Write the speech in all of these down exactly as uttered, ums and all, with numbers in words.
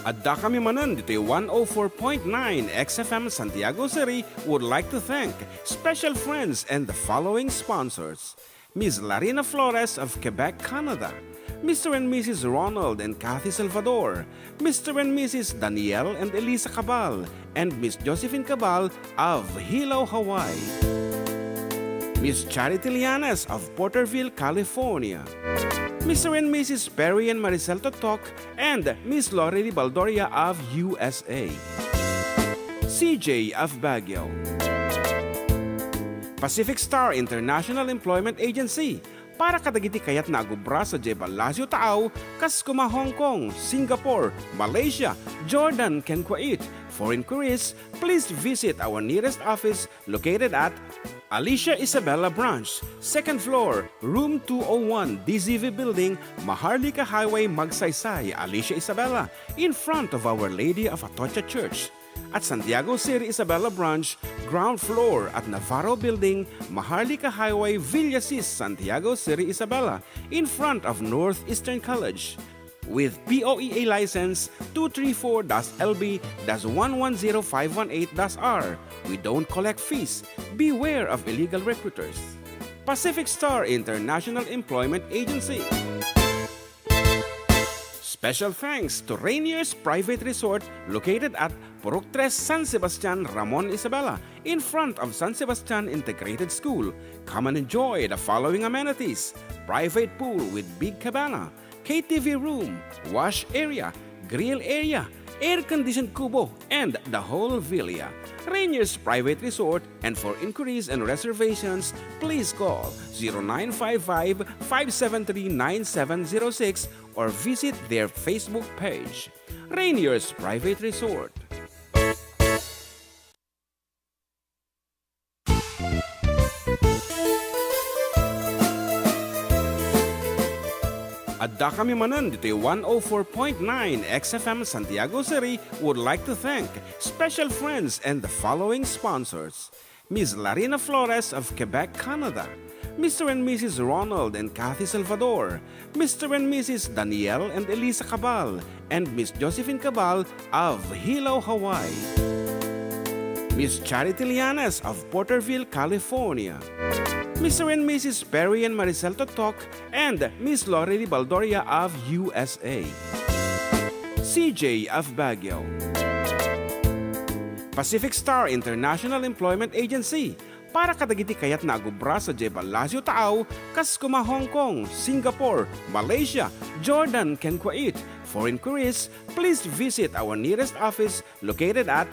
Adda kami manen ditoy one oh four point nine X F M Santiago City would like to thank special friends and the following sponsors: Miss Larina Flores of Quebec, Canada, Mister and Missus Ronald and Kathy Salvador, Mister and Missus Daniel and Elisa Cabal, and Miss Josephine Cabal of Hilo, Hawaii, Miss Charity Lianes of Porterville, California, Mister and Missus Perry and Maricel Totok, and Miss Lori Baldoria of U S A, C J of Baguio, Pacific Star International Employment Agency, para kadagiti kayatna a agubra sadiay Palacio Taaw, kas kuma Hong Kong, Singapore, Malaysia, Jordan, ken Kuwait. For inquiries, please visit our nearest office located at Alicia Isabela Branch, second floor, room two oh one, D Z V Building, Maharlika Highway, Magsaysay, Alicia Isabela, in front of Our Lady of Atocha Church. At Santiago City Isabela Branch, ground floor at Navarro Building, Maharlika Highway, Villasis, Santiago City Isabela, in front of Northeastern College. With P O E A license two three four dash L B dash one one zero five one eight dash R, we don't collect fees. Beware of illegal recruiters. Pacific Star International Employment Agency. Special thanks to Rainier's Private Resort, located at Purok Tres, San Sebastian, Ramon Isabela, in front of San Sebastian Integrated School. Come and enjoy the following amenities: private pool with big cabana, K T V room, wash area, grill area, air-conditioned kubo, and the whole villa. Rainier's Private Resort, and for inquiries and reservations, please call zero nine five five, five seven three, nine seven zero six or visit their Facebook page. Rainier's Private Resort. Adda kami manen ditoy one oh four point nine X F M Santiago City would like to thank special friends and the following sponsors: Miss Larina Flores of Quebec, Canada, Mister and Missus Ronald and Kathy Salvador, Mister and Missus Daniel and Elisa Cabal, and Miss Josephine Cabal of Hilo, Hawaii, Miss Charity Lianes of Porterville, California, Mister and Missus Perry and Maricel Totok, and Miss Lorely Baldoria of U S A, C J of Baguio, Pacific Star International Employment Agency, para kadagiti kayatna a agubra sadiay Palacio Taaw, kas kuma Hong Kong, Singapore, Malaysia, Jordan, ken Kuwait. For inquiries, please visit our nearest office located at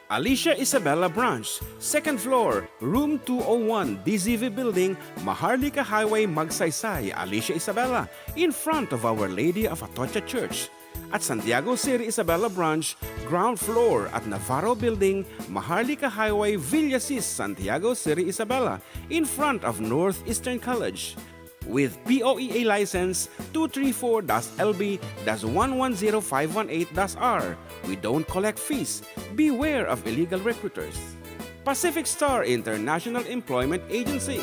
Alicia Isabela Branch, second floor, room two oh one, D Z V Building, Maharlika Highway, Magsaysay, Alicia Isabela, in front of Our Lady of Atocha Church. At Santiago City Isabela Branch, ground floor at Navarro Building, Maharlika Highway, Villasis, Santiago City Isabela, in front of Northeastern College. With P O E A license two three four dash L B dash one one zero five one eight dash R, we don't collect fees. Beware of illegal recruiters. Pacific Star International Employment Agency.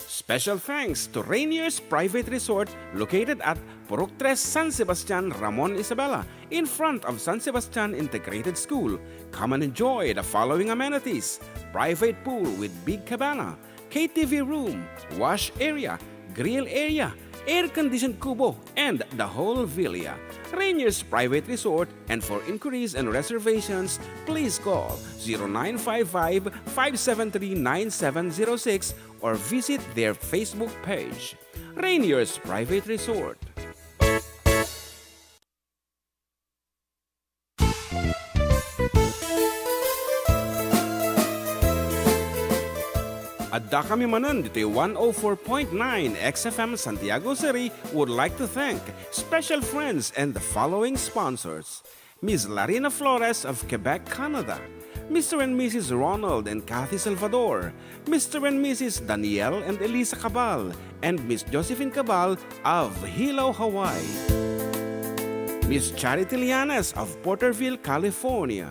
Special thanks to Rainier's Private Resort, located at Purok Tres, San Sebastian, Ramon Isabela, in front of San Sebastian Integrated School. Come and enjoy the following amenities: private pool with big cabana, K T V room, wash area, grill area, air-conditioned kubo, and the whole villa. Rainier's Private Resort, and for inquiries and reservations, please call zero nine five five, five seven three, nine seven zero six or visit their Facebook page, Rainier's Private Resort. Adda kami manen ditoy one oh four point nine X F M Santiago City would like to thank special friends and the following sponsors: Miss Larina Flores of Quebec, Canada, Mister and Missus Ronald and Kathy Salvador, Mister and Missus Daniel and Elisa Cabal, and Miss Josephine Cabal of Hilo, Hawaii, Miss Charity Lianes of Porterville, California,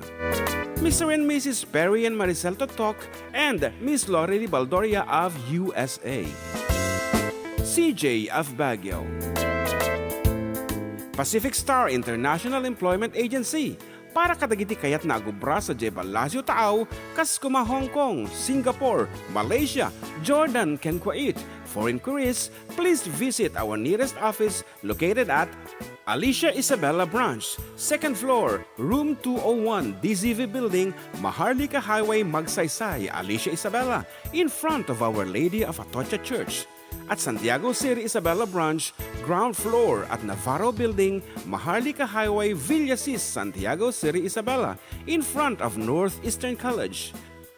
Mister and Missus Perry and Maricel Totok, and Miss Lorely Baldoria of U S A, C J of Baguio, Pacific Star International Employment Agency para kadagiti kayatna a gubra sadiay Palacio Taaw, kas koma Hong Kong, Singapore, Malaysia, Jordan, ken Kuwait. For inquiries, please visit our nearest office located at Alicia Isabela Branch, second floor, room two oh one, D Z V Building, Maharlika Highway, Magsaysay, Alicia Isabela, in front of Our Lady of Atocha Church. At Santiago City Isabela Branch, ground floor at Navarro Building, Maharlika Highway, Villasis, Santiago City Isabela, in front of Northeastern College.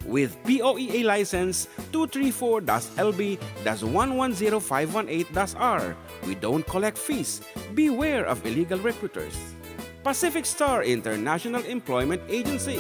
With P O E A license two three four dash L B dash one one zero five one eight dash R. We don't collect fees. Beware of illegal recruiters. Pacific Star International Employment Agency.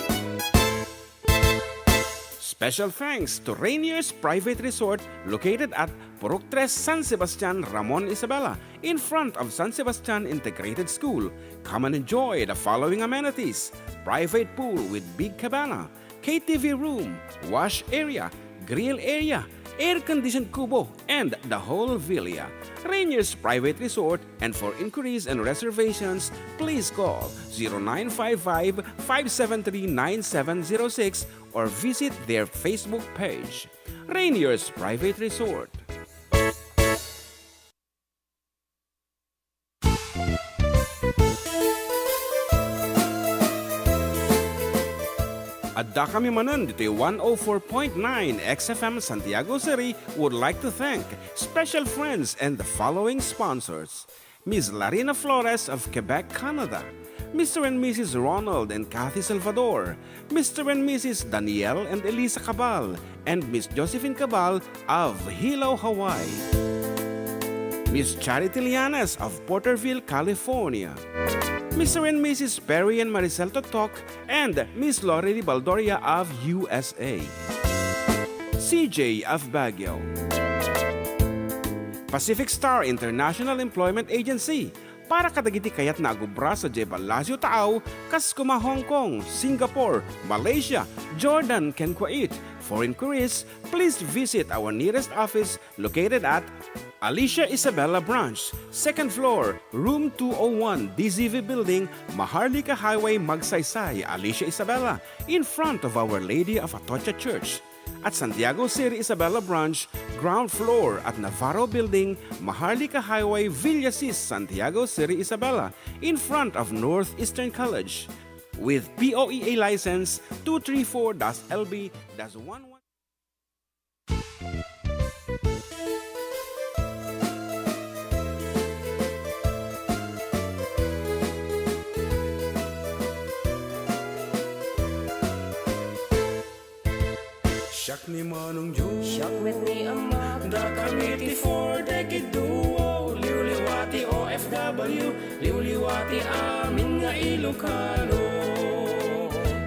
Special thanks to Rainier's Private Resort located at Purok Tres, San Sebastian, Ramon Isabela, in front of San Sebastian Integrated School. Come and enjoy the following amenities: private pool with big cabana, K T V room, wash area, grill area, air-conditioned kubo, and the whole villa. Rainier's Private Resort, and for inquiries and reservations, please call zero nine five five, five seven three, nine seven zero six or visit their Facebook page. Rainier's Private Resort. Addakami manen ditoy one oh four point nine X F M Santiago City would like to thank special friends and the following sponsors: Miss Larina Flores of Quebec, Canada, Mister and Missus Ronald and Kathy Salvador, Mister and Missus Daniel and Elisa Cabal, and Miss Josephine Cabal of Hilo, Hawaii. Miss Charity Lianes of Porterville, California. Mister and Missus Perry and Maricel Totok and Miss Lorely Baldoria of U S A. C J of Baguio. Pacific Star International Employment Agency para kadagiti kayatna a gubra sadiay Palacio Taaw, kas koma Hong Kong, Singapore, Malaysia, Jordan, ken Kuwait. For inquiries, please visit our nearest office located at Alicia Isabela Branch, second floor, room two oh one, D Z V Building, Maharlika Highway, Magsaysay, Alicia Isabela, in front of Our Lady of Atocha Church. At Santiago City Isabela Branch, ground floor at Navarro Building, Maharlika Highway, Villasis, Santiago City Isabela, in front of Northeastern College. With P O E A license two three four dash L B dash one one. Siak ni Manong Joe. Siak met ni Ama. Dakami ti Four Decade Duo. Liwliwa ti O F W. Liwliwa ti amin nga Ilocano.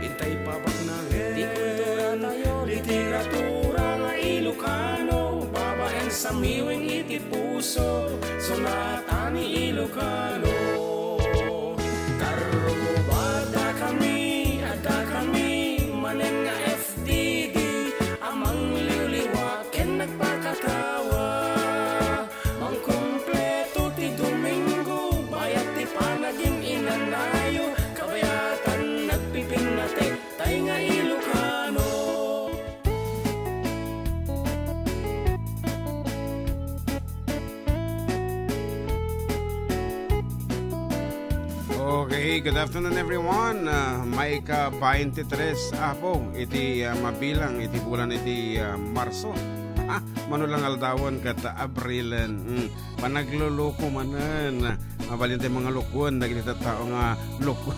Intay pabaknangen ti kulturatayo, literatura nga Ilocano, babaen sa miwing iti puso, sonata ni Ilocano. Karruba, dakami, addakami manen nga F T D a mangliwliwa ken nagpakatawa. Mangkumpleto ti Domingo, bayat ti panagin-inanayo, kabayatan nagpipinnatek, tay nga Ilocano. Okay, good afternoon, everyone. Ah, maika baintitres, Apo, iti, ah, mabilang iti bulan iti, ah, Marso. Ah, mano lang aldawan ket Abrilen. Mm. Panagloloko manen. Mabalin ti mangalokon dagiti tattao nga loko.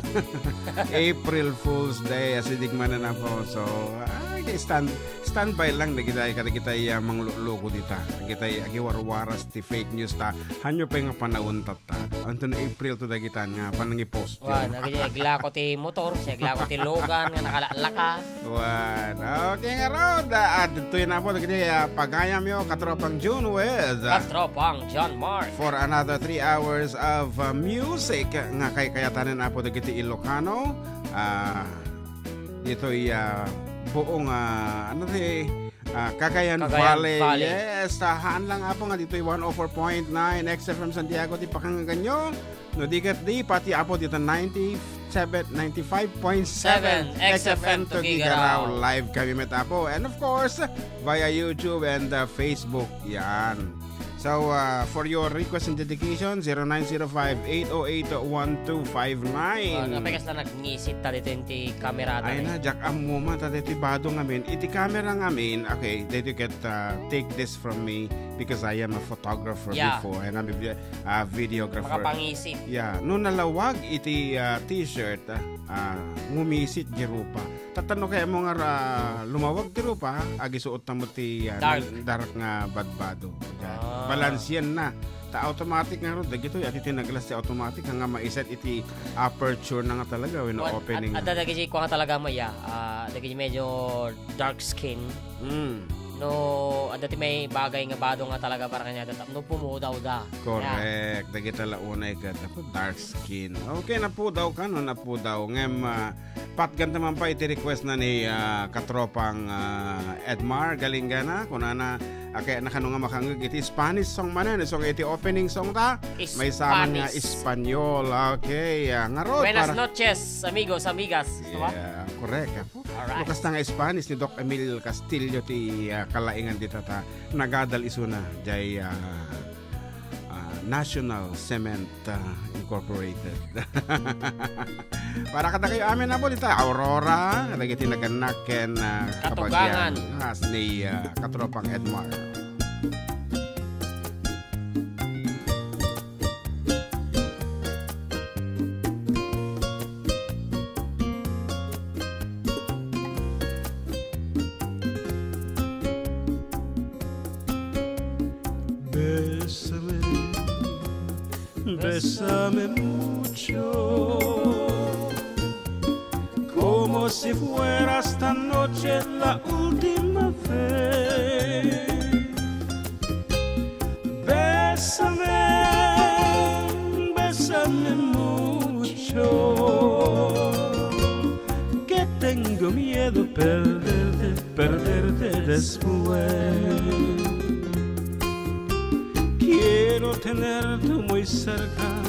April Fool's Day, asideg manen, Apo. So, ah, stand, standby lang dagiti, kadagiti, ah, mangloloko dita. Dagiti agiwarwaras ti fake news ta. Hanyo pay nga panawen tatta. Anto na April to dagita nga panangipost. Wan, dagiti aglako ti motor, si aglako ti lugan nga nakalaklaka. Wan. Okay, ngarud, ah, adtoy na po dagiti, ah, pagayamyo, Katropang June with, ah, Katropang John Mark. For another three hours of, ah, music nga kaykayatanen, Apo, dagiti Ilocano. Ah, ditoy, ah, buong, ah, ano ti, ah, Cagayan Cagayan Valley. Valley. Yes, ah, haan lang, Apo, nga ditoy one oh four point nine X F M Santiago ti pakangaganyo. No di ket di, pati, Apo, dita ninety-seven, ninety-five point seven Seven X F M Tuguegarao. Tuguegarao. Live kami met, Apo. And of course, via YouTube and, uh, Facebook. Yan. So, uh, for your request and dedication, zero nine zero five, eight oh eight, one two five nine. Ah, napekas na nagngisit ta dito yung ti camera ta Ay na. Na, Jack, ammo man, ta dito bado ngamin. Iti camera ngamin, okay, did you get, uh, take this from me because I am a photographer Yeah. before. Ay, nga, bibli-, ah, videographer. Makapangisit. Yeah. No nalawag iti, ah, t-shirt, ah, ah, ngumisit ti rupa. Tatano kaya mo nga ra-, lumawag ti rupa, agisuot ta mo ti, ah, Dark. Dark nga badbado. Ah. Balansian na. Ta automatic nga ro, dagito, ati ti naglas ti automatic, nga maiset iti aperture na nga talaga, when Kuwan, opening. At, at dagiti kuwan nga talaga mo, yeah. Ah, dagiti medyo dark skin. Mm. No, adda ti may bagay nga bado nga talaga para kaniada tapno pumudaw da. Correct. Dagita la unay ket, apo, dark skin. Okay, napudaw ka, no? Napudaw. Ngem, ah, patgan ta man pay iti request na ni, ah, katropang, ah, Edmar Galingana. Kunana, ake, nakano nga makangeg iti Spanish song manen, song iti opening song ta. May saman nga Spanish. Espanyol. Okay, ah, ngarud Buenas para noches, amigos, amigas. Diba? Yeah, correct. Alright. No, kasta nga Spanish ni Doc Emil Castillo ti, ah, kalaingan dita ta nagadal isuna, jay, ah, ah, National Cement, ah, Incorporated. Para kadakayo amin, apo, dita Aurora, dagiti nagannak ken, ah, Katugangan. Kabagian, as ni, ah, katropang Edmar. Bésame, bésame mucho, como si fuera esta noche la última vez. Bésame, bésame mucho, que tengo miedo perderte, perderte después. Quiero tenerte muy cerca,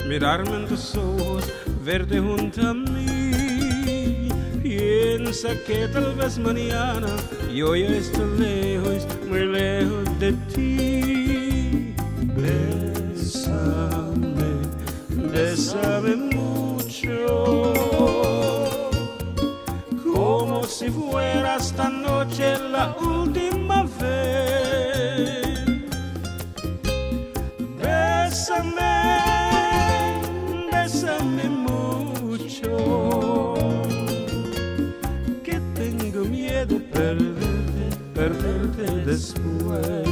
mirarme en tus ojos, verte junto a mí. Piensa que tal vez mañana yo ya esté lejos, muy lejos de ti. Bésame, bésame mucho, como si fuera esta noche la última vez. Bésame, bésame mucho, que tengo miedo perderte, perderte después.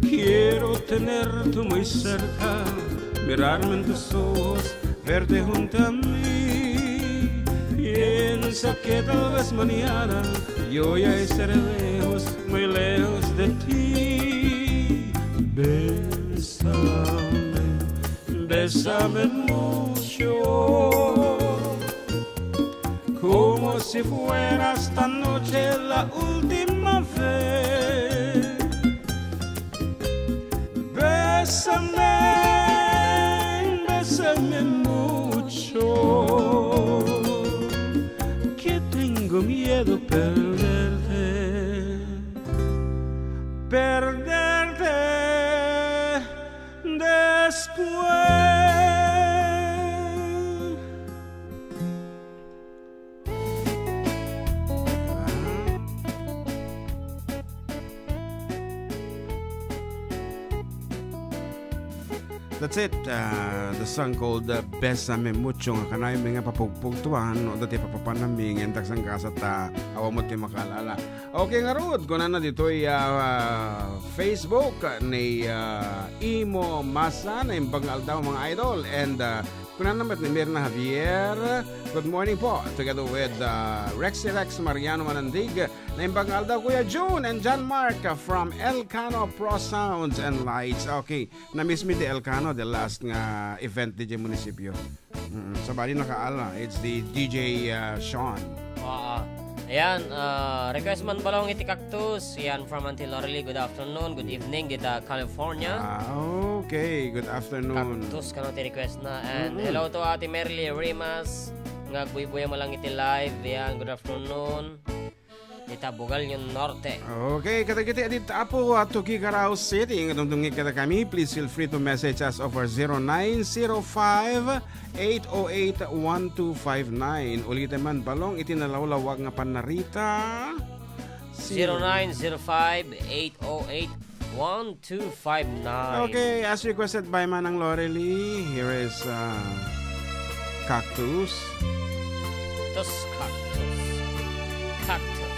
Quiero tenerte muy cerca, mirarme en tus ojos, verte junto a mí. Piensa que tal vez mañana yo ya estaré lejos, muy lejos de ti. Bésame, bésame mucho, como si fuera esta noche la última vez. Bésame, bésame mucho, que tengo miedo perderte, perderte después. That's it. Uh, the song called uh, Besame Mucho nga kanayon mi nga papugpugtuan no dati papapanami nga intak sang kasat ta awan mo ti makaalala. Okay, ngarud, kunana ditoy uh, Facebook ni uh, Imo Masa, naimbag nga aldaw, mga idol. And uh, kunana met ni Mirna Javier, good morning po, together with uh, Rexy Rex Mariano Manandig, naimbag nga aldaw, Kuya June and John Mark uh, from Elcano Pro Sounds and Lights. Okay, na-miss mi ti Elcano, the last nga event di munisipyo. Mm, sabali nakaala, it's the D J uh, Sean. Oo. Ayan, ah, request man balong iti Cactus. Yan, from Auntie Lorely, good afternoon, good evening, dita California. Ah, okay, good afternoon. Cactus kano ti request na. And Mm-mm. hello to Ate Merly Rimas, nga agbuybuya man lang iti live. Yan, good afternoon. Dita Bugalnyon Norte. Okay, kadagiti adita Apo, at Tuki, Carao City, nga dumdumngeg kadakami, please feel free to message us over zero nine zero five, eight oh eight, one two five nine. Ulitem man, balong iti nalawlawag nga pannarita. Si- Zero nine zero five, eight oh eight, one two five nine. Okay, as requested by Manang Lorely, here is uh, Cactus. Tus Cactus. Cactus.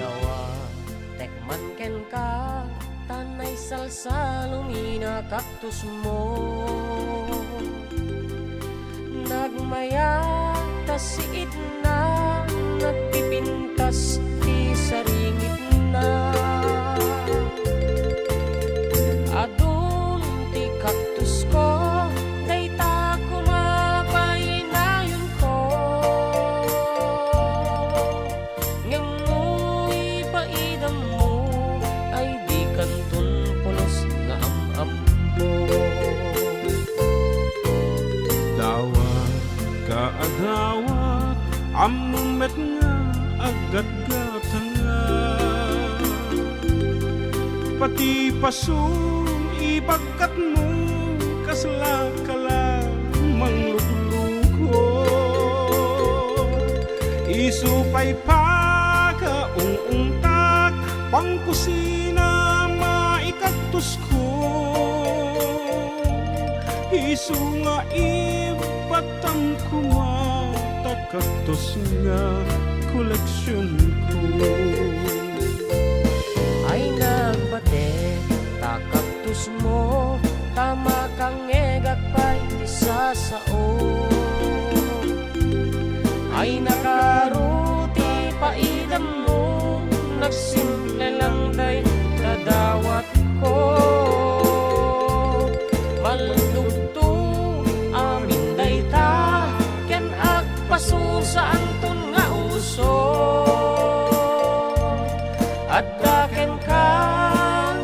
Dawatek man kenka, ta naisalsalumi a kaktusmo. Nagmayat ta siidna, nagpipintas ti saringitna. Adun ti kaktusko, dayta koma pay inayonko. Ngem no ipaidammo, ay dikanton pulos nga am-ammo. Dawat ka a dawat, ammom met nga aggatgatanga. Pati pasom ibagkatmo, kasla ka la manglukluko. Isu pay pakaung-ungtak, pangkusina maikaktusko. Isu nga ibatam koma ta kaktus nga koleksionko. Ay, nagbatek ta kaktusmo, ta makangngegak pay ti sasao. Ay, nakaro ti paidammo, nagsimple lang dayta dawatko. Mallugto amin dayta, ken agpaso saanton nga uso. Adda kenka,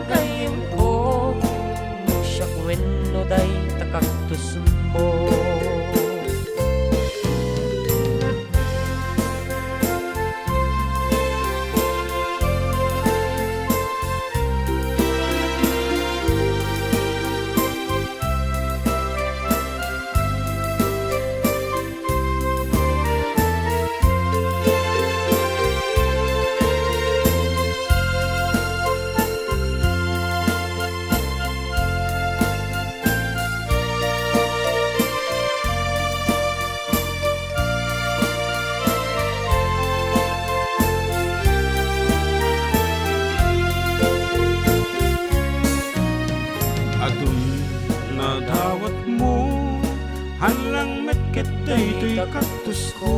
gayyemko, no siak wenno dayta kaktusmo. Adun nadawatmo, haan lang met ket daytoy kaktusko.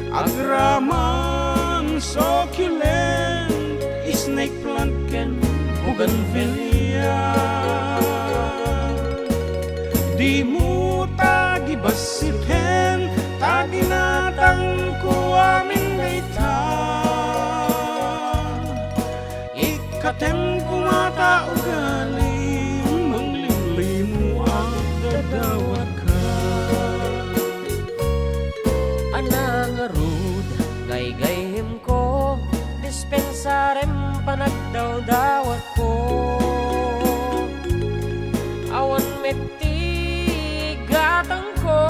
Agraman, succulent, snake plant ken bougainvillea. Dimo ta gibassiten, ta ginatangko amin dayta. Ikkatem koma ta ugalim, manglimlimo a dadawatka. Ana ngarud, gaygaymko, dispensarem panagdawdawatko. Awan met ti gatangko,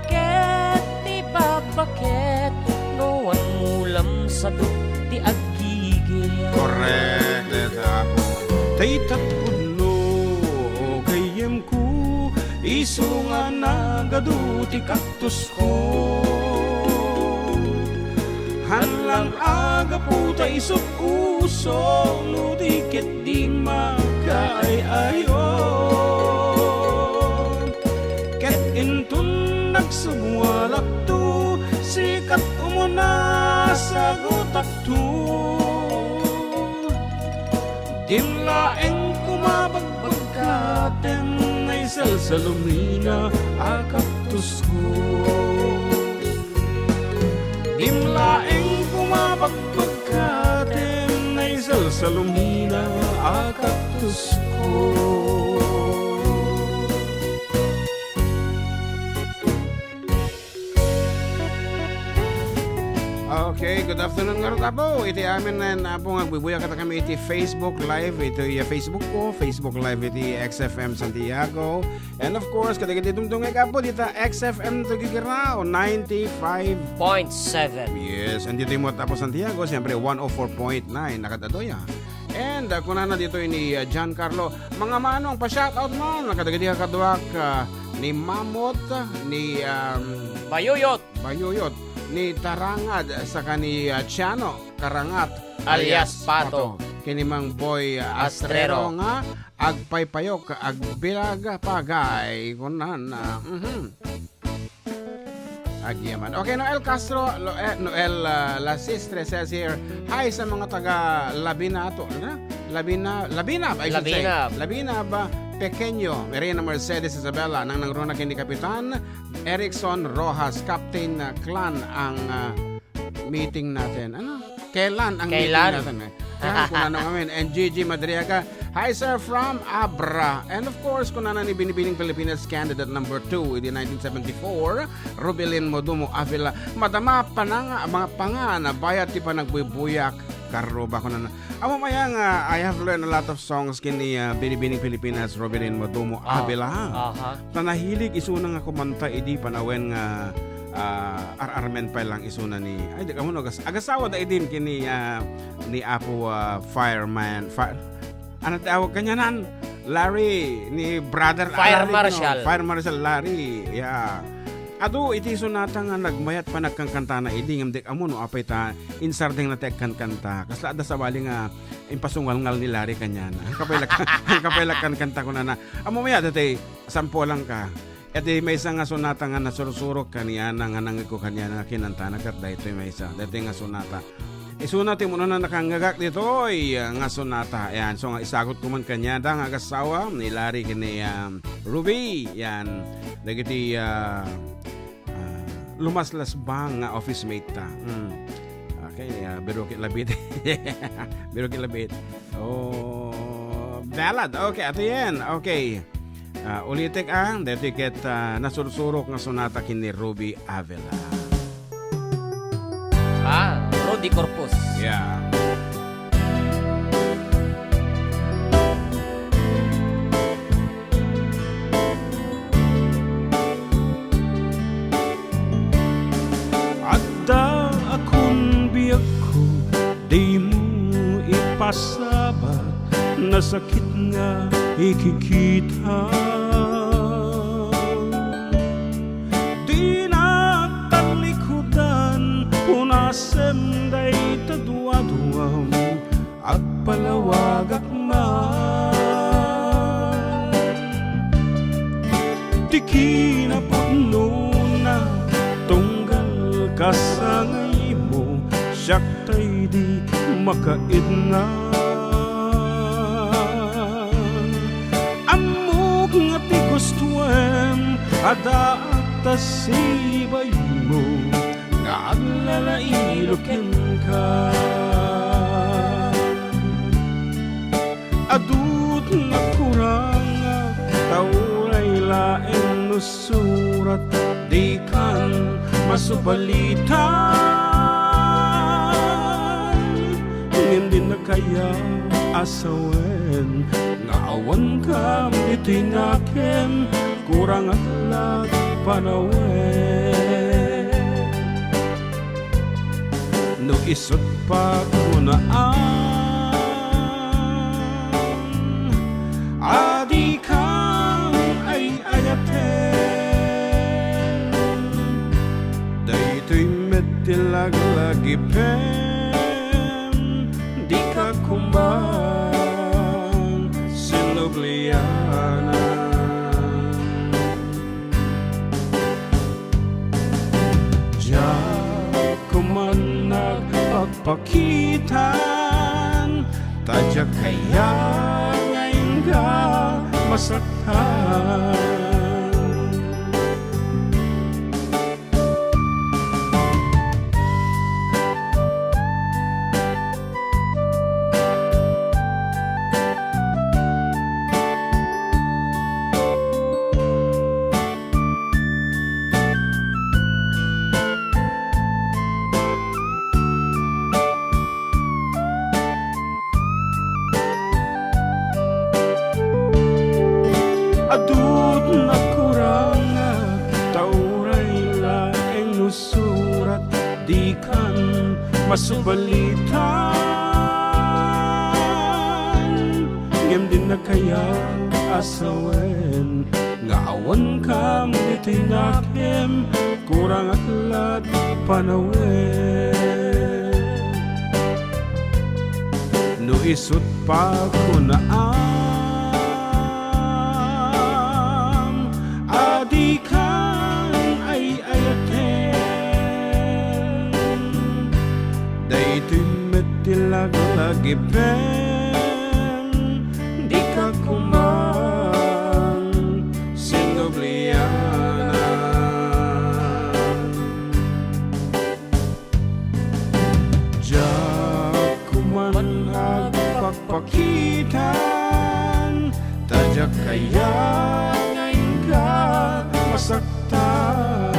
Ket ti babbaket, no wan mulam sadu ti aggigil. Korrek, dayta, Apo. Dayta pudno, o gayyemko, isu nga nagadu ti kaktusko. Haan lang a gapu ta isut' uso, no di ket di makaay-ayo. Ket inton nagsubualakto, sikat umuna sagutakto. Dim laeng kumabagbagkaten, naisalsalumina a kaktusko. Dim laeng kumabagbagkaten, naisalsalumina a kaktusko. Okay, good afternoon ngarud, Apo. Iti amin nga, Apo, nga agbubuya kadakami iti Facebook Live. Itoy, uh, Facebook ko, Facebook Live iti X F M Santiago. And of course, kadagiti dumdumngeg, Apo, dita X F M Tuguegarao, ninety-five point seven. Yes, and ditoy met, Apo, Santiago, siyempre, one oh four point nine, nakadadoy, ah. And, uh, kunana ditoy ni, uh, John Carlo, mga manong, pa-shoutout man kadagiti kakaduak, uh, ni Mamot, ni, um, Bayuyot. Bayuyot, ni Tarangad, saka ni, uh, Chiano Karangat, alias alias Pato. Pato. Kini Mang Boy, uh, Astrero. Astrero nga agpaypayok, agbilag, pagay, kunana. Mhm. Agyaman. Okay, Noel Castro, Lo-, eh, Noel, ah, Lasistre says here, "Hi sa mga taga Labinato." Ano? Labina-, Labinab, I should say. Labinab. Labinab, ah, Pequeño, Marina Mercedes Isabela, nangnangruna ken ni Kapitan Erickson Rojas, Captain, ah, Clan ang, ah, meeting natin. Ano? Kailan ang meeting Kailan? natin, eh? Kailan? Kunana ngamin. And G G Madriaga, "Hi, sir, from Abra." And of course, kunana ni Binibining Pilipinas candidate number two idi nineteen seventy-four, Rubilin Modumo Avila, "Madama pananga, mga pangana, bayat ti panagbuybuyak, karuba," kunana. Ammom aya nga, I have learned a lot of songs ken ni, ah, Binibining Pilipinas, Rubilin Modumo Ah, Avila. aha. Ta nahilig isuna nga kumanta idi panawen nga, ah, ar-armen pay lang isuna ni, ay, di, ammon, agas-, agasawa da idin ken ni, ah, ni Apo, ah, Fireman, Fi-, ano ti awag kanianan? Larry, ni Brother Fire Larry, no? Marshal. Fire Marshal Larry, yeah. Adu iti isunata nga nagmayat panagkankantana idi, ngem di ammo no apay ta insardeng na ti agkankanta. Kasla adda sabali nga impasungalngal ni Larry kaniana. Ang kapay lak-, ang kapay lak kankanta kunana. Ammom aya, dati, sampulanka. Iti maysa nga sonata nga nasursurok kaniana, nga nangegko kaniana nga kinantana, ket daytoy maysa. Daytoy nga sonata. Isuna ti umuna nakangngegak ditoy nga sonata. Ayan, so nga isagutko man kaniada nga agasawa, ni Larry ken ni, um, Ruby. Yan. Dagiti, ah, ah, lumaslasbang nga office mate ta. Mm. Okay, ah, Biruki Labit. Biruki Labit. Oh, ballad. Okay, ato yan. Okay. Ah, ulitek, ah, daytoy ket, ah, nasursurok nga sonata ken ni Ruby Avila. Ah, Rudy Corpus. Yeah. Adda a kun biagko, dimo ipasaba, nasakit nga ikikita. Dinak talikudan, unasem dayta duaduam, agpalawagak man. Ti kinapudnona, tunggal kasangaymo, siak tay di makaidnan. Ammok nga ti gustoem, addaak ta sibaymo, nga aglalailo kenka. Adut nakurangak, ta uray laeng no surat, dikan masubalitan. Ngem dinnak kayat a sawen nga awankam ditoy nakem, kurangak laeng panawen. No isut' pakunaan a dikam ay-ayaten, daytoy met ti laglagipem, dika kumbang sinublianan. Diak kuman nagpakpakitan, ta diak kayat nga inka masaktan. Adu ti nakurangak, ta uray laeng no surat, dikan masubalitan. Ngem dinak kayat a sawen nga awankam ditoy nakem, kurangak la ti panawen. No isut' pakunaam a dikam ay-ayaten, daytoy met ti laglagipem, dika kuman sinublianan. Diak kuman agpakpakitan, ta diak kayat nga inka masaktan.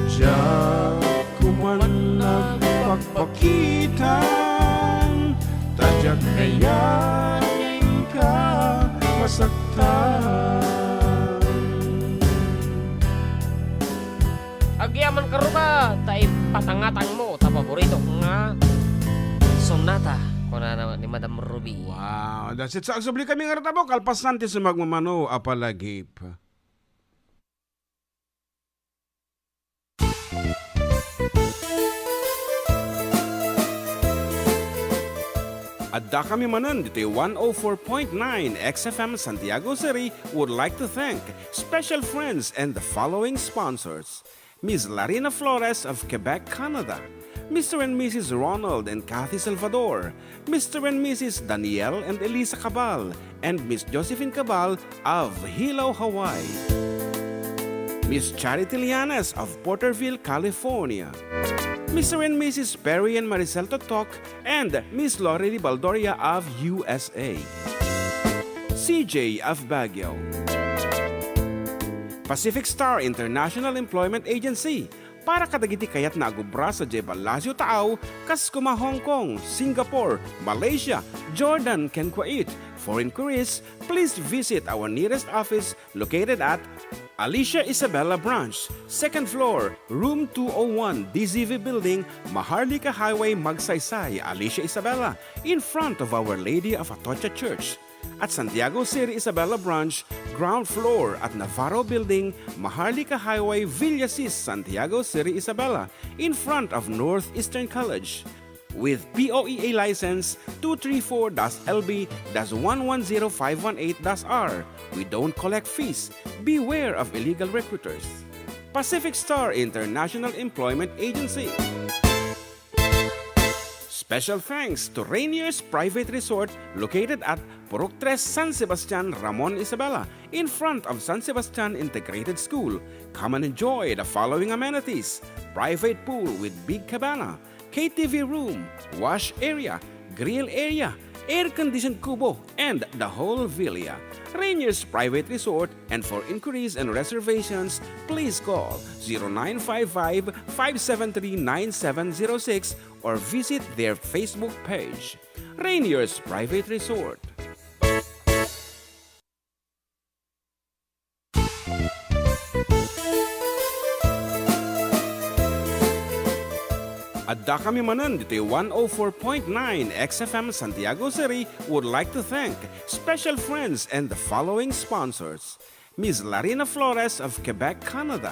Diak kuman agpakpakitan, ta diak kayat nga inka masaktan. Agyaman ka, Ruba, ta ipatangatangmo ta paboritok nga sonata, kunana ni Madam Ruby. Wow, that's it. So, agsubli kami nga rita, kalpasan ti sumagmamano a palagip. Adda kami manen ditoy one oh four point nine X F M Santiago City would like to thank special friends and the following sponsors: Miss Larina Flores of Quebec, Canada, Mister and Missus Ronald and Kathy Salvador, Mister and Missus Daniel and Elisa Cabal, and Miss Josephine Cabal of Hilo, Hawaii. Miss Charity Lianes of Porterville, California. Mister and Missus Perry and Maricel Totok and Miss Lorely Baldoria of U S A. C J of Baguio. Pacific Star International Employment Agency, para kadagiti kayatna a gubra sadiay Palacio Taaw, kas koma Hong Kong, Singapore, Malaysia, Jordan, ken Kuwait. For inquiries, please visit our nearest office located at Alicia Isabela Branch, second floor, room two oh one, D Z V Building, Maharlika Highway, Magsaysay, Alicia Isabela, in front of Our Lady of Atocha Church. At Santiago City Isabela Branch, ground floor at Navarro Building, Maharlika Highway, Villasis, Santiago City Isabela, in front of Northeastern College. With P O E A license two three four dash L B dash one one zero five one eight dash R, we don't collect fees. Beware of illegal recruiters. Pacific Star International Employment Agency. Special thanks to Rainier's Private Resort located at Purok Tres, San Sebastian, Ramon, Isabela, in front of San Sebastian Integrated School. Come and enjoy the following amenities: private pool with big cabana, K T V room, wash area, grill area, air-conditioned kubo, and the whole villa. Rainier's Private Resort, and for inquiries and reservations, please call zero nine five five, five seven three, nine seven zero six or visit their Facebook page. Rainier's Private Resort. Adda kami manen ditoy one oh four point nine X F M Santiago City would like to thank special friends and the following sponsors: Miss Larina Flores of Quebec, Canada,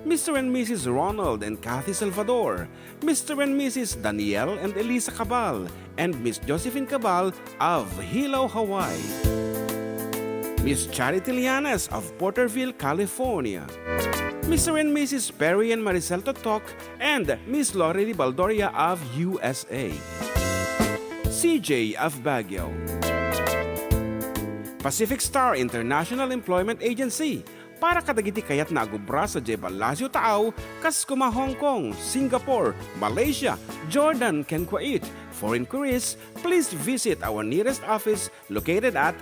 Mister and Missus Ronald and Kathy Salvador, Mister and Missus Daniel and Elisa Cabal, and Miss Josephine Cabal of Hilo, Hawaii, Miss Charity Lianes of Porterville, California, Mister and Missus Perry and Maricel Totok, and Miss Lorely Baldoria of U S A, C J of Baguio, Pacific Star International Employment Agency, para kadagiti kayatna a gubra sadiay Palacio Taaw, kas kuma Hong Kong, Singapore, Malaysia, Jordan, ken Kuwait. For inquiries, please visit our nearest office located at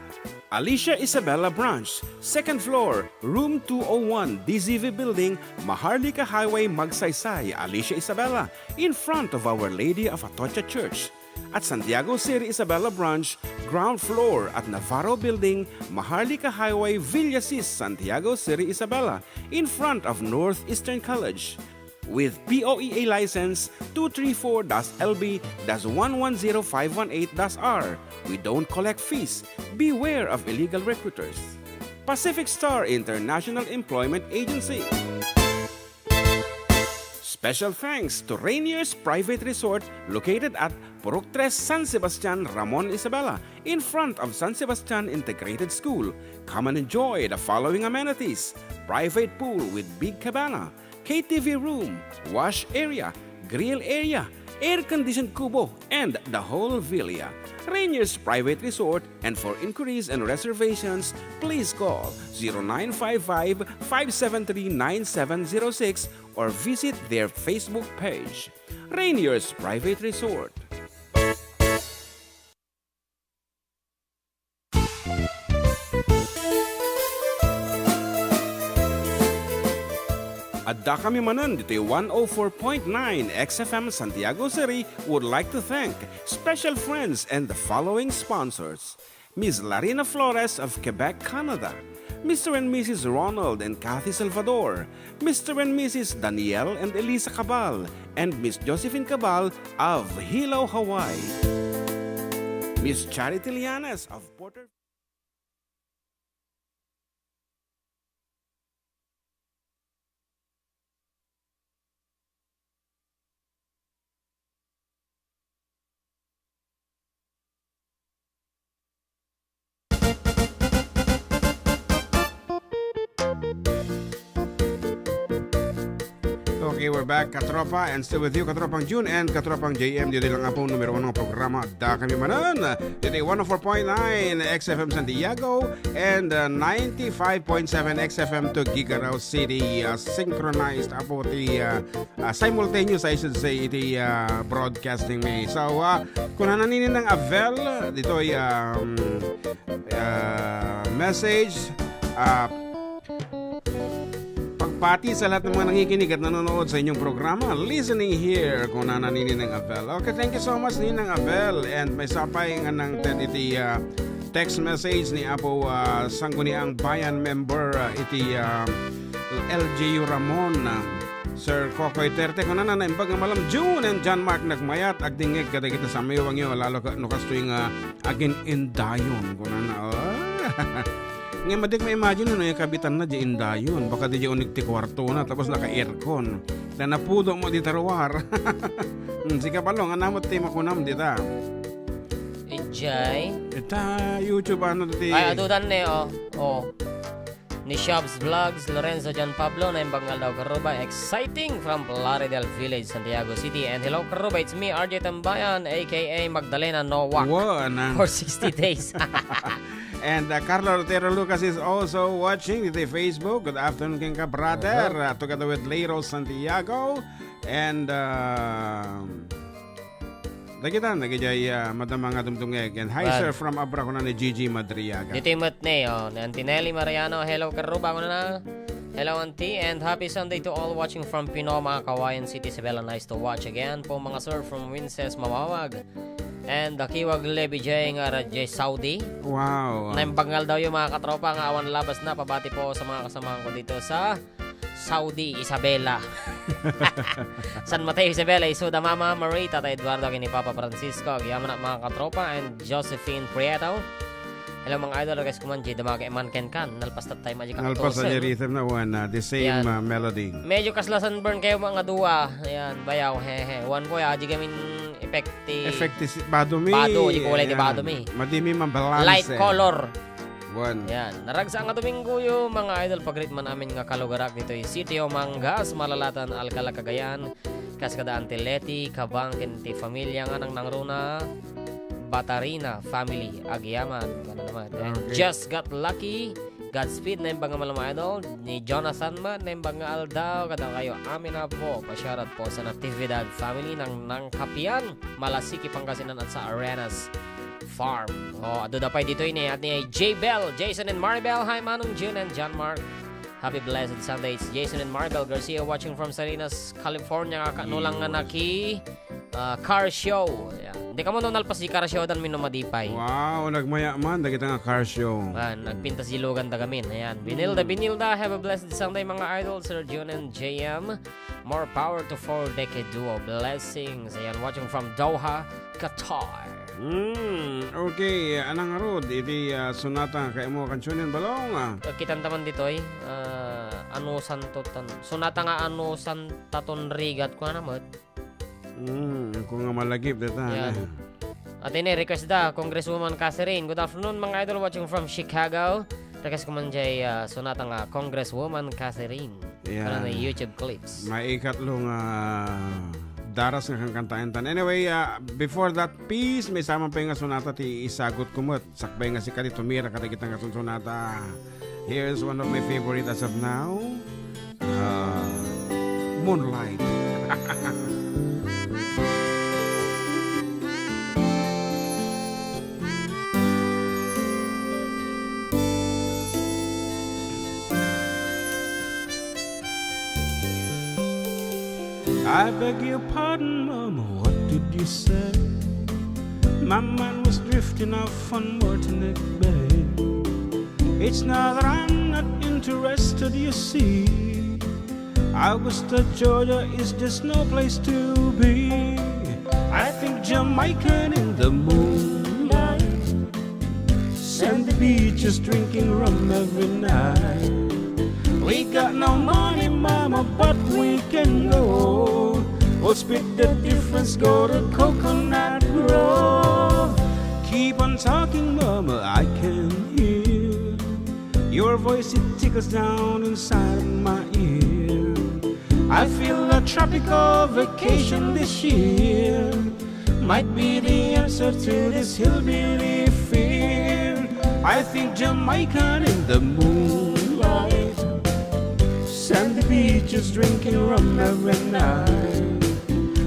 Alicia Isabela Branch, second floor, room two oh one, D Z V Building, Maharlika Highway, Magsaysay, Alicia Isabela, in front of Our Lady of Atocha Church. At Santiago City Isabela Branch, ground floor at Navarro Building, Maharlika Highway, Villasis, Santiago City Isabela, in front of Northeastern College. With P O E A license two three four dash L B dash one one zero five one eight dash R. We don't collect fees. Beware of illegal recruiters. Pacific Star International Employment Agency. Special thanks to Rainier's Private Resort, located at Purok Tres, San Sebastian, Ramon Isabela, in front of San Sebastian Integrated School. Come and enjoy the following amenities: private pool with big cabana, K T V room, wash area, grill area, air-conditioned kubo, and the whole villa. Rainier's Private Resort, and for inquiries and reservations, please call zero nine five five, five seven three, nine seven zero six or visit their Facebook page. Rainier's Private Resort. Adda kami manen ditoy one oh four point nine X F M Santiago City would like to thank special friends and the following sponsors: Miss Larina Flores of Quebec, Canada, Mister and Missus Ronald and Kathy Salvador, Mister and Missus Daniel and Elisa Cabal, and Miss Josephine Cabal of Hilo, Hawaii, Miss Charity Lianes of Porter. Okay, we're back, katropa, and still with you, Katropang June and Katropang J M. Dito lang nga pong numero uno nga programa, Adda Kami Manen. Dito one oh four point nine X F M Santiago and, uh, ninety-five point seven X F M Tuguegarao City. Uh, synchronized, apo ti, uh, uh, simultaneous, I should say, iti, uh, broadcasting mi. So, uh, kunana ni Ninang Avel, ditoy, um, uh, message, uh, Pagbati sa lahat ng mga nakikinig at nanonood sa inyong programa, Listening Here, kunana ni Ninang Abel. Okay, thank you so much, Ninang Abel. And may sapay nga nang ted iti, ah, text message ni Apo, ah, Sangguniang Bayan member, ah, iti, ah, L G U Ramon, ah, Sir Kokoy Terte, kunana, naimbag nga malam, June and John Mark Nagmayat, agdingngeg kadagiti samiwangyo, lalo ka, no kastoy nga agin-indayon, kunana, oh. Nga, madik ma-imagine no, yung kabitan na di indayon. Baka di uneg ti kwarto na, tapos naka-aircon. Na napudo mo di taruar. Hmm, si Kabalong, anamot ti makunam dita. Ijay. Ita, YouTube, ano, ti. Ay, adudan ne, oh. Oh. Ni Shabs Vlogs, Lorenzo John Pablo, naimbag nga aldaw, Karuba, exciting from Plaridel Village, Santiago City. And hello, Karuba, it's me, R J Tambayan, A K A Magdalena Nowak. Wow, anang. For sixty days. And, uh, Carlo Rotero Lucas is also watching with the Facebook. Good afternoon, kenka, brother. Uh-huh. Uh, together with Lero Santiago. And, uh, dagita, dagijay, uh, madama nga dumdumngeg. And hi, sir, from Abra, kuna ni Gigi Madriaga. Ditoy met ne, oh, ni Auntie Nelly Mariano. Hello, Karuba, kuna na. Hello, Auntie, and happy Sunday to all watching from Pino, mga Kawayan City, Isabela. Nice to watch again po, mga sir, from Winces, Mamawag. And the Kiwag Levy J nga Rajay Saudi. Wow. Naimbag nga aldaw yung mga katropa nga awan labas na. Pabati po sa mga kasamahan ko dito sa Saudi, Isabela. San Mateo, Isabela, isu da Mama Marie, Tata Eduardo, ken ni Papa Francisco, agyaman a mga katropa, and Josephine Prieto. Hello, mga idol, request ko man, J. Damaga, Eman Ken Kan, nalpas tattay, Magic Nalpas Cactus, a eh. Rhythm na one, ah, the same, Yan. Ah, melody. Medyo kasla sunburn kayo, mga dua. Ayan, bayaw, hehe. One ko, ya, di gamin effective. Effective si Bado Mi. Bado, di ko walay di Ayan. Bado Mi. Madi mi mabalance, Light eh. Color. One. Yan. Naragsa nga Domingo yo, mga idol, pagrit man amin nga kalugarak ditoy Sitio Mangas, Malalatan, Alcala, Cagayan. Kas kada Auntie Leti, Kabang, ken ti familia nga nang nangruna, Batarina family, agyaman. Ano naman? And Okay. Just Got Lucky, Godspeed, naimbag nga mga idol, ni Jonathan man, naimbag nga aldaw, kada kayo, amin na po, pasyarat po sa Natividad family ng Nangkapian, Malasiki, Pangasinan, at sa Arenas Farm. Oh, adu da pay ditoy ni, at ni J Bell, Jason and Maribel. Hi, Manong June and John Mark. Happy blessed Sunday. It's Jason and Maribel Garcia watching from Salinas, California. Nga kano lang nga Yes. naki, ah, car show. Yan. Hindi ka mo nung nalpas di car show dan minumadi pay. Wow, nagmaya man, dagita nga car show. Ah, nagpintas di lugan da gamin. Ayan. Binilda, Mm. Binilda. Have a blessed Sunday, mga idol, Sir June and J M. More power to Four Decade Duo. Blessings. Ayan, watching from Doha, Qatar. Hmm, okay. Anang arud, iti, ah, sonata nga kayat mo kansionen, Balong, ah? Kitan taman ditoy, ah, ano santo tan-, sonata nga ano santaton rigat ko na met. Hmm, ko nga malagip deta, Yan. At ini, request da, Congresswoman Catherine. Good afternoon, mga idol, watching from Chicago. Request ko man jay, ah, sonata nga Congresswoman Catherine. Yan. Para na YouTube clips. Maikatlo nga daras nga kangkantaentan. Anyway, ah, before that piece, may saman pay nga sonata ti isagut ko met. Sakbay nga sika ti tumira kadagita nga sunsonata. Here's one of my favorite as of now. Ah, Moonlight. I beg your pardon, Mama, what did you say? My mind was drifting off on Martinique Bay. It's not that I'm not interested, you see. Augusta, Georgia is just no place to be. I think Jamaican in the moonlight. Sandy beaches, drinking rum every night. We got no money, mama, but we can go. We'll split the difference, go to Coconut Grove. Keep on talking, mama, I can hear your voice, it tickles down inside my ear. I feel a tropical vacation this year might be the answer to this hillbilly fear. I think Jamaican in the moonlight, sandy beaches, drinking rum every night.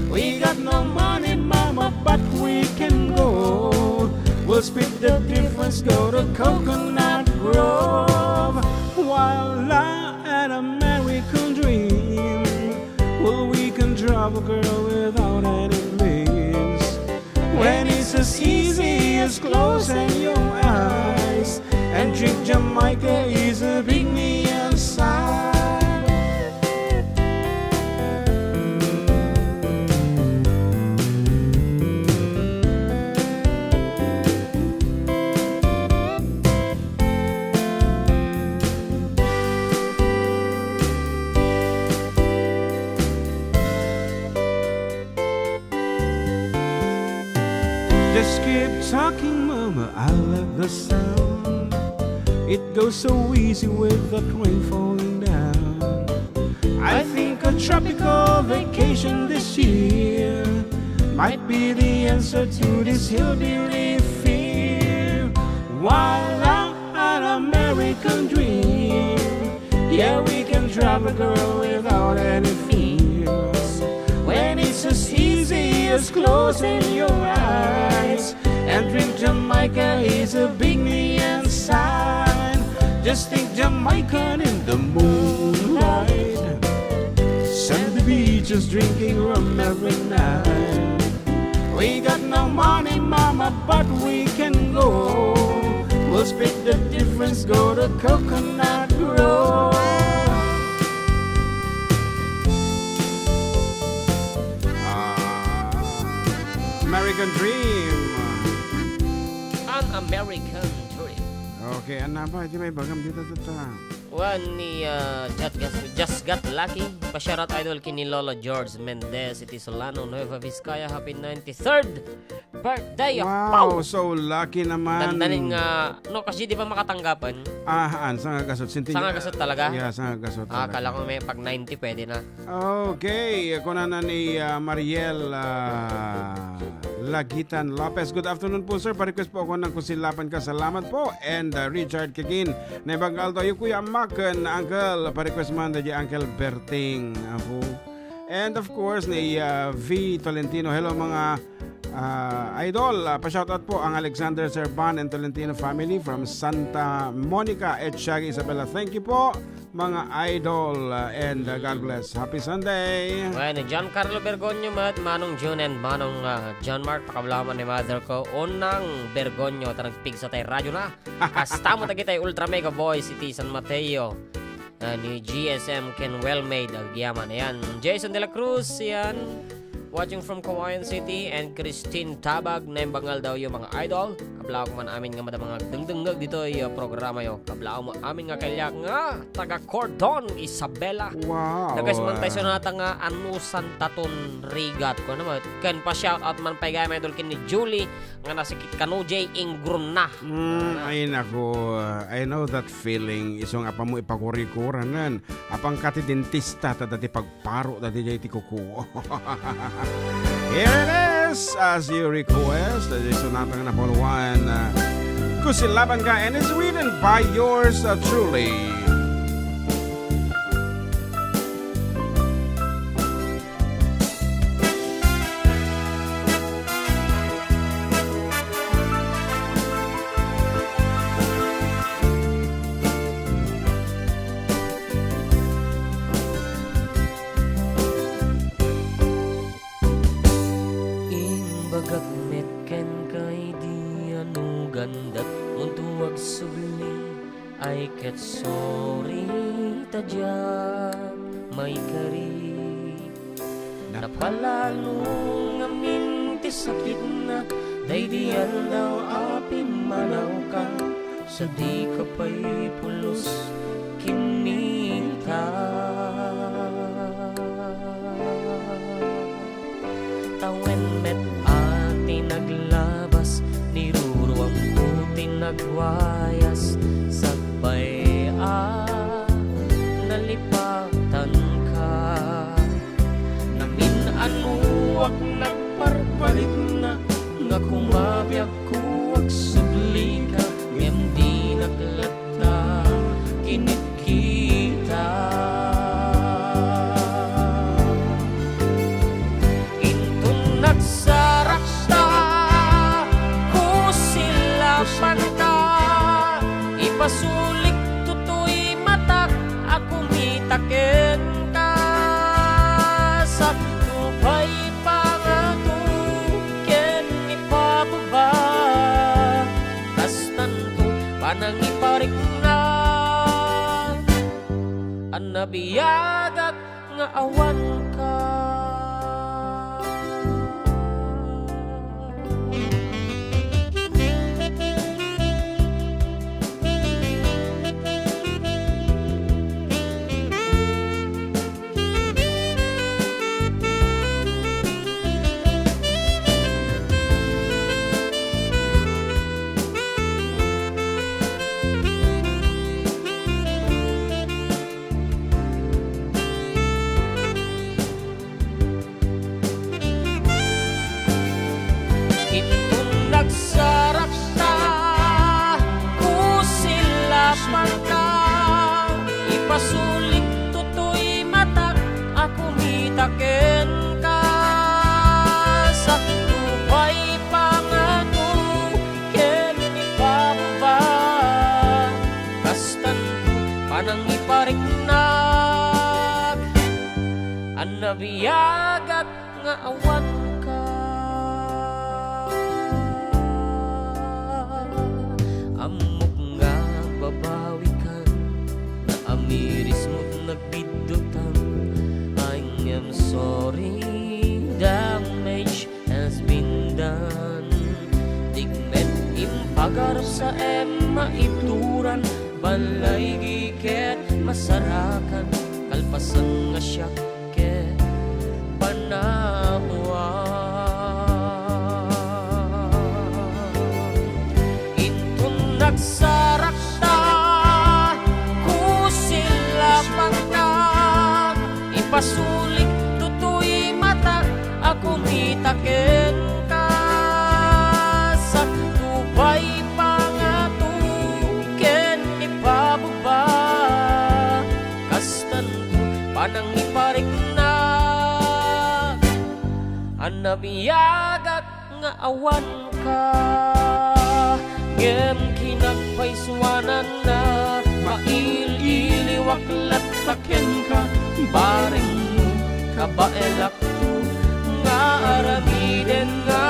We got no money, mama, but we can go. We'll split the difference, go to Coconut Grove. While I an American dream. Well, we can drive a girl without any means. When it's as easy as closing your eyes and drink Jamaica is a big me inside. Just keep talking, mama, I love the sound. It goes so easy with that rain falling down. I think a tropical vacation this year might be the answer to this hillbilly fear. While I'm an American dream, yeah, we can drive a girl without any fears. When it's as easy as closing your eyes and drink Jamaica is a big me inside. Just think Jamaican in the moonlight. Sandy beaches, drinking rum every night. We got no money, mama, but we can go. We'll split the difference, go to Coconut Grove. American Dream. An American Dream. Okay, ano pa? Iti may bagam dito, tata. Wan ni, ah, Jat-, Gas-, Just Got Lucky. Pa-shoutout, idol, kini Lolo George Mendez iti Solano, Nueva Vizcaya. Happy ninety-third birthday. Wow, Pow! So lucky naman. Dandanin nga, no, kasi di ba makatanggapan? Ah, haan, sangagasot. Sinti-, sangagasot talaga? Yeah, sangagasot Ah, talaga. Kala ko may pag ninety, pwede na. Okay, kunana ni, ah, Mariel, ah, Lagitan Lopez. Good afternoon po, sir. Pa-request po ako ng Kusilapan Ka. Salamat po. And, ah, Richard Kigin. Naimbag nga aldaw, Kuya Mac ken Uncle. Pa-request man, daydi Uncle Berting. Ako. And of course, ni, ah, V Tolentino. Hello, mga, ah, idol. Ah, pa-shoutout po ang Alexander Serban and Tolentino family from Santa Monica, Etiaga, Isabela. Thank you po, mga idol, uh, and, uh, God bless. Happy Sunday! Bueno, John Carlo Bergonio met, Manong June and Manong, uh, John Mark, pakablaman ni mother ko, Unang Bergonio, ta nagpigsa tay radyo na. Kasta mo dagitay Ultra Mega Boys iti San Mateo, uh, ni G S M ken Wellmade, agyaman. Ayan, Jason de la Cruz, yan. Watching from Cauayan City, and Christine Tabag, naimbag nga aldawyo, mga idol. Kablaawak man amin nga madama nga agdengdengngeg ditoy, uh, programayo. Kablaawak man amin nga kaliak nga taga Cordon, Isabela. Wow. Nagkasman tayo sa nata nga anusan taton rigat. Kuan naman, ken pa-shoutout man pay gayam, idol, ken ni Julie, nga nasikit kano, Jay, ingrunna. Mm, ay nako, uh, I know that feeling. Isu nga apam mo ipakurikuranen. Apang ka ti dentista, ta dati pagparo, dati jay ti kuko. Here it is, as you request, the Jason Nathan Napolwan, uh, Kusilaban Ka, and it's written by yours, uh, truly. Imbagak met kenka idi anugandak, munto agsubli, ay ket sorry ta diak maikari. Napalalo ngamin ti sakitna, daydi aldaw a pimmanawka, sadika pay pulos kinita. Tawen met a ti naglabas, niruruamko ti nagwayas, sakbay a nalipatanka. Namin-anoak nagparpalikna, nga kumabiakko agsublika, ngem dinak latta kinitkita. Inton nagsarakta, kusilapanka, ipasulik toy matak a kumita kenka. Sakto pay pangato ken ipababa, kastanto panangipariknak a nabiagak nga awanka. Inton nagsarakta, kusilapanka, ipasulik toy matak a kumita kenka. Sakto pay pangato ken ipababa, kastanto panangipariknak a nabiagak nga awanka. Ammok nga babawikan, naamirismo't nagbiddutan. I am sorry, damage has been done. Garsaem maituran, balay giket masarakan, kalpasan nga siak ket panawan. Inton nagsarakta, kusilapanka, ipasulik toy matak a kumita kenka. Sakto pay pangato ken ipababa, kastanto panangipariknak a nabiagak nga awanka. Ngem kinagpaysuananna, mail-iliwak latta kenka, barengmo, kabaelakto, nga aramidenna.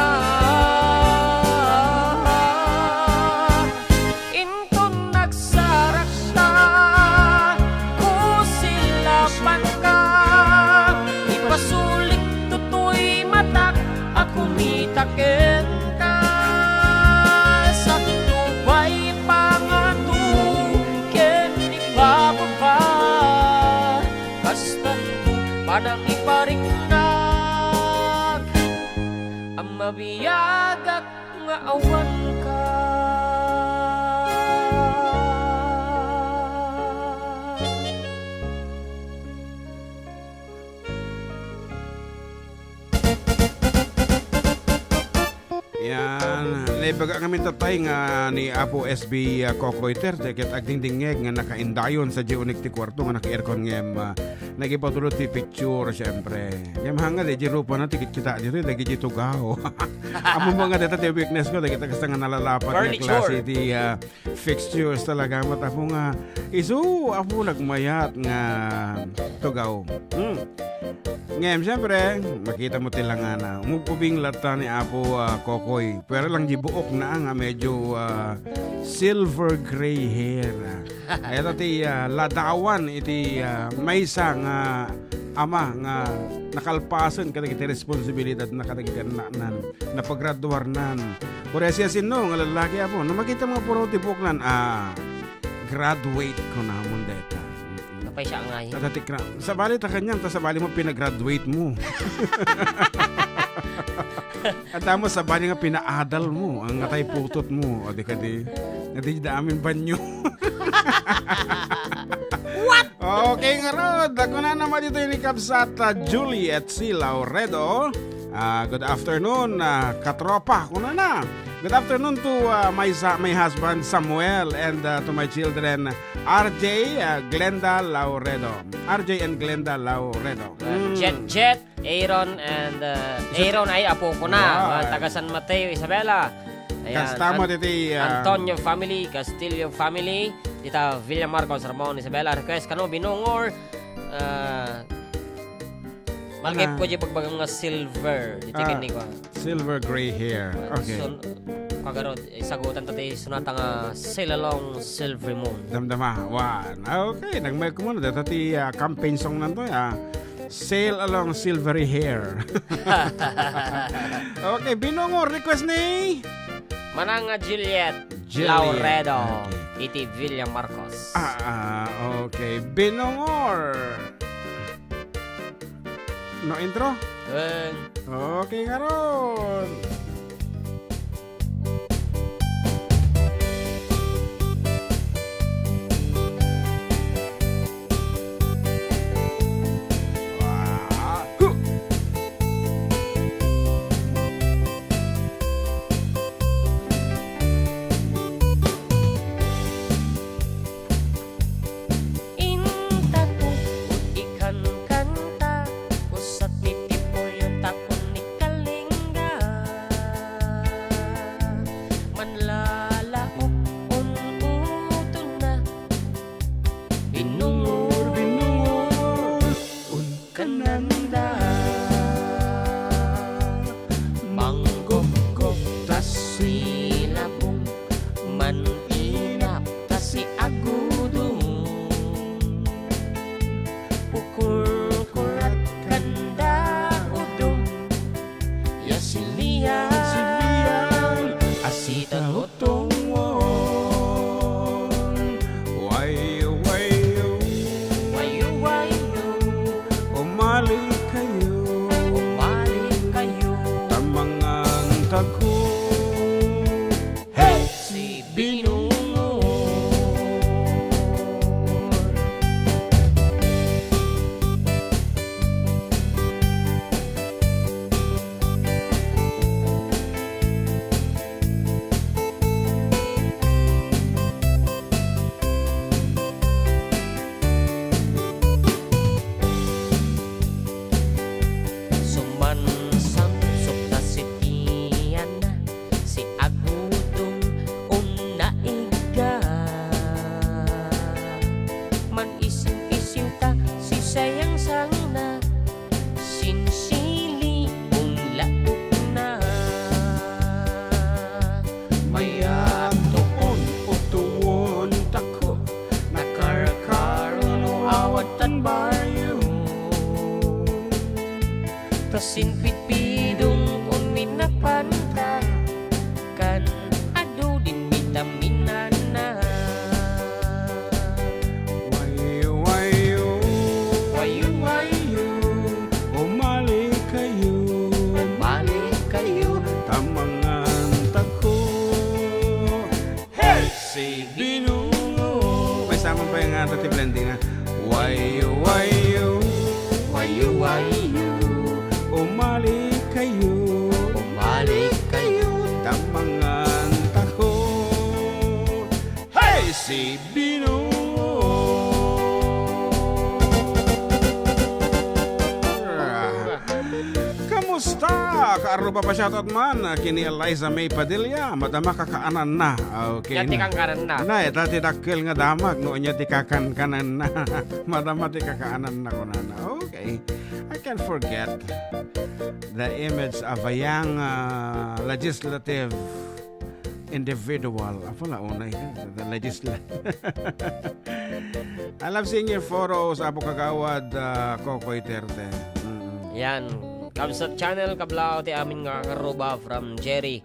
Inton nagsarakta, kusilapanka, ipasulik toy matak a kumita kenka. Sakto pay pangato ken ipababa, kastanto panangipariknak a mabiagak nga awanka. Yan. Naibaga ngamin tatay nga ni Apo S B, ah, Kokoy Ter, dagiti agdingdingngeg nga nakaindayon sa G-Unit ti kuarto nga naka-aircon ngem, ah, nagipatulod ti picture, siyempre. Ngem hanga di, di rupa na, ti kitkita, di, dagiti tugaw. Ammom nga deta ti weakness ko, dagita kasta nga nalalapat nga Furniture. Klase ti, ah, fixtures talaga. Mat, Apo nga, isu, Apo, nagmayat nga tugaw. Hmm. Ngem, siyempre, makita mo ti langana. Umububing latta ni Apo, ah, Kokoy. Pero lang di buok na nga medyo, ah, silver gray hair. Ito ti, ah, ladawan iti, ah, maysa nga ama nga nakalpasen kadagiti responsibilidad na kadagiti annaknan, napagraduarnan. Kuri siasino nga lalaki, Apo, no makita mo puro ti buoknan, ah, graduate ko namon deta. Mm-mm. Apay siya ngay? Kada ti kra-, sabali ta kanian, ta sabali mo pinagraduate mo. At mo sabali nga pinaadal mo, ang ngatay putot mo, o di kadi, nga di da amin banyo. What? Okay, ngarud, kunana met ditoy ni Kabsat, ah, Juliet C. Lauredo. Ah, good afternoon, ah, katropa, kunana. Good afternoon to, ah, my sa-, my husband Samuel and, ah, to my children, R J, ah, Glenda Lauredo. R J and Glenda Lauredo. Uh, Mm. Jet Jet, Aaron, and, uh, Jet- Aaron ay apo ko na. Wow. Uh, taga San Mateo, Isabela. Ayan. Kasta mo An-, diti, uh, Antonio family, Castillo family, Tita Villa Marcos, Ramon, Isabela. Request kano, Binungor. Uh, malagay Ah. ko di pagbagam nga silver. Diti Ah. Kini ko. Silver gray hair. Okay. So, kagarod, isagutan ta ti sonata nga Sail Along Silvery Moon. Damdama, wan. Okay, nagmayat ko muna. Data ti, ah, campaign song nanto, ah. Sail along silvery hair. Okay, Binungor, request ni? Manang nga Juliet Juliet. Lauredo. Okay. Iti Villa Marcos. Ah, ah, okay. Binungor. No intro? Wen. Okay, karon. Intato, ikankanta, usa ti tipolyo tapon ni Kalinga. Manlalaok, un-utona. Binungor, binungor, un-, kananda. Manggopgop ta silabong, man-inap ta siagudong. Ukurkurat kanda udong, ya silian, asitan utong Umalikayo. Umalikayo. Ta mangan tako. Hey! Si Binungot. Sumansangsup ta si Tiana, si Agudong unna igga. Man-isiw-isiw ta si Sayangsangna, sinsili unla ukna. Mayat toon, utuon tako, nakarkaro no awat tan baryo. Ta sinpidpidong unmin napanta, kan adu din bitaminana. Wayo, wayo. Wayo, wayo. Umalikayo. Umalikayo. Ta mangan tako. Hey! Si Binungot. Maysa man pay nga ata ti blending, ah. Wayo, wayo. Wayo, wayo. Umalikayo. Umalikayo. Ta mangan tako. Hey, si Binungot. Kamusta? Kaarruba, pa-shoutout man ken ni Eliza May Padilla. Madama kakaananna. Okay. Ania ti kankananna? Nay, ta ti dakkel nga damag, no, ania ti kakankananna. Madama ti kakaananna, kunana. Okay. I can't forget the image of a young, uh, legislative individual. Apo la unay, the legisla-, I love seeing your photos, Apo Kagawad, uh, Kokoy Terte. Mm-mm. Yan. Kabsat Channel, kablaaw ti amin nga kaarruba from Jerry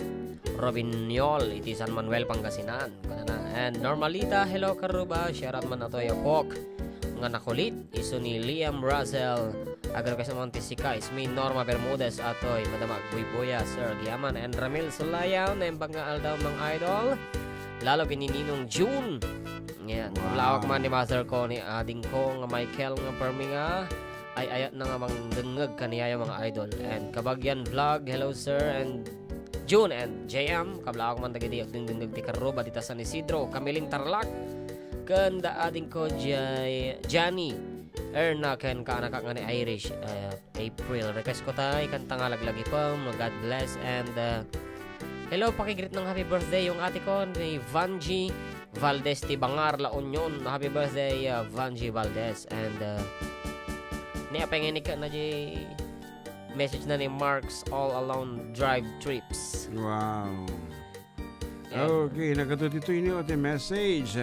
Robiniol iti San Manuel, Pangasinan. Kunana. And Normalita, hello, kaarruba. Shout out man atoy a pork nga nakulit, isu ni Liam Russell. Ag-request man ti sika, ismi Norma Bermudez, atoy, Madam Agbuybuya, Sir Giaman, and Ramil Sulayaw, naimbag nga aldaw, Mang Idol. Lalo ken ni Ninong June. Yan. Wow. Lawak man ni Master ko, ni ading ko nga Michael nga permi nga ay-ayatna nga mangdengngeg kaniayo, mga idol. And Kabagyan Vlog, hello, sir, and June and J M, kablaaw man dagiti agdengdengngeg ti kaarruba dita San Isidro, Camiling, Tarlac, ken da ading ko, Jay-, Johnny, Erna, ken kaanakak nga ni Irish, uh, April. Request ko tay, kanta nga Laglagipem, God bless, and, uh, hello, pakigreet ng happy birthday yung ate ko ni Vangie Valdez ti Bangar, La Union. Happy birthday, uh, Vangie Valdez. And, uh, ni apay nga inikka na di message na ni Mark's All Alone Drive Trips. Wow. Yan. Okay, nagkatutito ini o ti message.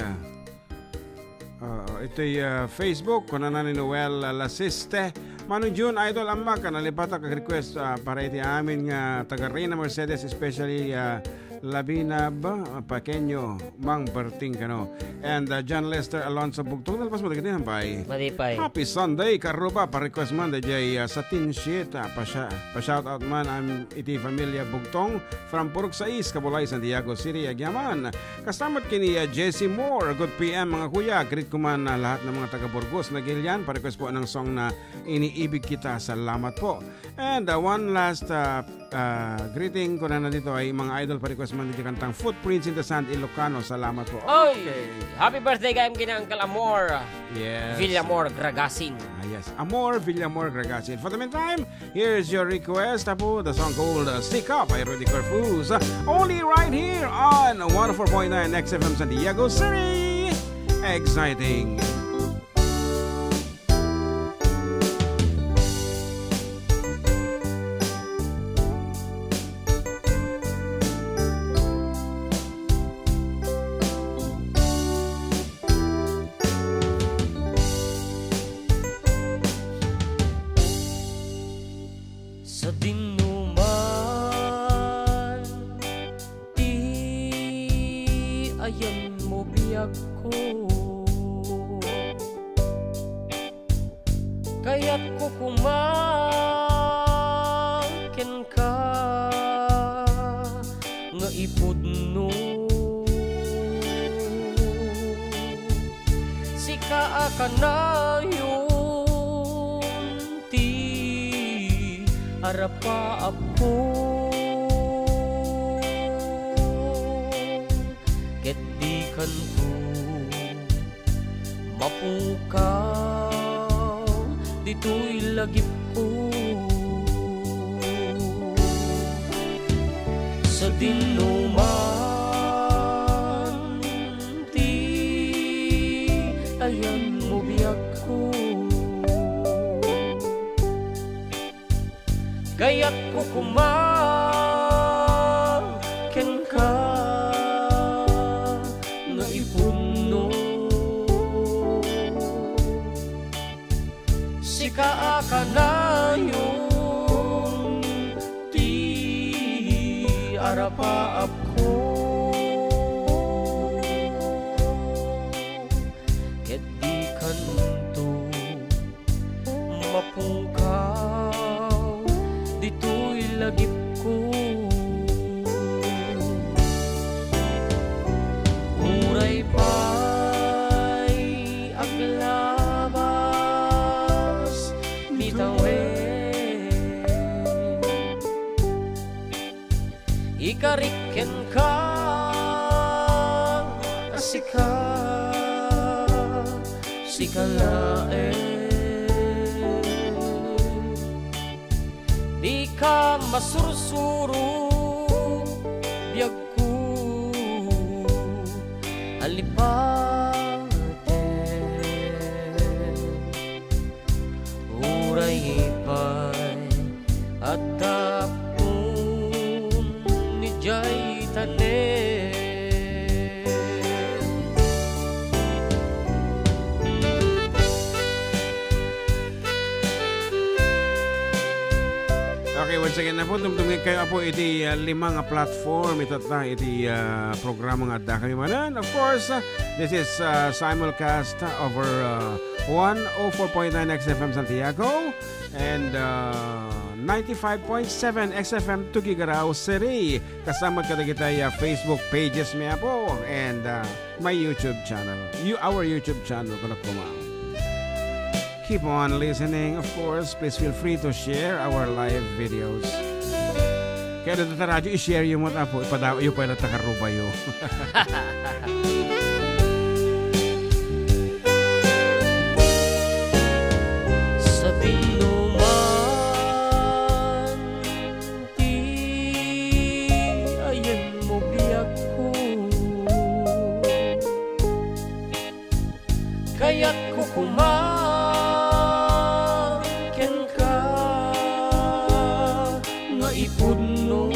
Oo, ito'y, ah, Facebook, kunana ni Noel, ah, Lasiste. Manong June, idol, ammak, nalipatak ag request, ah, para iti amin nga taga Reyna Mercedes, especially, ah, Labinab, ah, Paqueño, Mang Berting kano. And, ah, John Lester Alonso Bugtong, nalpas mo dagiti, hampay. Malipay. Happy Sunday, kaarruba, pa-request man, dayjay, ah, Satin Sheet, ah, pa-sha-, pa-shout out man, am, iti familia Bugtong, from Purok Sais, Kabulay, Santiago City, agyaman. Kasta met ken ni, ah, Jesse Moore, good P M, mga kuya. Greet ko man, ah, lahat ng mga taga Burgos, Nagilian, pa-request po ng song na Iniibig Kita. Salamat po. And, uh, one last, uh, uh, greeting ko na nandito ay mga idol, pa-request man dito kantang Footprints in the Sand, Ilocano. Salamat po. Oy! Okay. Happy birthday, kayam kina Uncle Amor. Yes. Villamor Gragasin. Ah, yes. Amor Villamor Gragasin. For the meantime, here's your request, Apo, the song called, uh, Stick Up by Rudy Corpus. Uh, only right here on one oh four point nine X F M Santiago City. Exciting. Sadino man ti ayanmo, biagko. Kaya Kayatko koma kenka nga ipudno. Sika a kanayon ti arapaapko. Ket dikanto mapukaw ditoy lagipko. Sadinoman ti ayanmo biagko. Kayatko koma kenka nga ipudno. Sika a kanayon ti arapaapko. Ket dikanto mapukaw ditoy lagipko. Uray pay aglabas ni tawen. Ikarik kenka a sika, sika laeng. Dika masursuro, biagko a lipaten. Uray pay adda pon idiay tanem. Okay, once again, Apo, tumtungig kayo, Apo, iti, ah, lima nga platform, itatta iti, ah, programa nga adda kami manen. Of course, ah, this is, ah, simulcast over, ah, one oh four point nine X F M Santiago and, ah, ninety-five point seven X F M Tuguegarao City. Kasama kadagiti, ah, Facebook pages mi, Apo, and, ah, my YouTube channel. You, our YouTube channel, kung ako, ma'am. Keep on listening. Of course, please feel free to share our live videos. Kaya dito sa radyo, i-share yung mga, Apo, ipadayo pa yung takarubayo. Sadinoman ti ayanmo biagko. Kayatko koma kenka nga ipudno.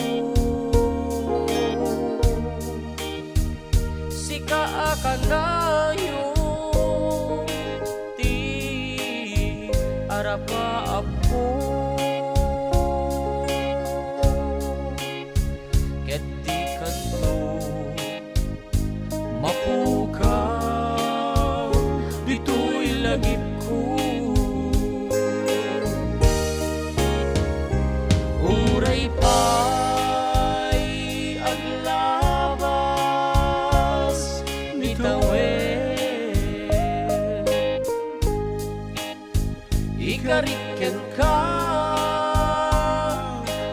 Sika a kanayon ti arapaapko. Ket dikanto mapukaw ditoy lagipko. Uray pay aglabas ni tawen. Ikarik kenka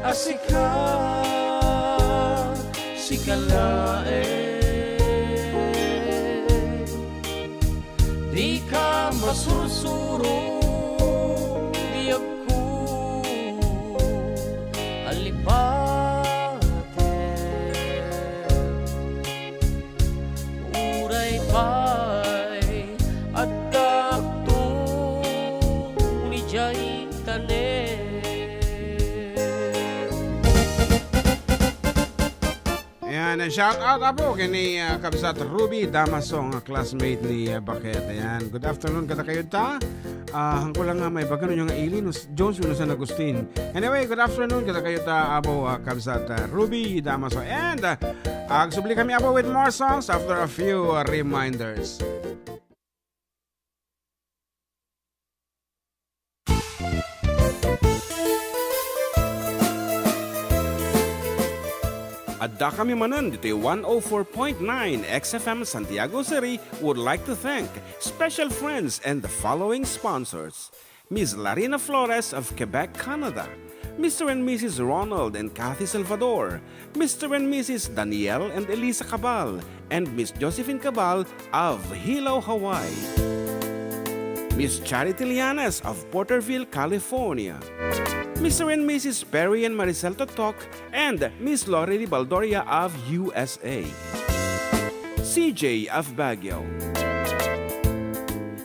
a sika, sika laeng. Dika masursuro, biagko a lipaten. Uray pay adda agtun idiay tanem. Ayan, shout out, Apo, kini, ah, Kabsat Ruby Damaso, nga classmate ni, ah, Baket. Ayan, good afternoon kadakayo ta. Ah, hangko lang nga maibaga no nga ili no Jones wenno San Agustin. Anyway, good afternoon kadakayo ta, Apo, ah, Kabsat, ah, Ruby Damaso. And, ah, agsubli kami, Apo, with more songs after a few, ah, reminders. Adda kami manen ditoy one oh four point nine X F M Santiago City would like to thank special friends and the following sponsors: Miss Larina Flores of Quebec, Canada, Mister and Missus Ronald and Kathy Salvador, Mister and Missus Daniel and Elisa Cabal, and Miss Josephine Cabal of Hilo, Hawaii, Miss Charity Llanes of Porterville, California, Mister and Missus Perry and Maricel Totok, and Miss Lori Ribaldoria of U S A. C J of Baguio.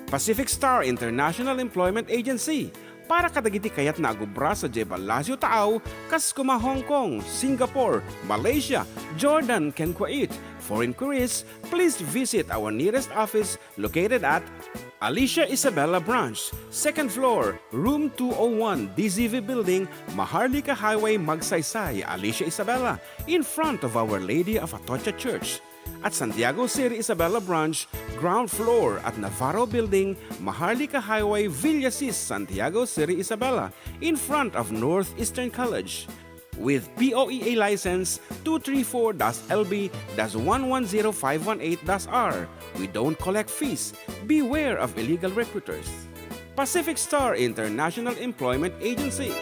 Pacific Star International Employment Agency, para kadagiti kayatna agubra sadiay Palacio Taaw, kas kuma Hong Kong, Singapore, Malaysia, Jordan, ken Kuwait. For inquiries, please visit our nearest office located at Alicia Isabela Branch, second floor, room two oh one, D Z V Building, Maharlika Highway, Magsaysay, Alicia Isabela, in front of Our Lady of Atocha Church. At Santiago City Isabela Branch, ground floor at Navarro Building, Maharlika Highway, Villasis, Santiago City Isabela, in front of Northeastern College. With P O E A license two three four dash L B dash one one zero five one eight dash R. We don't collect fees. Beware of illegal recruiters. Pacific Star International Employment Agency.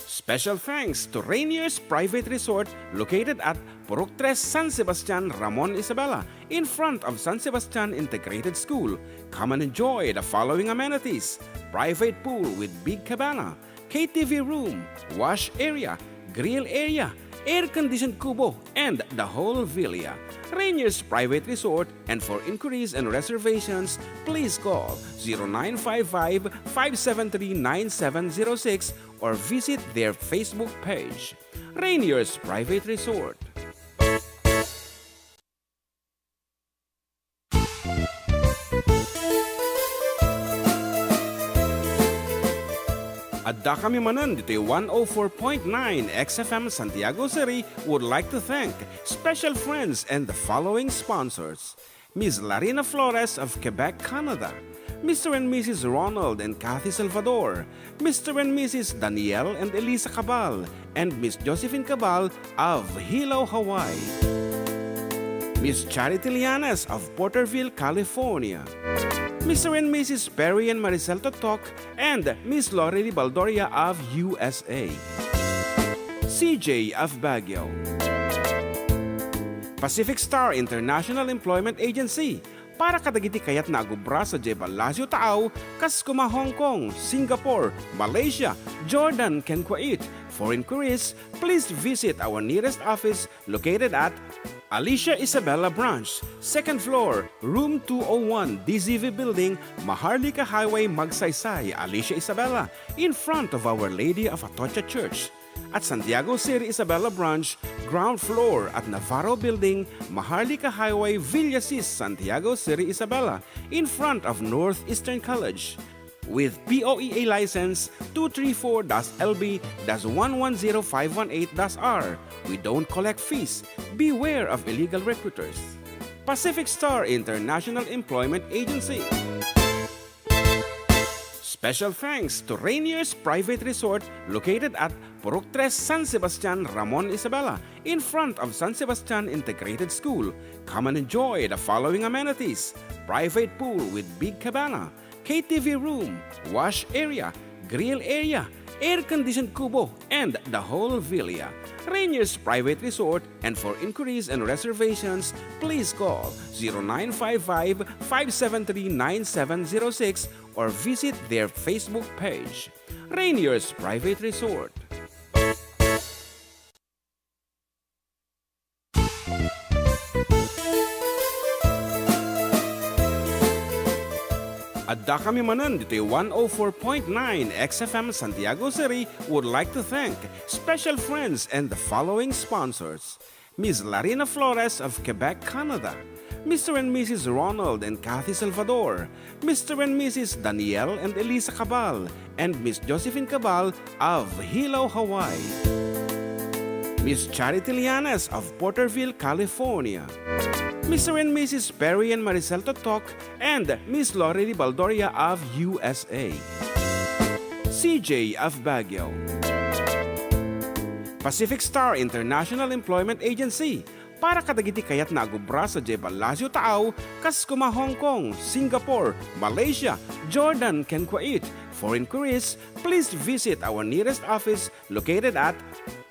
Special thanks to Rainier's Private Resort, located at Purok Tres, San Sebastian, Ramon Isabela, in front of San Sebastian Integrated School. Come and enjoy the following amenities: private pool with big cabana, K T V room, wash area, grill area, air-conditioned kubo, and the whole villa. Rainier's Private Resort, and for inquiries and reservations, please call zero nine five five, five seven three, nine seven zero six or visit their Facebook page, Rainier's Private Resort. Adda kami manen ditoy one oh four point nine X F M Santiago City would like to thank special friends and the following sponsors: Miss Larina Flores of Quebec, Canada, Mister and Missus Ronald and Kathy Salvador, Mister and Missus Daniel and Elisa Cabal, and Miss Josephine Cabal of Hilo, Hawaii, Miss Charity Llanes of Porterville, California, Mister and Missus Perry and Maricel Totok, and Miss Lori Ribaldoria of U S A, C J of Baguio, Pacific Star International Employment Agency, para kadagiti kayatna agubra sadiay Palacio Taaw, kas kuma Hong Kong, Singapore, Malaysia, Jordan, ken Kuwait. For inquiries, please visit our nearest office located at Alicia Isabela Branch, second floor, room two oh one, D Z V Building, Maharlika Highway, Magsaysay, Alicia Isabela, in front of Our Lady of Atocha Church. At Santiago City Isabela Branch, ground floor at Navarro Building, Maharlika Highway, Villasis, Santiago City Isabela, in front of Northeastern College. With P O E A license two three four dash L B dash one one zero five one eight dash R. We don't collect fees. Beware of illegal recruiters. Pacific Star International Employment Agency. Special thanks to Rainier's Private Resort, located at Purok Tres, San Sebastian, Ramon Isabela, in front of San Sebastian Integrated School. Come and enjoy the following amenities: private pool with big cabana, K T V room, wash area, grill area, air-conditioned kubo, and the whole villa. Rainier's Private Resort, and for inquiries and reservations, please call zero nine five five, five seven three, nine seven zero six or visit their Facebook page, Rainier's Private Resort. Adda kami manen ditoy one oh four point nine X F M Santiago City would like to thank special friends and the following sponsors: Miss Larina Flores of Quebec, Canada, Mister and Missus Ronald and Kathy Salvador, Mister and Missus Daniel and Elisa Cabal, and Miss Josephine Cabal of Hilo, Hawaii, Miss Charity Llanes of Porterville, California, Mister and Missus Perry and Maricel Totok, and Miss Lori Ribaldoria of U S A, C J of Baguio, Pacific Star International Employment Agency, para kadagiti kayatna a gubra sadiay Palacio Taaw, kas kuma Hong Kong, Singapore, Malaysia, Jordan, ken Kuwait. For inquiries, please visit our nearest office located at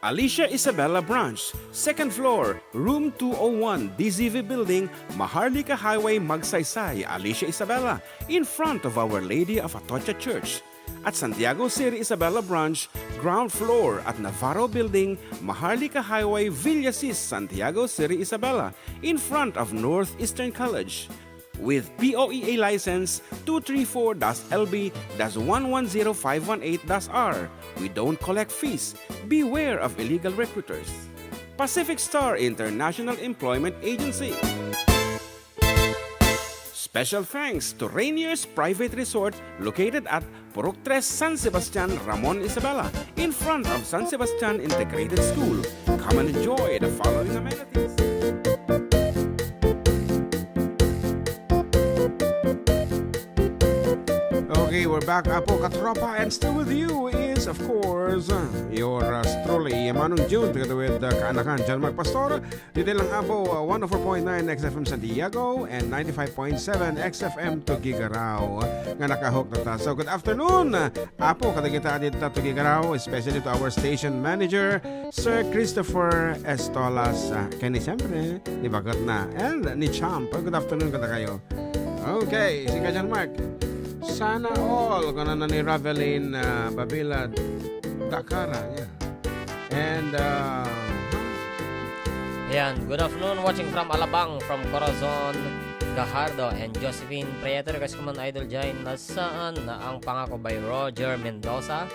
Alicia Isabela Branch, second floor, room two oh one, D Z V Building, Maharlika Highway, Magsaysay, Alicia Isabela, in front of Our Lady of Atocha Church. At Santiago Seri Isabela Branch, ground floor at Navarro Building, Maharlika Highway, Villasis, Santiago Seri Isabela, in front of Northeastern College. With P O E A license two three four dash L B dash one one zero five one eight dash R. We don't collect fees. Beware of illegal recruiters. Pacific Star International Employment Agency. Special thanks to Rainier's Private Resort located at Purok Tres, San Sebastian, Ramon Isabela, in front of San Sebastian Integrated School. Come and enjoy the following amenities. Okay, we're back, Apo Katropa, and still with you is, of course, uh, your, uh, truly, Manong June, together with, uh, Kaanakan, John Mark Pastor. Ditoy lang, Apo, uh, one oh four point nine X F M Santiago and ninety-five point seven X F M Tuguegarao nga nakahook na ta. So, good afternoon, uh, Apo, kadagita dita Tuguegarao, especially to our station manager, Sir Christopher Estolas, uh, ken ni, siyempre, ni Bagat na, and ni Champ. Good afternoon kadakayo. Okay, sika John Mark. Sana all, kanana ni Ravelin, uh, Babila Dakara, yeah. And, uh, Ayan, good afternoon, watching from Alabang, from Corazon, Gajardo, and Josephine Prieto, request ko man, Idol Jai, Nasaan na ang Pangako by Roger Mendoza.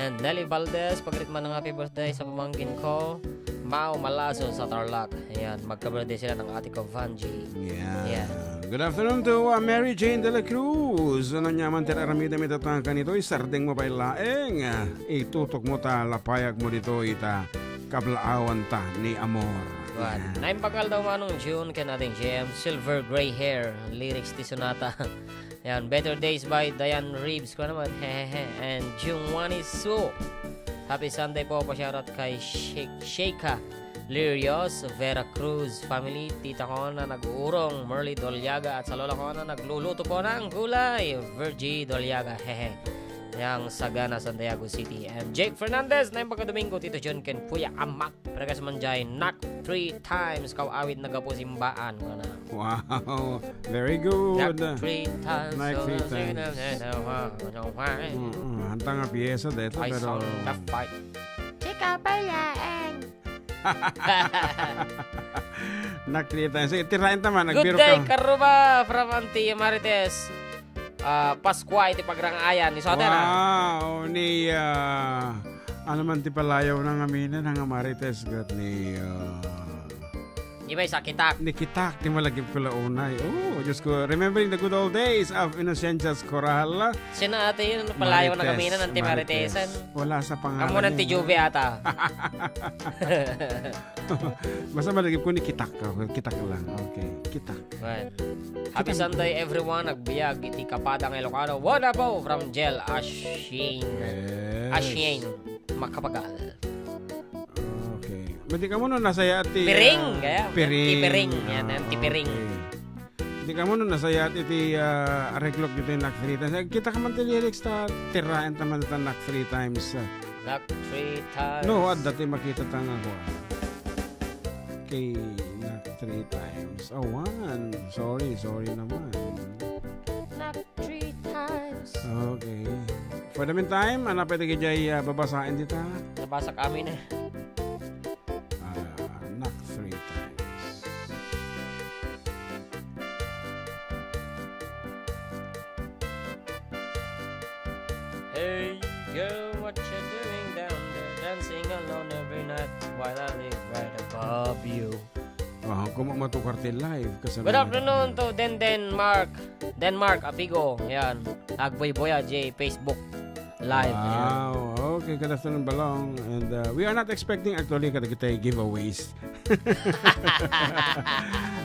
And Nelly Valdez, pagrit man ng happy birthday sa pamangkin ko, Mau Malaso sa Tarlac. Ayan, magka-birthday sila ng ate ko, Vanji. Yeah. Good afternoon to, uh, Mary Jane de la Cruz. Ano niya man, tira aramidem ita ta kanito, isardeng mo pay laeng. Itutok mo ta, lapayag mo dito, ita kablaawan ta ni Amor. Wan. Naimbag aldaw, Manong June ken Ading J M, Silver Gray Hair, lyrics ti sonata. Yan, Better Days by Diane Reeves. Ko naman, hehehe. And June one is so. Happy Sunday po, pa-shoutout kay Sheik-, Sheikha Lirios, Vera Cruz family, tita ko na nag-uurong, Merly Doliaga, at sa lola ko na nagluluto po ng gulay, Virgie Doliaga, hehe. Yang Sagana, Santiago City. And Jake Fernandez, na yung pagka-Domingo, Tito John, ken Kuya Amak. Pregas man jay, knock three times, kaw awit nagapu simbaan, ko na. Wow, very good. Knock three times. Knock three times. Mm, hanta nga piyesa dito, pero... Chika pala, eh. Nakita. Sige, tirain ta man. Good day, Karuba, from Auntie Marites. Ah, Pascua iti Pagrang-ayan. Isu ata na. Wow, ni, ah, ano man ti palayaw na nga mina, nga Marites, gat ni, ah, Di ba isa kitak? Ni kitak, ti malagip ko la unay. Oh, Diyos ko, remembering the good old days of Inocencia's Coral. Sino ate yun? Palayaw na kami na, Auntie Maritesan. Wala sa pangalan. Amo ng ti Juve ata. Basta malagip ko ni kitak ka. Kitak lang. Okay. Kitak. Right. Happy Sunday, everyone. Nagbiag iti Kapadang Ilocano. What about from Jel Ashin? Yes. Ashin. Makapagal. Okay. Madi kamo no nasaya ti, Piring, ah, kaya? Piring. Ti Piring. Yan, ah, ti Piring. Okay. Di kamo no nasaya ti, ti, ah, areglok dito yung knock three times. Kita ka man ti lyrics ta, tiraen ta man ta knock three times. Ah. Knock three times. No, adda ti makita ta nga ko. Okay, knock three times. Oh, one. Sorry, sorry naman. Knock three times. Okay. For the meantime, ano pa iti jay, ah, babasaen dita? Nabasa kami na. Ah, knock three times. Hey girl, what you doing down there, dancing alone every night while I live right above you? Ah, kung matukar ti live, kasama. Good afternoon to Den Denmark. Denmark, Apigo. Yan. Agbuybuya, J, Facebook Live. Wow. Okay, good afternoon, Balong. And, uh, we are not expecting actually kadagiti giveaways.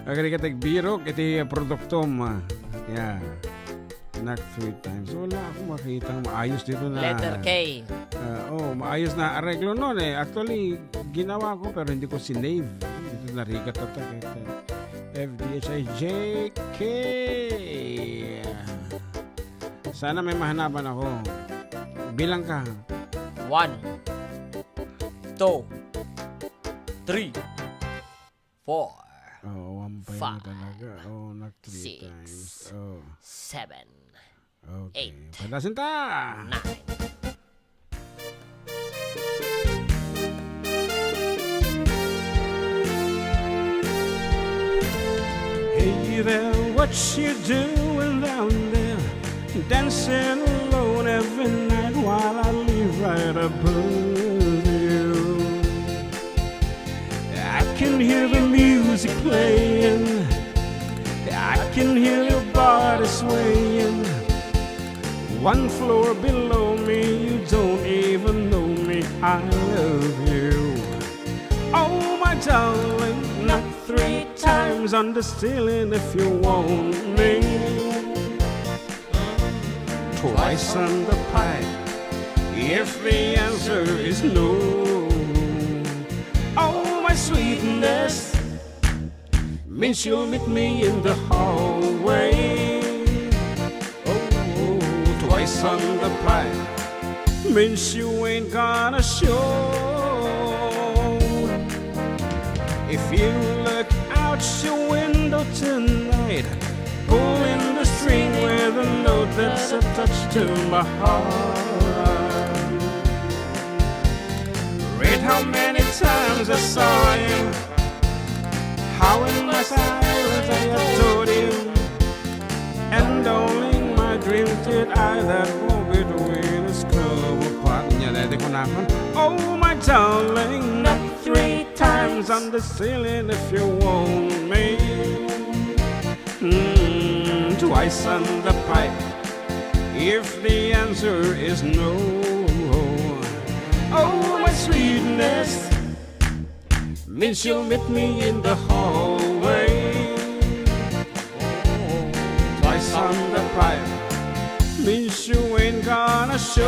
Kadagiti birok iti produktom. Yeah. Knock three times. Wala ako makita maayos dito na. Letter K. Ah, oh, maayos na areglo nun eh. Actually, ginawa ko pero hindi ko sinave. Ito narigat ata kay F D H I J K. Sana may mahanapan ako. Bilang ka. One, two, three, four, Oh, one five Five, na talaga. Oh, not three six, times. Oh, seven, okay. Eight. Padasin ta! Nine. Hey there, what you doing down there? Dancing alone every night while I live right above you. I can hear the music playing. I can hear your body swaying. One floor below me, you don't even know me. I love you. Oh, my darling, not three times on the ceiling if you want me. Twice on the pipe if the answer is no. Oh, my sweetness means you'll meet me in the hallway. Oh, twice on the pipe means you ain't gonna show. If you look out your window tonight, pulling the string with a note that's attached to my heart. Read how many times I saw you, how in my silence I adored you, and only in my dreams did I that walk between us come apart. Nya, dede ko na. Oh, my darling, not three times on the ceiling if you want me. Mm, twice on the pipe if the answer is no. Oh, my sweetness means you'll meet me in the hallway. Twice on the pipe means you ain't gonna show.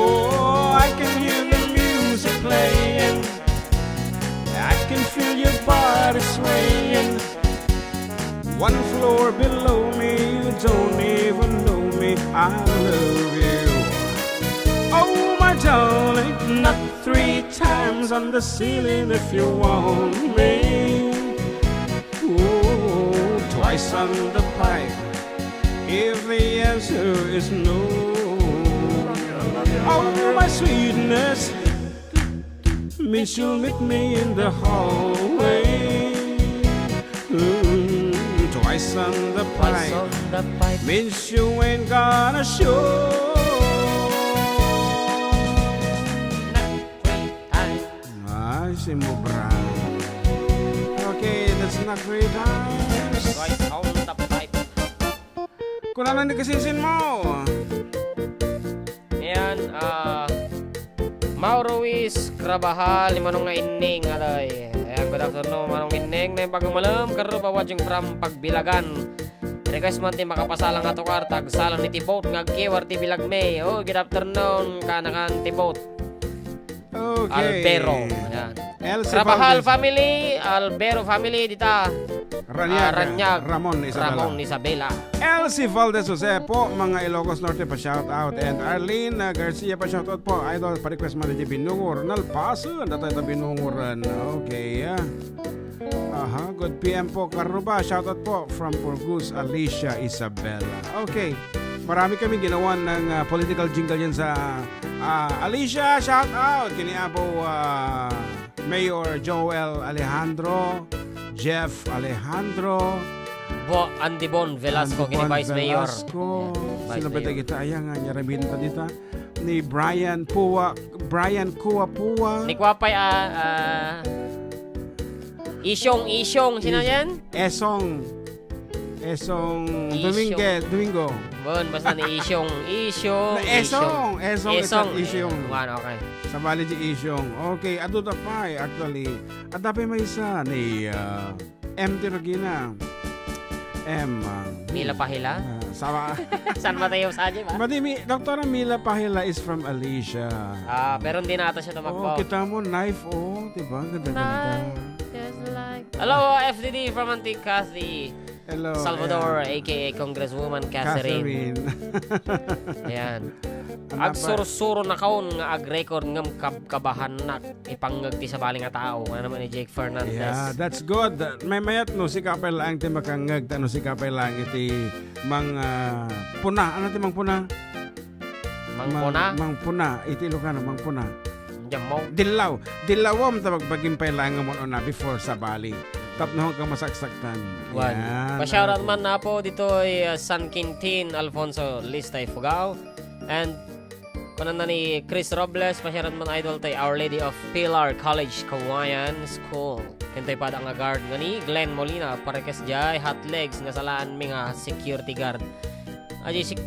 Oh, I can hear the music playing. I can feel your body swaying. One floor below me, you don't even know me. I love you. Oh, my darling, not three times on the ceiling if you want me. Oh, twice on the pipe if the answer is no. Oh, my sweetness means you'll meet me in the hallway. Mm, twice on the Twice pipe on the pipe. means you ain't gonna show. Not three times. Ay, simubra. Okay, that's not three times. Twice on the pipe. Kunana ni kasinsin mo. Ayan, ah, Mao Ruiz Carabajal, ni Manong nga Inning, aday. Ayan, good afternoon, Manong Inning. Naimbag a malem, Karuba, watching from Pagbilagan. Request man ti makapasala nga tukar, tagsala ni Tibot nga agkiwar ti bilagmi. Oh, good afternoon, kanakan Tibot. Okay. Albero. Ayan. Elsie Carabajal Valdez. family, Albero family, dita. Raniag, Ah, Raniag. Ramon Isabela. Ramon Isabela. Elsie Valdez Jose po, mga Ilocos Norte pa shout out. And Arlene, ah, Garcia pa shout out po. Idol, pa-request man di Binungo, Ronald Paso, data ita Binungo ran. Okay, ah. Aha, good P M po, Karuba. Shout out po from Purgus, Alicia Isabela. Okay. Marami kami ginawa ng ah, political jingle yan sa ah, Alicia, shout out. Kini Apo ah, Mayor Joel Alejandro, Jeff Alejandro, Bo, Andy Bon Velasco, Andy kini Bon Vice Mayor. Velasco. Vice Sino ba Mayor. Kita? Ayan nga, nyarabin pa dita. Ni Brian Pua, Brian Kua Pua. Ni Kuwapay, ah, ah, Isyong, Isyong, sino yan? Esong. Esong Isyong. Dominguez, Domingo. Basta ni Isyong, Isyong, Na Esong, Esong, Esong, Esong, Esong. Wan, okay. Sabali di Isyong. Okay, adu da pay, actually. Adda pay maysa ni, ah, M T Regina. M, ah, Mila Pahila? Ah, sawa. San Mateo sa ba? Madi, mi, Doktora Mila Pahila is from Alicia. Ah, pero hindi na ata siya tumakbo. Oo, kita mo, knife, oh, diba? Ganda-ganda. Knife is like Hello, F D D from Antique, Kathy. Hello, Salvador, ayan. A K A Congresswoman Catherine. Catherine. Ayan. Ano pa? Agsursuro na kaon nga ag-record ngem kab-, kabahannak ipangngeg ti sabali nga tao. Ano naman ni Jake Fernandez? Yeah, that's good. Maymayat no, sika pay laeng ti makangngeg, ta no sika pay laeng iti mang, ah, puna. Ano ti mangpuna? Mangpuna? Mang-, mangpuna. Iti Ilocano, mangpuna. Diyan mo. Dillaw. Dillawam ta bagbagim pay laeng nga muna before sabali. Tapno ka masaksaktan. Wan. Yan. Pa-shoutout man, Apo, ditoy, ah, San Quintin, Alfonso Lista, Ifugao. And kunan na ni Chris Robles, pa-shoutout man, idol, tay Our Lady of Pilar College, Kawayan School. Ken tay pada nga guard nga ni Glenn Molina, parekes jay Hot Legs nga salaanmi nga security guard. Aji si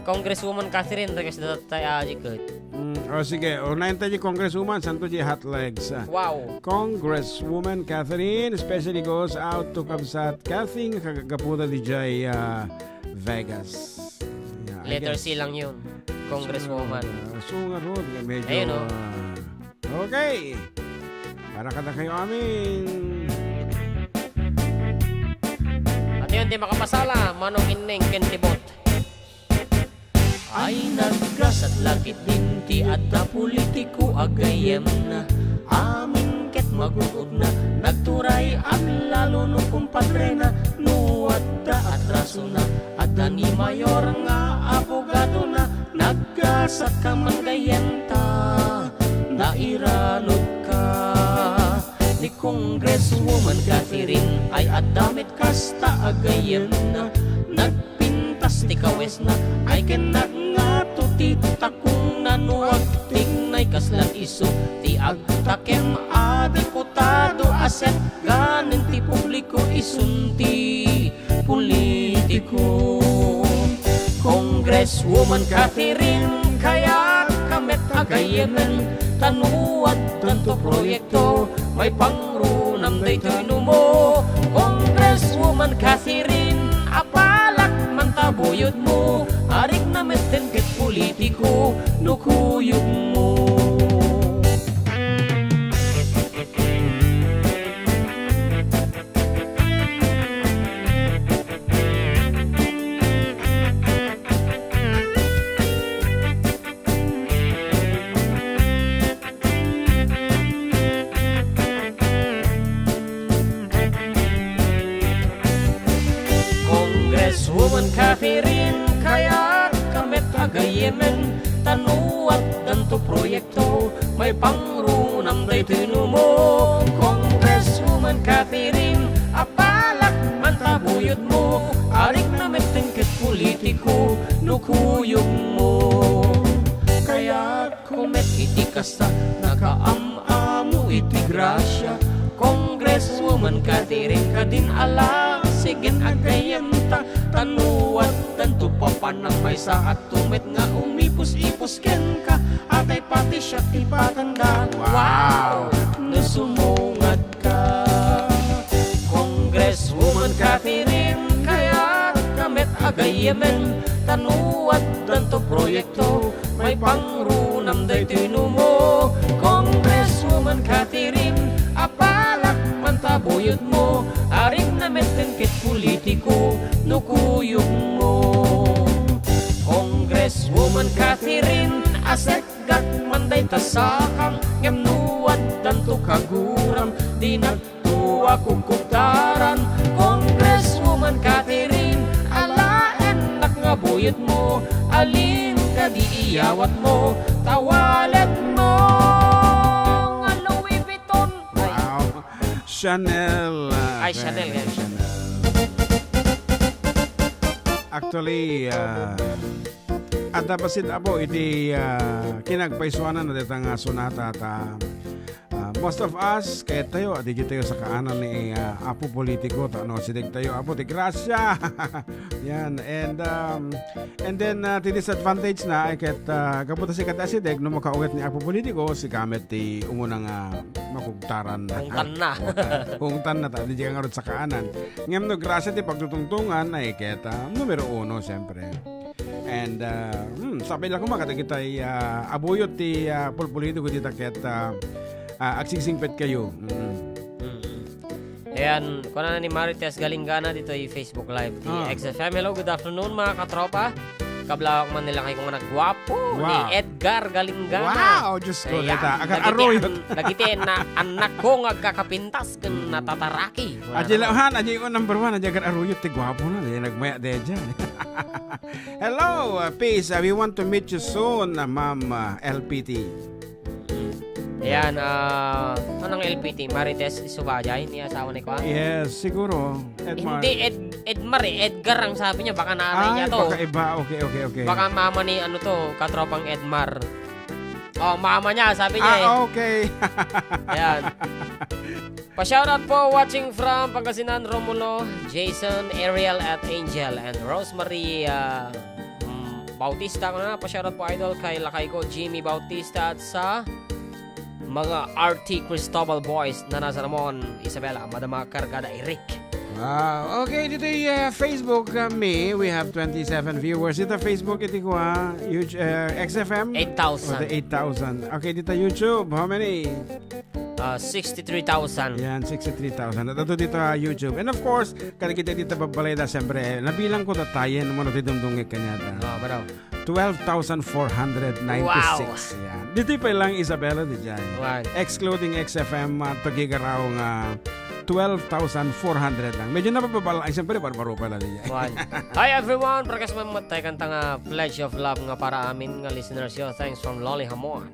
Congresswoman Catherine, request da tay aji ket. Mm, o sige, unayen tayo di Congresswoman, santo di Hot Legs. Ah. Wow. Congresswoman Catherine especially goes out to Kabsat Cathy nga kagagapuda di jay, ah, Vegas. Yeah, I Letter guess. C lang yun, Congresswoman. So, ah, so nga, Rod, medyo, Ayun, oh. ah, Okay. Para kada kayo amin. At yun, di makapasala, Manong Inning ken Tibot. Ay, naggasat lakit din ti adda politiko a gayyemna. Amin ket magud-udna, nagturay aglalo no kumpadrena, no adda atrasona, adda ni mayor nga abogadona, naggasat ka man gayyemta. Nairanutka ni Congresswoman Catherine ay adda met kasta a gayyemna. Nagpintas ti kawesna ay ken nagngato ti takongna no agtignay kasla isu ti agtakem a diputado a set ganen ti publiko isun ti politiko. Congresswoman Catherine, kayat ka met a gayyemen, ta no addanto proyekto, maipangrunam daytoy numo. Congresswoman Catherine, apalak man ta buyodmo, arigna metten ket politiko no kuyogmo. Congresswoman Catherine, kayat ka met a gayyemen, ta no addanto proyekto, to, maipangrunam daytoy numo. Congresswoman Catherine, apalak man ta buyodmo, arigna metten ket politiko no kuyogmo. Kayatko met iti kasta, nakaam-amo iti grasia. Congresswoman Catherine, kadin ala, sigen a gayyemta, ta no addanto papanam maysa a tumet nga umipus-ipus kenka, atay pati siak ti patanda. Wow! No sumungadka. Congresswoman Catherine, kayat ka met a gayyemen, ta no addanto proyekto, maipangrunam daytoy numo. Congresswoman Catherine, apalak man ta buyodmo, arigna metten ket politiko no kuyogmo. Congresswoman Catherine, asekgak man dayta sakam, ngem no addanto kaguram, dinakto a kukuptaran. Congresswoman Catherine, alaennak nga buyodmo, alin kadi iyawatmo, ta walletmo nga Louis Vuitton. Ay. Wow. Chanel, ah, Ay, Chanel, Chanel, yan. Chanel. Actually, ah, adda bassit, Apo, iti, ah, kinagpaysuanan na dita nga sonata ta, ah, Most of us, kayat tayo, a, di tayo sakaanan ni, ah, Apo Politiko, ta no, sideg tayo, Apo, ti grasya. Yan, and, um, and then, ah, ti disadvantage na, ay ket, ah, gapu ta sika ti asideg, no makaugat ni Apo Politiko, sika met ti umuna nga makugtaran. Hungtanna. Hungtanna ta, di ka ngarud sakaanan. Ngem no grasya ti pagtutungtungan, ay ket, ah, numero uno, siyempre. And, ah, hmm, sabay lang kumakat, kita, ah, abuyot ti, ah, pulpulido ko dita ket, ah, ah, agsigsingpet kayo. Mm. Mm. Ayan, kuna na ni Marites Galingana ditoy Facebook Live ti Ah. X F M. Hello, good afternoon, mga katropa. Kablawak man nila kay kung nagwapo ni Wow. Edgar Galingana. Wow, Diyos ko, Ayan, dita. Agar dagiti aroy. an-, dagiti na, anak ko nga agkakapintas ken Mm. natataraki. Kuna Ajay na. Lahan, ajay ko number one, ajay agar aruyot ti gwapo na, di nagmaya de dyan. Hello, uh, peace. Uh, we want to meet you soon, uh, Ma'am, uh, L P T. Ayan, ah, anong L P T? Marites Subajay, ni asawa ni Kwan? Yes, siguro. Edmar. Hindi, Ed-, Edmar eh. Edgar ang sabi niya. Baka nanay Ay, niya to. Baka iba. Okay, okay, okay. Baka mama ni ano to, katropang Edmar. Oh, mama niya, sabi niya Ah, eh. okay. Ayan. Pa-shoutout po, watching from Pangasinan, Romulo, Jason, Ariel, at Angel, and Rosemary, ah, mm, Bautista. Kuna na, pa-shoutout po, idol, kay lakay ko, Jimmy Bautista, at sa mga R T Cristobal Boys na nasa Ramon, Isabela, Madama Cargada, Eric. Wow. Okay, dito yung, uh, Facebook, uh, me, we have twenty-seven viewers. Dito Facebook, iti kwa, huge, uh, X F M? Eight thousand. O, the eight thousand. Okay, dito YouTube, how many? Ah, sixty-three thousand. Yan, sixty-three thousand. At ato dito, ah, YouTube. And of course, kada kita dito babbalay na, siyempre, nabilang ko tatayen, mo na ti dumdungit kanya ta. Ah, bro. Twelve thousand four hundred ninety-six. Wow. Yan. Dito pa lang Isabela di dyan. Wow. Excluding X F M, ah, Tagigaraw nga twelve thousand four hundred lang. Medyo napapabala. Ay, siyempre, barbaro pala di dyan. Wow. Hi, everyone. Prakas man matay kanta nga Pledge of Love nga para amin nga listeners yo. Thanks from Lolly Hamon.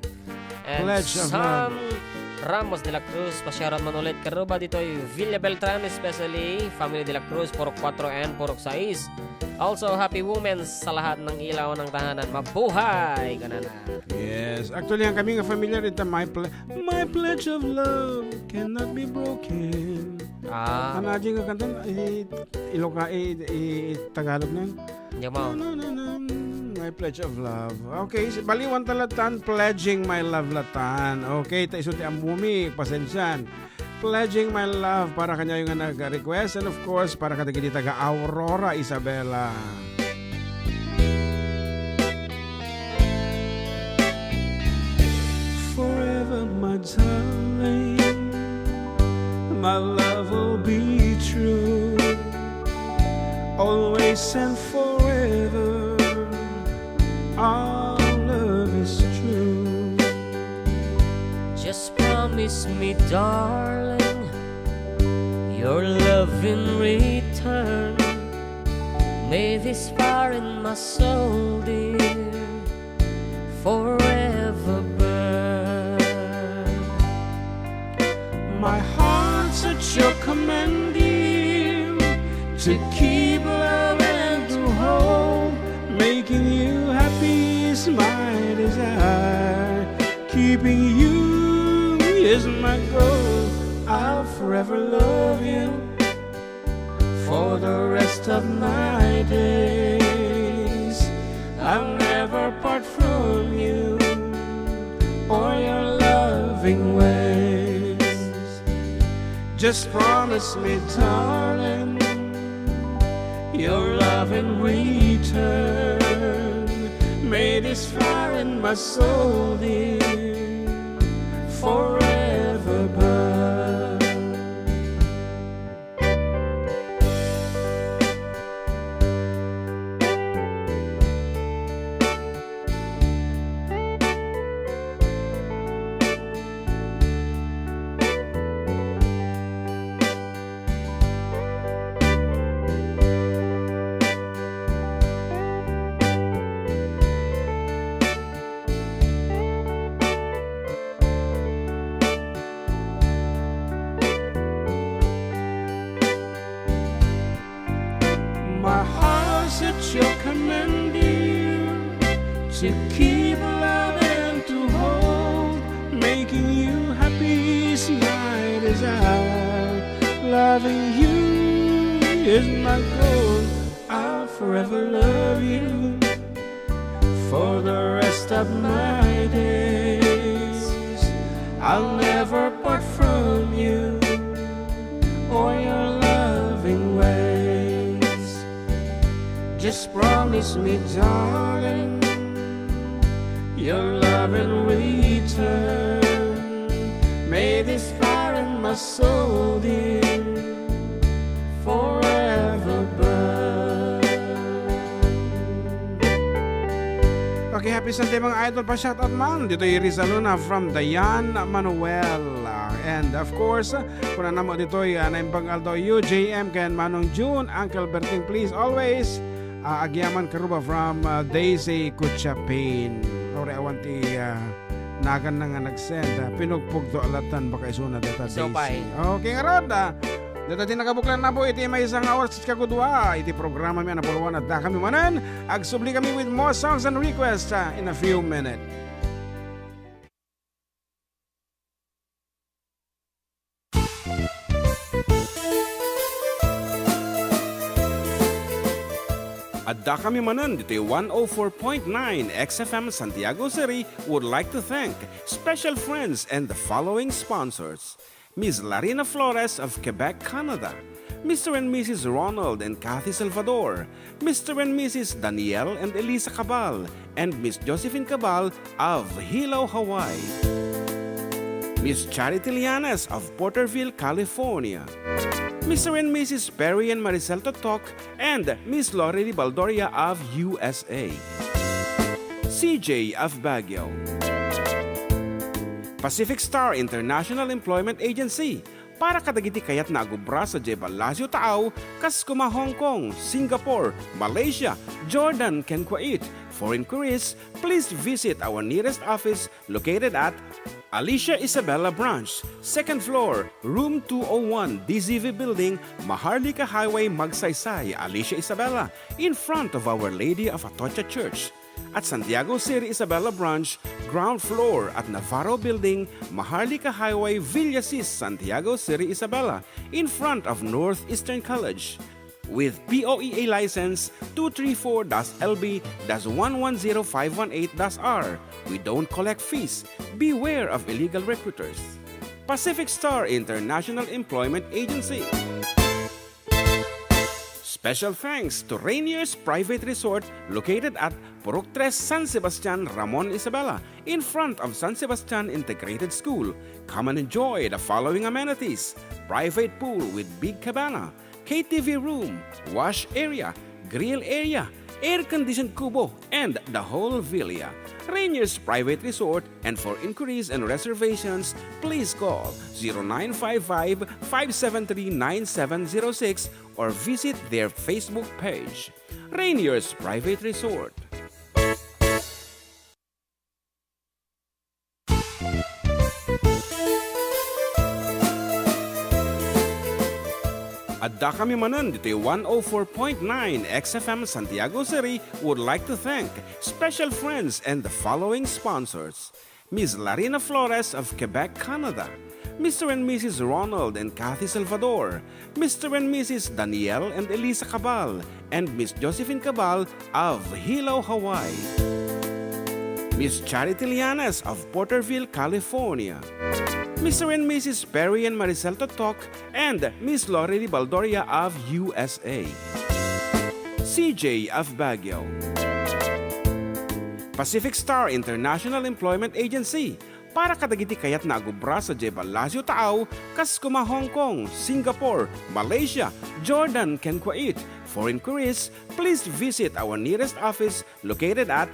And Pledge of Sam Love. Ramos de la Cruz, pa-shoutout man ulit karuba ditoy Villa Beltran, especially family de la Cruz, Purok Kuatro and Purok Sais. Also, happy Women's sa lahat ng ilaw ng tahanan. Mabuhay! Kanana. Yes. Actually, ang kami nga familiar ito, my, ple- my pledge of love cannot be broken. Ah. Ano, Ajay, nga kanta? Eh, Iloka, eh, eh, Tagalog na yun. Hindi mo. Na, na, na, na, my pledge of love. Okay, si Baliwan Talatan, pledging my love latan. Okay, ta isu ti ammumi, pasensian. Pledging my love para kanyayo nga nag-request, and of course, para kadagiti taga Aurora, Isabela. Forever, my darling, my love will be true. Always and forever, our love is true. Just promise me, darling, your love in return. May this fire in my soul, dear, forever burn. My heart's at your command, dear, to keep, love, and to hold. Making you happy is my desire. Keeping you is my goal. I'll forever love you for the rest of my days. I'll never part from you or your loving ways. Just promise me, darling, your love in return. May this fire in my soul, dear, forever burn. My heart's at your command, dear, to keep, love, and to hold. Making you happy Loving you is my goal. I'll forever love you for the rest of my days. I'll never part from you or your loving ways. Just promise me, darling, your love in return. May this fire in my soul, dear, forever burn. Okay, happy Sunday, mga idol. Pa-shoutout man ditoy Rizaluna from Diane Manuel. Ah, and of course, kunana mo ditoy, ah, naimbag nga aldaw, U J M ken Manong June, Uncle Berting, please always, ah, agyaman karuba from, ah, Daisy Kuchapin. Ore awan ti, ah, naganna nga nag-send, ah, pinugpugto a latan baka isuna data Isu Daisy. Pay. Okay, ngarud, ah, data ti nakabuklan na po iti maysa nga oras ket kagudua iti programa mi a napuluan a Dakami Manen. Agsubli kami with more songs and requests, ah, in a few minutes. Addakami manen ditoy one oh four point nine X F M Santiago City would like to thank special friends and the following sponsors: Miss Larina Flores of Quebec, Canada, Mister and Missus Ronald and Kathy Salvador, Mister and Missus Daniel and Elisa Cabal, and Miss Josephine Cabal of Hilo, Hawaii, Miss Charity Lianes of Porterville, California, Mister and Missus Perry and Maricel Totok, and Miss Lori Baldoria of U S A, C J of Baguio, Pacific Star International Employment Agency, para kadagiti kayatna a agubra sadiay Palacio Taaw, kas koma Hong Kong, Singapore, Malaysia, Jordan, ken Kuwait. For inquiries, please visit our nearest office located at Alicia Isabela Branch, second floor, room two oh one, D Z V Building, Maharlika Highway, Magsaysay, Alicia Isabela, in front of Our Lady of Atocha Church. At Santiago City Isabela Branch, ground floor at Navarro Building, Maharlika Highway, Villasis, Santiago City Isabela, in front of Northeastern College. With P O E A license two three four dash L B dash one one zero five one eight dash R, we don't collect fees. Beware of illegal recruiters. Pacific Star International Employment Agency. Special thanks to Rainier's Private Resort, located at Purok Tres, San Sebastian, Ramon Isabela, in front of San Sebastian Integrated School. Come and enjoy the following amenities: private pool with big cabana, K T V room, wash area, grill area, air-conditioned kubo, and the whole villa. Rainier's Private Resort, and for inquiries and reservations, please call zero nine five five, five seven three, nine seven zero six or visit their Facebook page. Rainier's Private Resort. Addakami manen ditoy one oh four point nine X F M Santiago City would like to thank special friends and the following sponsors: Miss Larina Flores of Quebec, Canada, Mister and Missus Ronald and Kathy Salvador, Mister and Missus Daniel and Elisa Cabal, and Miss Josephine Cabal of Hilo, Hawaii, Miss Charity Lianes of Porterville, California, Mister and Missus Perry and Maricel Totok, and Miss Lori Baldoria of U S A, C J of Baguio, Pacific Star International Employment Agency, para kadagiti kayatna a agubra sadiay Palacio Taaw, kas koma Hong Kong, Singapore, Malaysia, Jordan, ken Kuwait. For inquiries, please visit our nearest office located at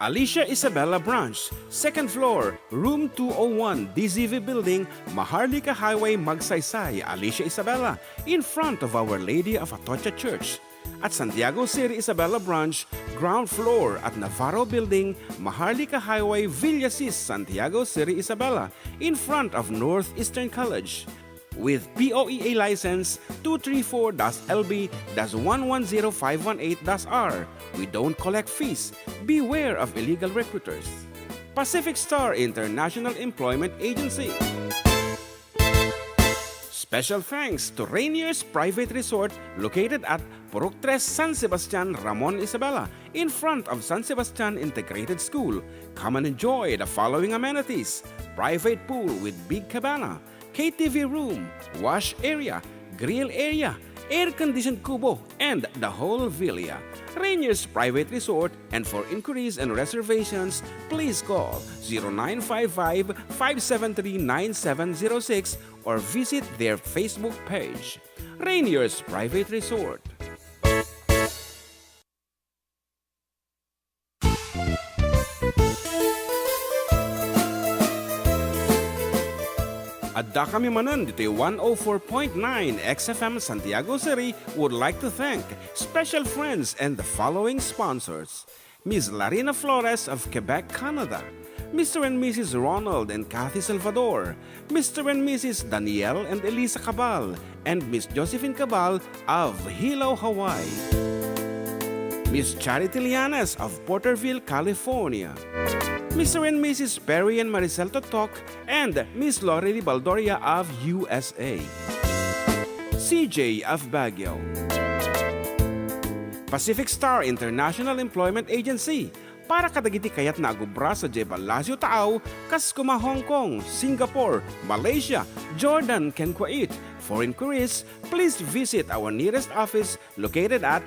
Alicia Isabela Branch, second floor, room two oh one, D Z V Building, Maharlika Highway, Magsaysay, Alicia Isabela, in front of Our Lady of Atocha Church. At Santiago City Isabela Branch, ground floor at Navarro Building, Maharlika Highway, Villasis, Santiago City Isabela, in front of Northeastern College. With P O E A license two three four dash L B dash one one zero five one eight dash R, we don't collect fees. Beware of illegal recruiters. Pacific Star International Employment Agency. Special thanks to Rainier's Private Resort located at Purok Tres, San Sebastian, Ramon, Isabela, in front of San Sebastian Integrated School. Come and enjoy the following amenities: private pool with big cabana, K T V room, wash area, grill area, air-conditioned kubo, and the whole villa. Rainier's Private Resort, and for inquiries and reservations, please call zero nine five five, five seven three, nine seven zero six or visit their Facebook page. Rainier's Private Resort. Adda kami manen ditoy one oh four point nine X F M Santiago City would like to thank special friends and the following sponsors: Miss Larina Flores of Quebec, Canada, Mister and Missus Ronald and Kathy Salvador, Mister and Missus Daniel and Elisa Cabal, and Miss Josephine Cabal of Hilo, Hawaii. Miss Charity Lianes of Porterville, California. Mister and Missus Perry and Maricel Totok and Miss Lorely Baldoria of U S A. C J of Baguio. Pacific Star International Employment Agency, para kadagiti kayatna a gubra sadiay Palacio Taaw, kas koma Hong Kong, Singapore, Malaysia, Jordan, ken Kuwait. For inquiries, please visit our nearest office located at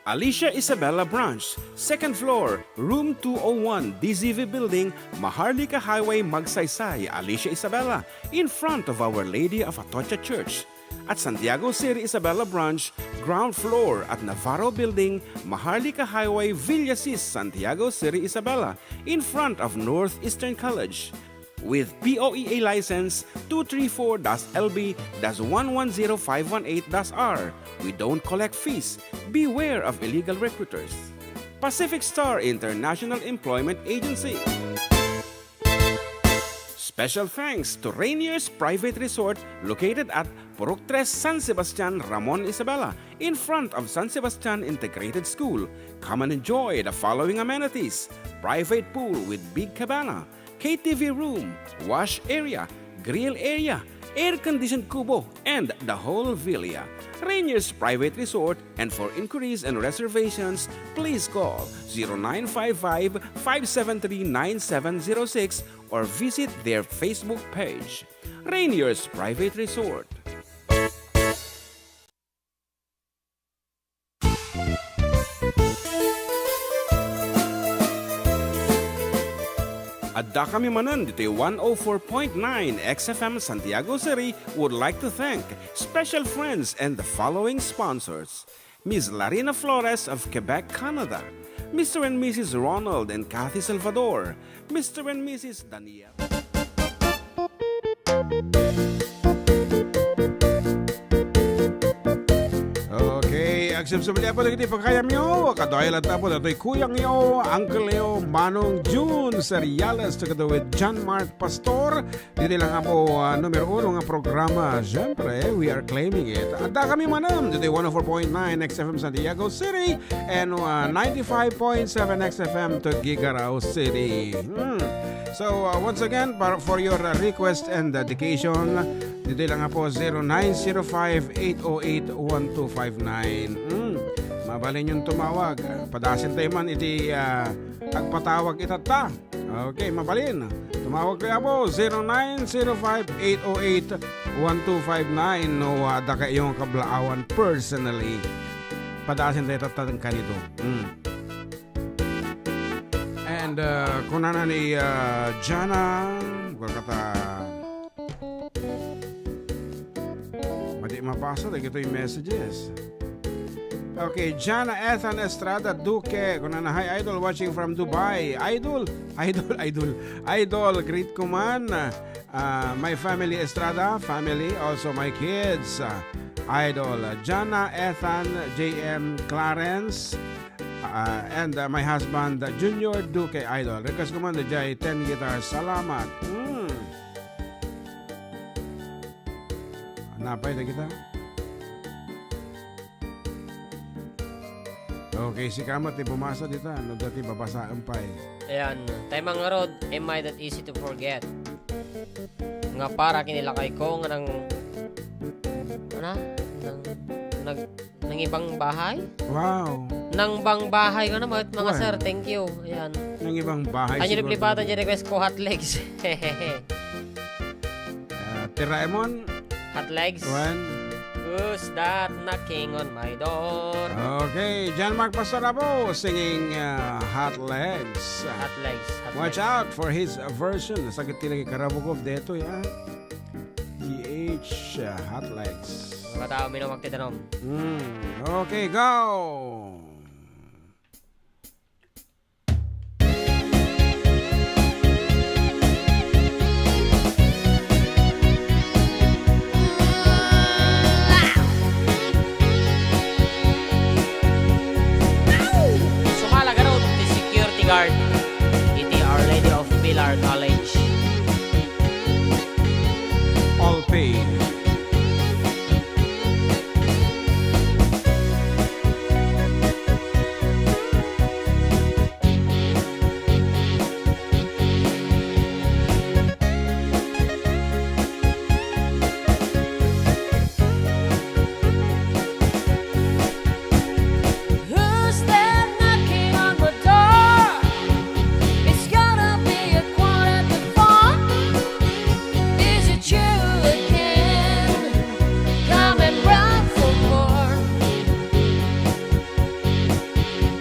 Alicia Isabela Branch, second floor, room two oh one, D Z V Building, Maharlika Highway, Magsaysay, Alicia Isabela, in front of Our Lady of Atocha Church. At Santiago City Isabela Branch, ground floor at Navarro Building, Maharlika Highway, Villasis, Santiago City Isabela, in front of Northeastern College. With P O E A license two three four dash L B dash one one zero five one eight dash R, we don't collect fees. Beware of illegal recruiters. Pacific Star International Employment Agency. Special thanks to Rainier's Private Resort located at Purok Tres, San Sebastian, Ramon, Isabela, in front of San Sebastian Integrated School. Come and enjoy the following amenities: private pool with big cabana, K T V room, wash area, grill area, air-conditioned kubo, and the whole villa. Rainier's Private Resort, and for inquiries and reservations, please call zero nine five five, five seven three, nine seven zero six or visit their Facebook page, Rainier's Private Resort. Adda kami manen ditoy one oh four point nine X F M Santiago City would like to thank special friends and the following sponsors: Miss Larina Flores of Quebec, Canada, Mister and Missus Ronald and Kathy Salvador, Mister and Missus Daniel. Okay, agsubsubli po dagiti pagkayamyo. Kaduay latta po datoy kuyangyo, uncleyo, Manong Jun Seriales together with John Mark Pastor. Ditoy lang po, ah, numero uno nga programa. Siyempre, we are claiming it. Adda kami manen ditoy one oh four point nine X F M Santiago City and, ah, ninety-five point seven X F M Tuguegarao City. Hmm. So, uh, once again, para, for your, uh, request and dedication, ditoy lang po, zero nine zero five, eight oh eight, one two five nine. Mm. Mabalinyon tumawag. Padaasen tayo man iti, uh, agpatawag itatta. Okay, mabalin. Tumawag kayo po, zero nine zero five, eight oh eight, one two five nine. No, uh, adda kayo nga kablaawan personally. Padaasen tayo itatta kanito. Mm. And, uh, kunana ni, uh, Jana, kata, madi mabasa dagitoy messages. Okay, Jana Ethan Estrada Duque, kunana, "Hi, Idol, watching from Dubai." Idol, idol, idol, idol, greet ko man. Uh, my family Estrada family, also my kids, uh, Idol, uh, Jana, Ethan, J M, Clarence, uh, and, uh, my husband, uh, Junior Duque, Idol. Request ko man, Jai, ten guitar. Salamat. Mm. Napay na kita. Okay, sika met ti bumasa dita, no dati babasaen pay. Ayan, tayo mga rod, am I that easy to forget? Nga para kinilakay ko nga nang Ano? Nang, nag, nangibang bahay? Wow. Nangbang bahay ka na, mga, mga Wow. sir. Thank you. Ayan. Nangibang bahay Ano yung siguro. Liplipatan dyan request ko, hot legs? Ah, Tiraemon. Hot legs. One. Who's that knocking on my door? Okay, John Mark Pastor Apo singing, uh, Hot Legs. Hot legs. Hot Watch legs. out for his version. Sakit tinagi karabukov deto, ya. G H, uh, Hot Legs. Mga tao, minawag ti danom. Hmm. Okay, go! Sumala garud ti security guard iti Our Lady of Pilar College. All paid. Who's that knocking on my door? It's gotta be a quarter to four. Is it you again? Come and run for more.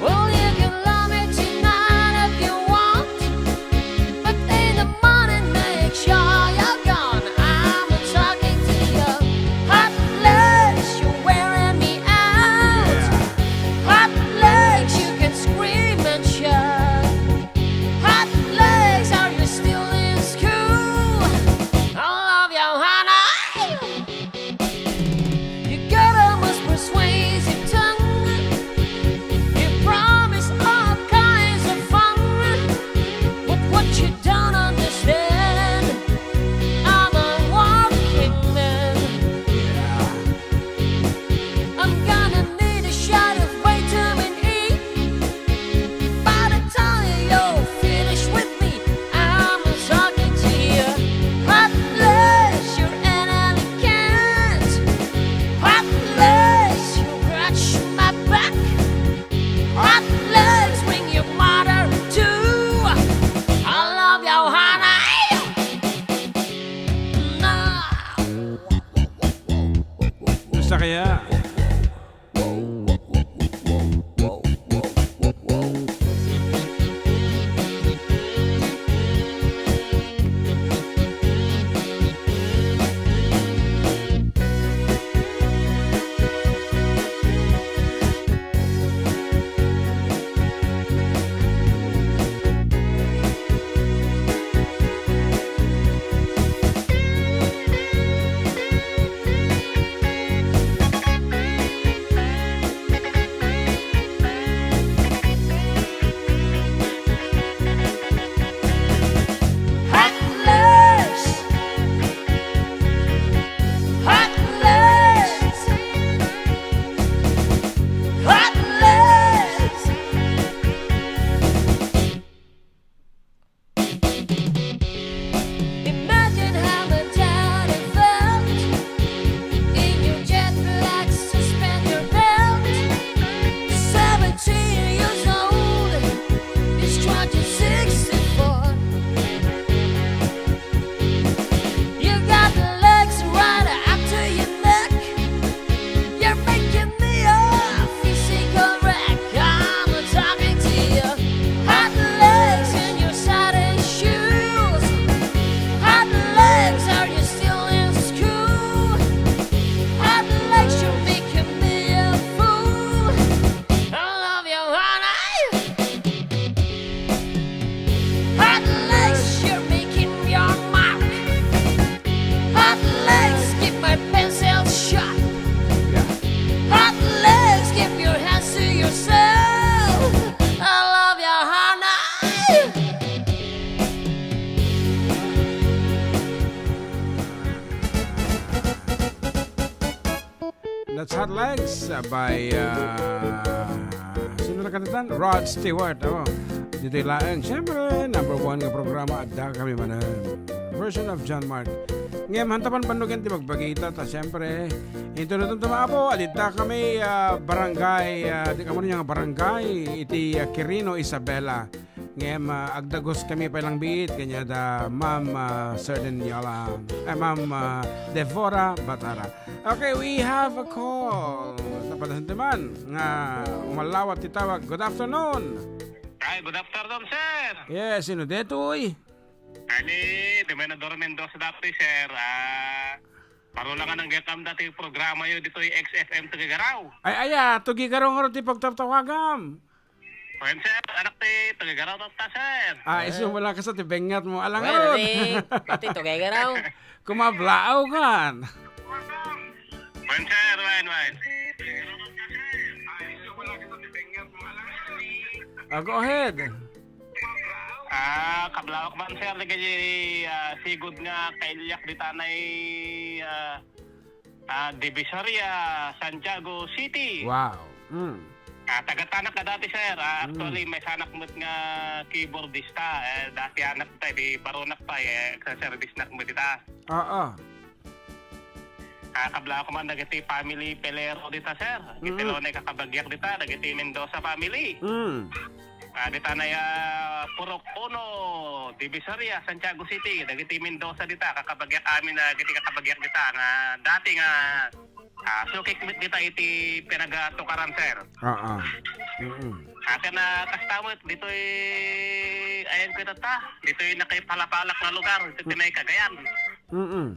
Well, you can love me tonight if you want, but in the morning, make sure you're gone. I'm talking to you. Hot legs, you're wearing me out. Yeah. Hot legs, you can scream and shout. Hot legs, are you still in school? I love you, honey. You got a most persuasive tongue. You promise all kinds of fun. But what you don't understand, I'm a working man. I'm gonna need a shot of vitamin E. By the time you're finished with me, I'm talking to you. Hot legs, you're an elegant. Hot legs, you scratch my back. Hot legs, bring your mother too. I love you, honey. No. Gusto kaya? Hot legs! Hot legs! Hot legs! Imagine how my daddy felt in your jet black suspender belt. Seventeen years old, he's trying to sixty-four. You got the legs right up to your neck. You're making me a physical wreck. I'm talking to you. Hot legs in your satin shoes. Hot legs, are you still in school? Hot legs, you're making me a fool. I love you, honey. Hot legs, you're making your mark. Hot legs, give my pencil sharp. Yeah. Hot legs, give your hands to yourself. I love you, honey. That's Hot Legs, uh, by, uh, sino na kantatan? Rod Stewart. Oh. Ditoy laeng. Siyempre, number one nga programa, adda kami manen. Version of John Mark. Ngem, hanto pay bannogen ti bagbagita, ta siempre, inton tumtuma, Apo, adda kami, ah, barangay, ah, di kamo nga barangay, iti, ah, Quirino, Isabela. Ngem, ah, agdagus kami pay lang biit, kaniada Ma'am, ah, Sir Daniela, ay, Ma'am, ah, Devora Batara. Okay, we have a call. Napadasan ti man nga umalawat ti tawag. Good afternoon. Ay, good afternoon, sir. Yes, sino detoy? Ani, Dominador Mendoza datoy, sir. Ah, baro lang nga nanggakam dati programa yo ditoy X F M Tugigaraw. Ay, aya, Tugigaraw nga ron ti pagtawtawagam. Wen, sir, anak ti Tugigaraw tatta, sir. Ah, isu mo lang kasi ti bengngat mo. Alang Wen, ron. Ani, pati Tugigaraw. Kumablaaw kan. Wen, sir, wen, wen. Ah, go ahead. Ah, kablawak man, sir, dagiti, ah, sigud nga kailiak ditanay, ah, ah, Divisoria, Santiago City. Wow. Mm. Ah, taga-tanak ka dati, sir. Ah, Mm. actually, maysanak met nga keyboardista. Eh, dati anak ta, di baronak pa, eh, sa service nak met ita. Oo. Ah, kablawak man dagiti family Pelero dita, sir. Iti Mm. Lonay kakabagiak dita, dagiti Mendoza family. Mm. Ah, dita na ya Purok Uno, Divisoria, Santiago City, dagiti Mendoza dita, kakabagiak amin, dagiti kakabagiak dita, nga dati nga, ah, sukik met dita iti pinagatukaran, sir. Oo. Mm-mm. Akin na kasta met, ditoy, ayan ko ta, ditoy nakipalapalak nga lugar, ditoy Mm. may Cagayan. Mm-mm.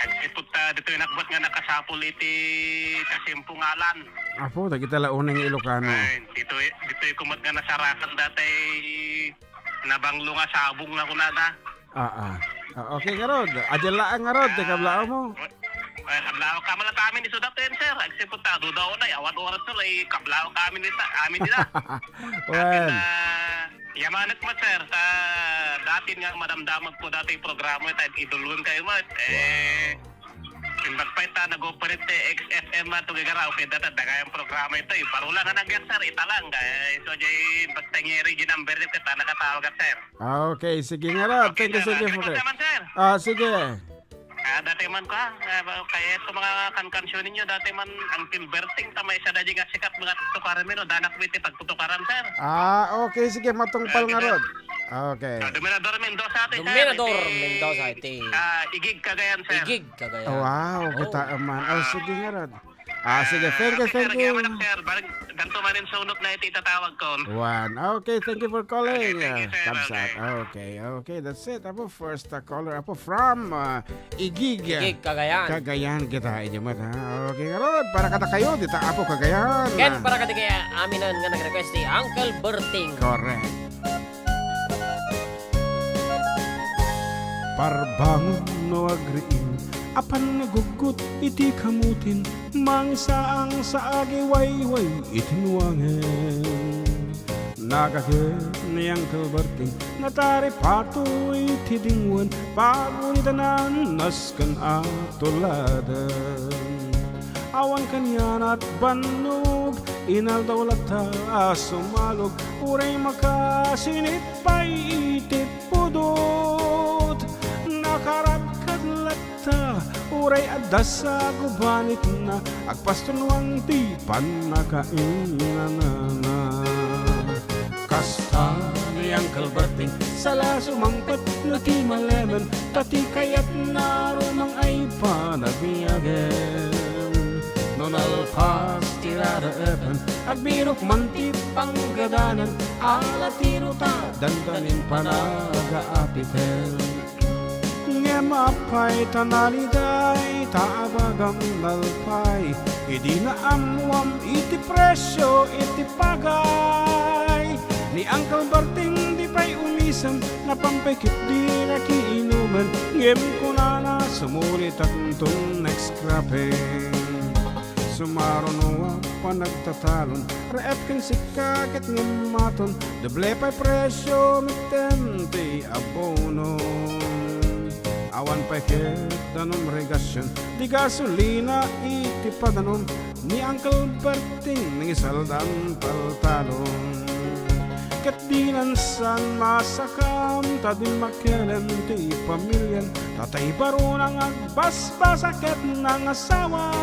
Agsipud ta, ditoy nakbat nga nakasapul iti kasimpungalan. Apo, dagita la unay nga Ilocano. Ay, ditoy, ditoy kumat nga nasarakan dati nabanglo nga sabong nga kunada. Ah, ah. Ah, okay, ngarud. Adyan laeng ngarud, ti kablaaw mo. Ay, kablaaw ka man ta amin isu dati, sir. Agsipud ta, duda unay, awan oras, sir, ay kablaaw ka amin dita, amin dita. Well. Akin na, Yamanek met, sir, ta datin nga madamdamag ko dati programa, ta idolon kayo met. Eh, Wow. Imbag pay ta nag-operate ti X F M ato gagaraw, kay data dagayang programa ito, eh. Baro lang nga nagyan, sir, ita lang. Eh, so, jay, basta ngeri, ginamber niyo, kita nakatawag, sir. Ah, okay, sige nga ra. Okay, Thank you, sir. Sige, Ano po, sir. Naman, sir? Ah, sige. Ah, dati man ka, ah, kaya ito mga kankansyon ninyo, dati man ang Tilberting, ta may isa da di nga sikat mga tukaran mi, no? Danak mi ti pagtutukaran, sir. Ah, okay, sige, matungpal Ah, nga ganda. Rod. Okay. Ah, Dominador Mendoza, ati, sir. Dominador Iti, Mendoza, iti. Ah, Igig, Cagayan, sir. Igig, Cagayan. Wow, Oh. kita man. Oh, Ah. sige nga rod. Ah, sige, thank you, Okay, sir, thank you. Yaman, sir. Balik, ganito man yung sunod na iti tatawag ko. One. Okay, thank you for calling, Okay, thank you, uh, sir. Kamsat. Okay. Okay, okay, that's it. Apo, first, uh, caller. Apo, from, uh, Igig. Igig, Cagayan. Cagayan kita, inyo mat, ha? Okay, nga rod, para kada kayo, dita, Apo, Cagayan. Ken para kada kaya, aminan nga nag-request si Uncle Berting. Correct. Parbangon no agriing, apan naguggut iti kamutin, mangsaang-saagi wayway iti nuangen. Nagaget ni Uncle Berting, nataripato iti dingwen, paguritanan nasken a tuladen. Awan kanianat bannog, inaldaw latta a sumalog, uray makasinit pay iti pudot. Nakaradkad latta, uray adda sagubanitna, agpastunuan ti pannakainanana. Kasta ni Uncle Berting, sala sumangpet no ti malemen, ta ti kayatna rumang ay panagbiagen. No nalpas ti raraepen, agbirok man ti panggadanan, ala ti ruta, dandanin panagaapiten. Ngem apay ta naliday, ta abagam nalpay, idi naammuam iti presio iti pagay. Ni Uncle Berting di pay umisem, napan pay ket di nakiinumen, ngem kunana, sumulitakton next cropping. Sumaruno a panagtatalon, reet ken sika ket ngem maton, doble pay presio metten ti abono. Awan pay ket danom regasion, di gasolina iti padanom, ni Uncle Berting nangisaldan taltalon. Ket dinan san masakam ta dimmakelen ti pamilian, ta tay baruna nga agbasbasa ket nangasawa.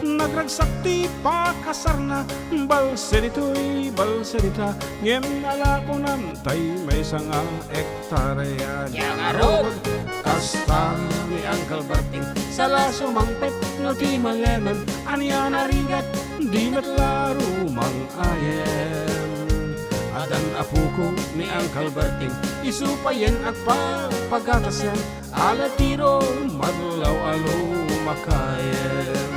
Nagragsak ti pakasarna, balse ditoy, balse dita, ngem nalakonan tay maysa nga hektarya. Diak ngarud. Kasta ni Uncle Berting, sala sumangpet no ti malemen, ania narigat, di met la rumang-ayen. Adan apoko ni Uncle Berting, isu payen agpapagatasen, ala tiro madlaw a lumakayen.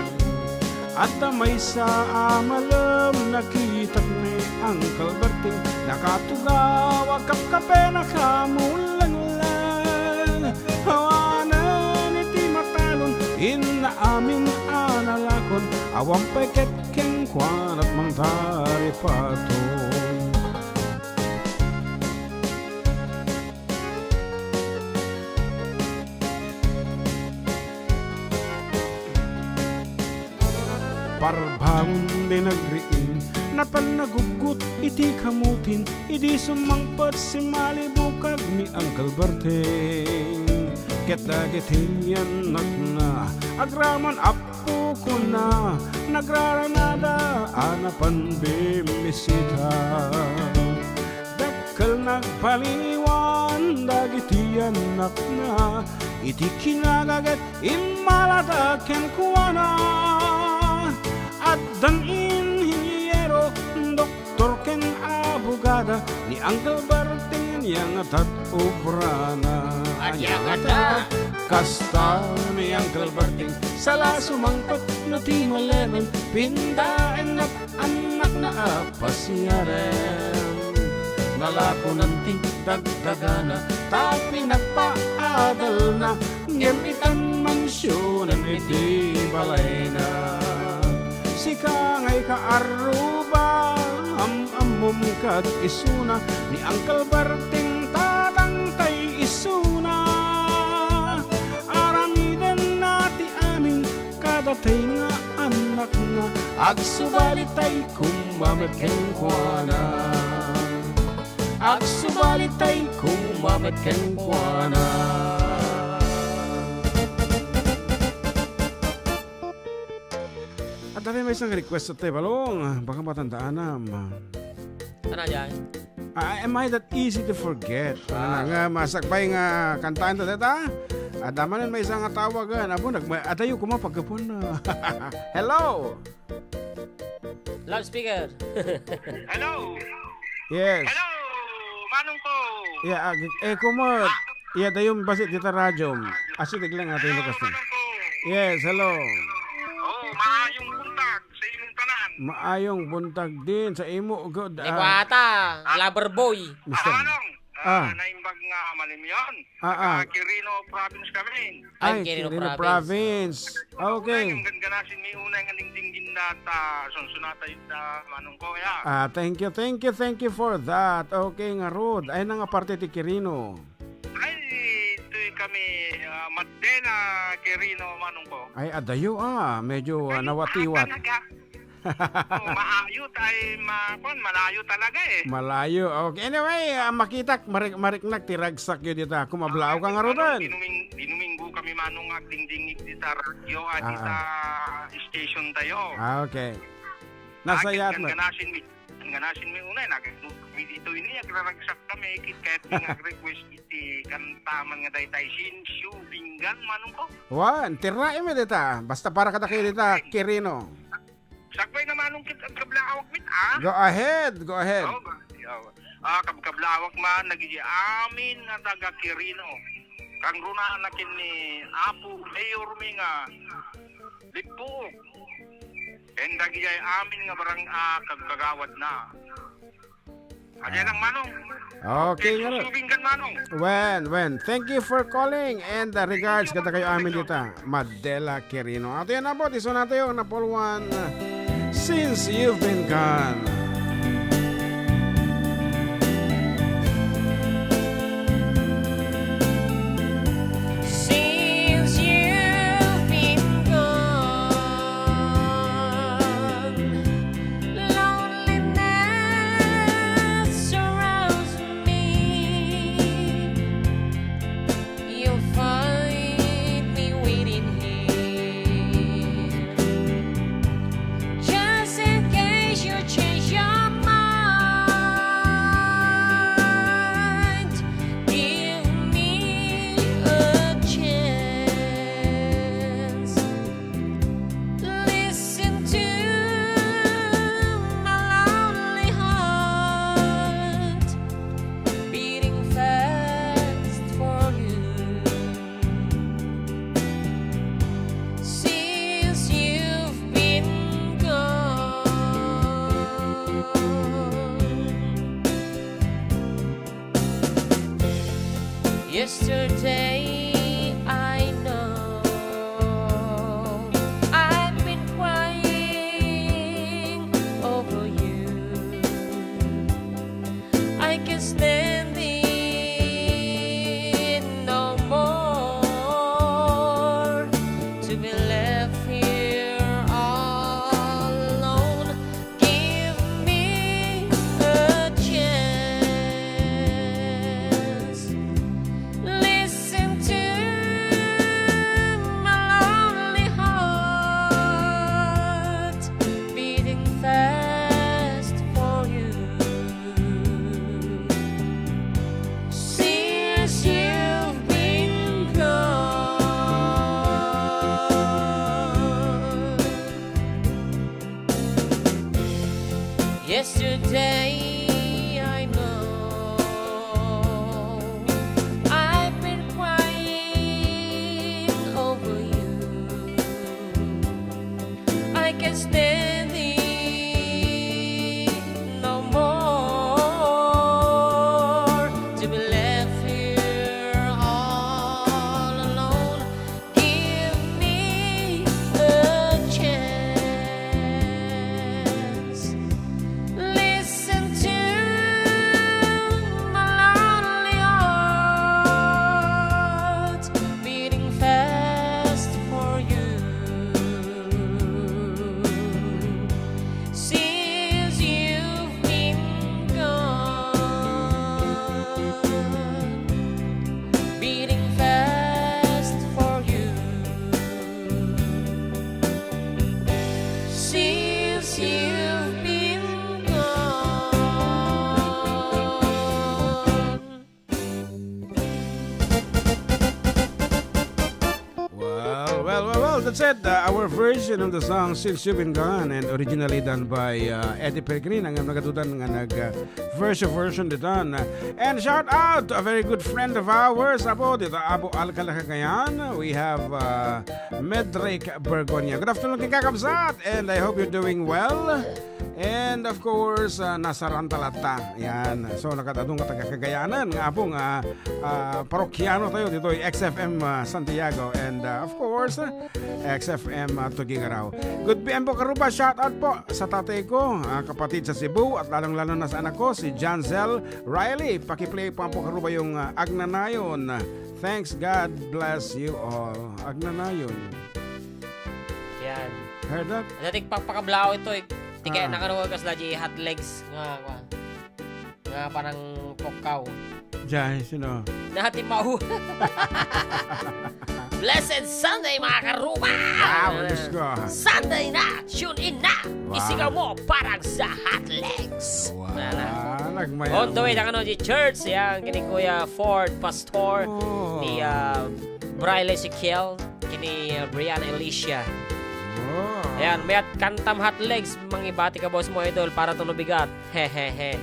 Adda maysa a malem, nakitak ni Uncle Berting, nakatugaw a kapkapena kamulengleng. Awanen iti matalon, inna amin a nalakon, awan pay ket kenkuana mangtaripaton. Parbangon ni nagriing, napan naguggot iti kamutin, idi sumangpet simmalibukag ni Uncle Berting. Ket dagiti annakna, agraman apokona, nagraranada a napan bimmisita. Dakkel nagbaliwan dagiti annakna, iti kinagaget immalada kenkuana. Addan inhiniero, doktor ken abogada, ni Uncle Berting ania nga tat-, obrana. Ania ngata? Kasta ni Uncle Berting, sala sumangpet no ti malemen, pindaennak annakna a pasiaren. Nalakonan ti dagdagana, ta pinagpaadalna, ngem itan mansionen iti balayna. Sika ngay kaarruba, am-ammom kad isuna, ni Uncle Berting tatangtay isuna. Aramidenna ti amin, kadatay nga annakna, agsubalitay koma met kenkuana. Agsubalitay koma met kenkuana. Adda pay maysa nga request tayo, Balong. Baka matandaanam. Ano yan? Ah, am I that easy to forget? Ah. Ano nga, masakbay nga kantaan ta deta? Adda manen maysa nga tawagan. Abo, nagma-, adayo koma pagkapon. Hello? Loudspeaker. Hello. Yes. Hello, Manong ko. Yeah, ag-, eh, kumot. Ah. Yeah, dayon basi dita radyo. Asideg lang ato yung Hello, request. Manong ko. Yes, hello. Oh, maayong buntag sa imong tanan. Maayong buntag din sa imo, good, Ni ah, Kuwata, Ah. lover boy. Mister. Ah, Manong. Ah, Ah. naimbag nga malimyon. Ah, ah. Taga Quirino Province kami. Ay, Ay, Quirino Quirino Province. Province. Okay. Unay, ang ganganasin mi unay nga dingdinggin data, sunsunata yun da, Manong ko, ya. Ah, thank you, thank you, thank you for that. Okay, ngarud. Ay, na nga parte ti Quirino. Ay, ito'y kami, ah, Madela Quirino, Manong ko. Ay, adayo, ah. Medyo, ah, Ay, nawatiwat. ah, talaga. Oh, maayo tay ma-, kwan, malayo talaga eh. Malayo. Okay. Anyway, ah, makitak, marik-, mariknak ti ragsak yu dita. Kumablaaw ka nga rudan. Dinuming-, dinuminggo kami manong agdingdingig dita radyo, ah, Ah, dita ah. station tayo. Ah, okay. Nasayat Agad mo. Ganasin mi, ganasin mi unay, nag-, mi dito ini, agraragsak kami, kit-, kahit nga request iti kantaman nga daytay, Sinsiu Binggan, manong ko. Wan, tiraem mi dita. Basta para kada kayo dita, Kirino. Sakbay na manong kit-, agkablaawak mit, ah? Go ahead, go ahead. Oh, ba-, yaw. Ah, kabkablaawak man, nagidi amin nga taga Quirino. Kangruna na kin ni Apo Mayor mi nga Ligpuok. Ken dagijay amin nga barang-, ah, kagkagawad na. Adi lang, Manong. Okay, Yes, nga. Subing kan, Manong. Wen, wen. Thank you for calling and, uh, regards kada kayo amin dita. Madela Quirino. Ato yan na po, iso na tayo, Napol One. Since you've been gone. Since you've been gone, loneliness Yesterday, I know I've been crying over you. I can stand it no more to be left here all alone. Give me a chance. Listen to my lonely heart beating fast for you. Since you've been gone. Yesterday, I know I've been crying over you. I can stand it no more to be left here all alone. Give me a chance. Listen to my lonely heart beating fast for you. Since you've been gone, beating fast for you. Since you've been gone. Well, well, well, well, that's it. Uh, our version of the song Since You've Been Gone, and originally done by uh, Eddie Pellegrin. Ang nagadudan nga nag uh, version version ditan. And shout out to a very good friend of ours, Apo, dito Apo Alcala, Cagayan. We have uh, Medrick Bergonia. Good afternoon, kakabsat, and I hope you're doing well. And of course, uh, nasaranta latta. Yan. So, nakadadong nga taga Cagayanan nga Apo nga uh, parokyano tayo dito, X F M uh, Santiago. And uh, of course, X F M uh, Tugigaraw. Good P M po, Karuba. Shout out po sa tatay ko, uh, kapatid sa Cebu, at lalong-lalo na sa anak ko, si Janzel Riley. Pakiplay po po, Karuba, yung uh, Agnanayon. Thanks, God bless you all. Agnanayon. Yan. Heard that? Ano, tigpakpakablaw ito eh. Tika, ah, nakaruwa kas la di hot legs nga, nga, nga parang pokkaw. Jay, sino? Natimaw. Blessed Sunday, mga karuba! Wow, let's go. Sunday na, tune in na. Wow. Isigaw mo parang sa hot legs. Wow. Wala na. Nagmaya. On the way, nakano di church, yan, kini Kuya Ford, Pastor, oh, ni uh, Briley Ezekiel, kini uh, Brianna Alicia. Oh. Ayan, mayat kantam hot legs, mangibati ka, boss mo, idol, para to no bigat. Hehehe.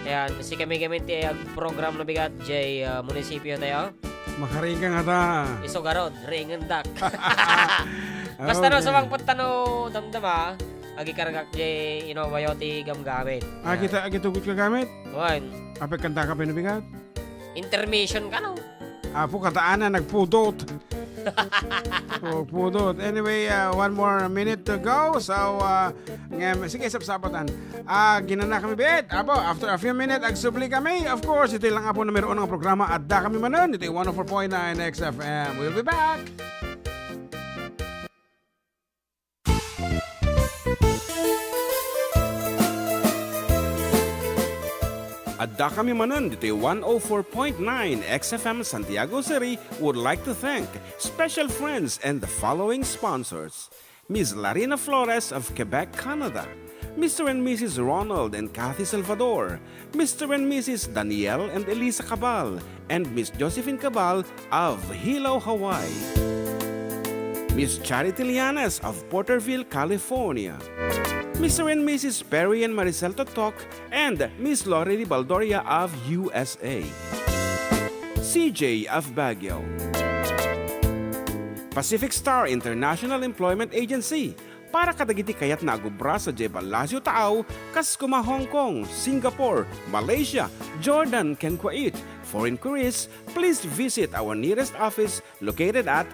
Ayan, si kami kami ti uh, program no bigat, jay uh, munisipyo tayo. Makaring ka nga ta. Iso garod, ringen dak. Basta no, okay, sumangpot tano damdama, agikargak jay Innova yo ti gamgamit. Ah, ayan. Kita, agitugot ka gamit? Wan. Apek kanta ka pinabigat? Intermission ka, no? Apo, kataan na, nagpudot. Oh, pudot. Anyway, uh, one more minute to go. So, uh, ngem, sige, sapsapatan. Ah, ginana kami biit. Apo, after a few minutes, agsubli kami. Of course, iti lang apo numero uno nga programa, Adda Kami Manen, iti one oh four point nine X F M. We'll be back. Adda kami manen ditoy one oh four point nine X F M Santiago City would like to thank special friends and the following sponsors: Miss Larina Flores of Quebec, Canada, Mister and Missus Ronald and Kathy Salvador, Mister and Missus Daniel and Elisa Cabal, and Miss Josephine Cabal of Hilo, Hawaii. Miss Charity Lianes of Porterville, California. Mister and Missus Perry and Maricel Totok and Miss Lori Baldoria of U S A. C J of Baguio. Pacific Star International Employment Agency, para kadagiti kayatna a gubra sadiay Palacio Taaw, kas kuma Hong Kong, Singapore, Malaysia, Jordan, ken Kuwait, For inquiries, please visit our nearest office located at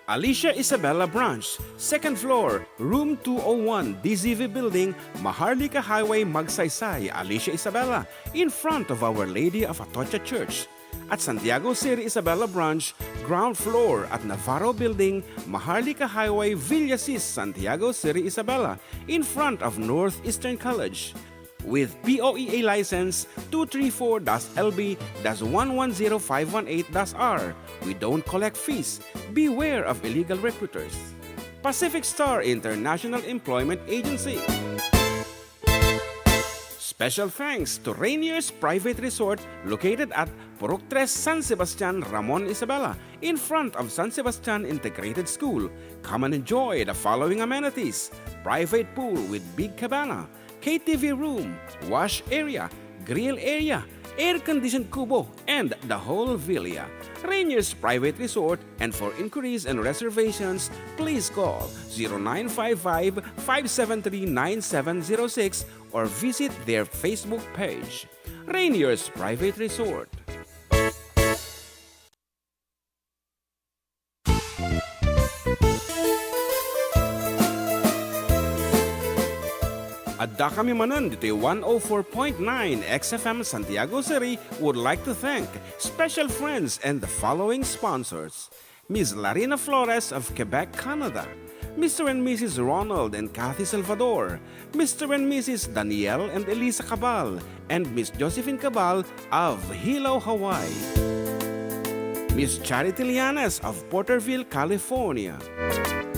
Alicia Isabela Branch, second floor, room two oh one, D Z V Building, Maharlika Highway, Magsaysay, Alicia Isabela, in front of Our Lady of Atocha Church. At Santiago Seri Isabela Branch, ground floor at Navarro Building, Maharlika Highway, Villasis, Santiago Seri Isabela, in front of Northeastern College. With P O E A license two three four dash L B dash one one zero five one eight dash R, we don't collect fees. Beware of illegal recruiters. Pacific Star International Employment Agency. Special thanks to Rainier's Private Resort located at Purok Tres, San Sebastian, Ramon Isabela, in front of San Sebastian Integrated School. Come and enjoy the following amenities: private pool with big cabana, K T V room, wash area, grill area, air-conditioned kubo, and the whole villa. Rainier's Private Resort, and for inquiries and reservations, please call zero nine five five, five seven three, nine seven zero six or visit their Facebook page. Rainier's Private Resort. Adda kami manen ditoy one oh four point nine X F M Santiago Seri would like to thank special friends and the following sponsors: Miss Larina Flores of Quebec, Canada, Mister and Missus Ronald and Kathy Salvador, Mister and Missus Daniel and Elisa Cabal, and Miss Josephine Cabal of Hilo, Hawaii. Miss Charity Lianes of Porterville, California.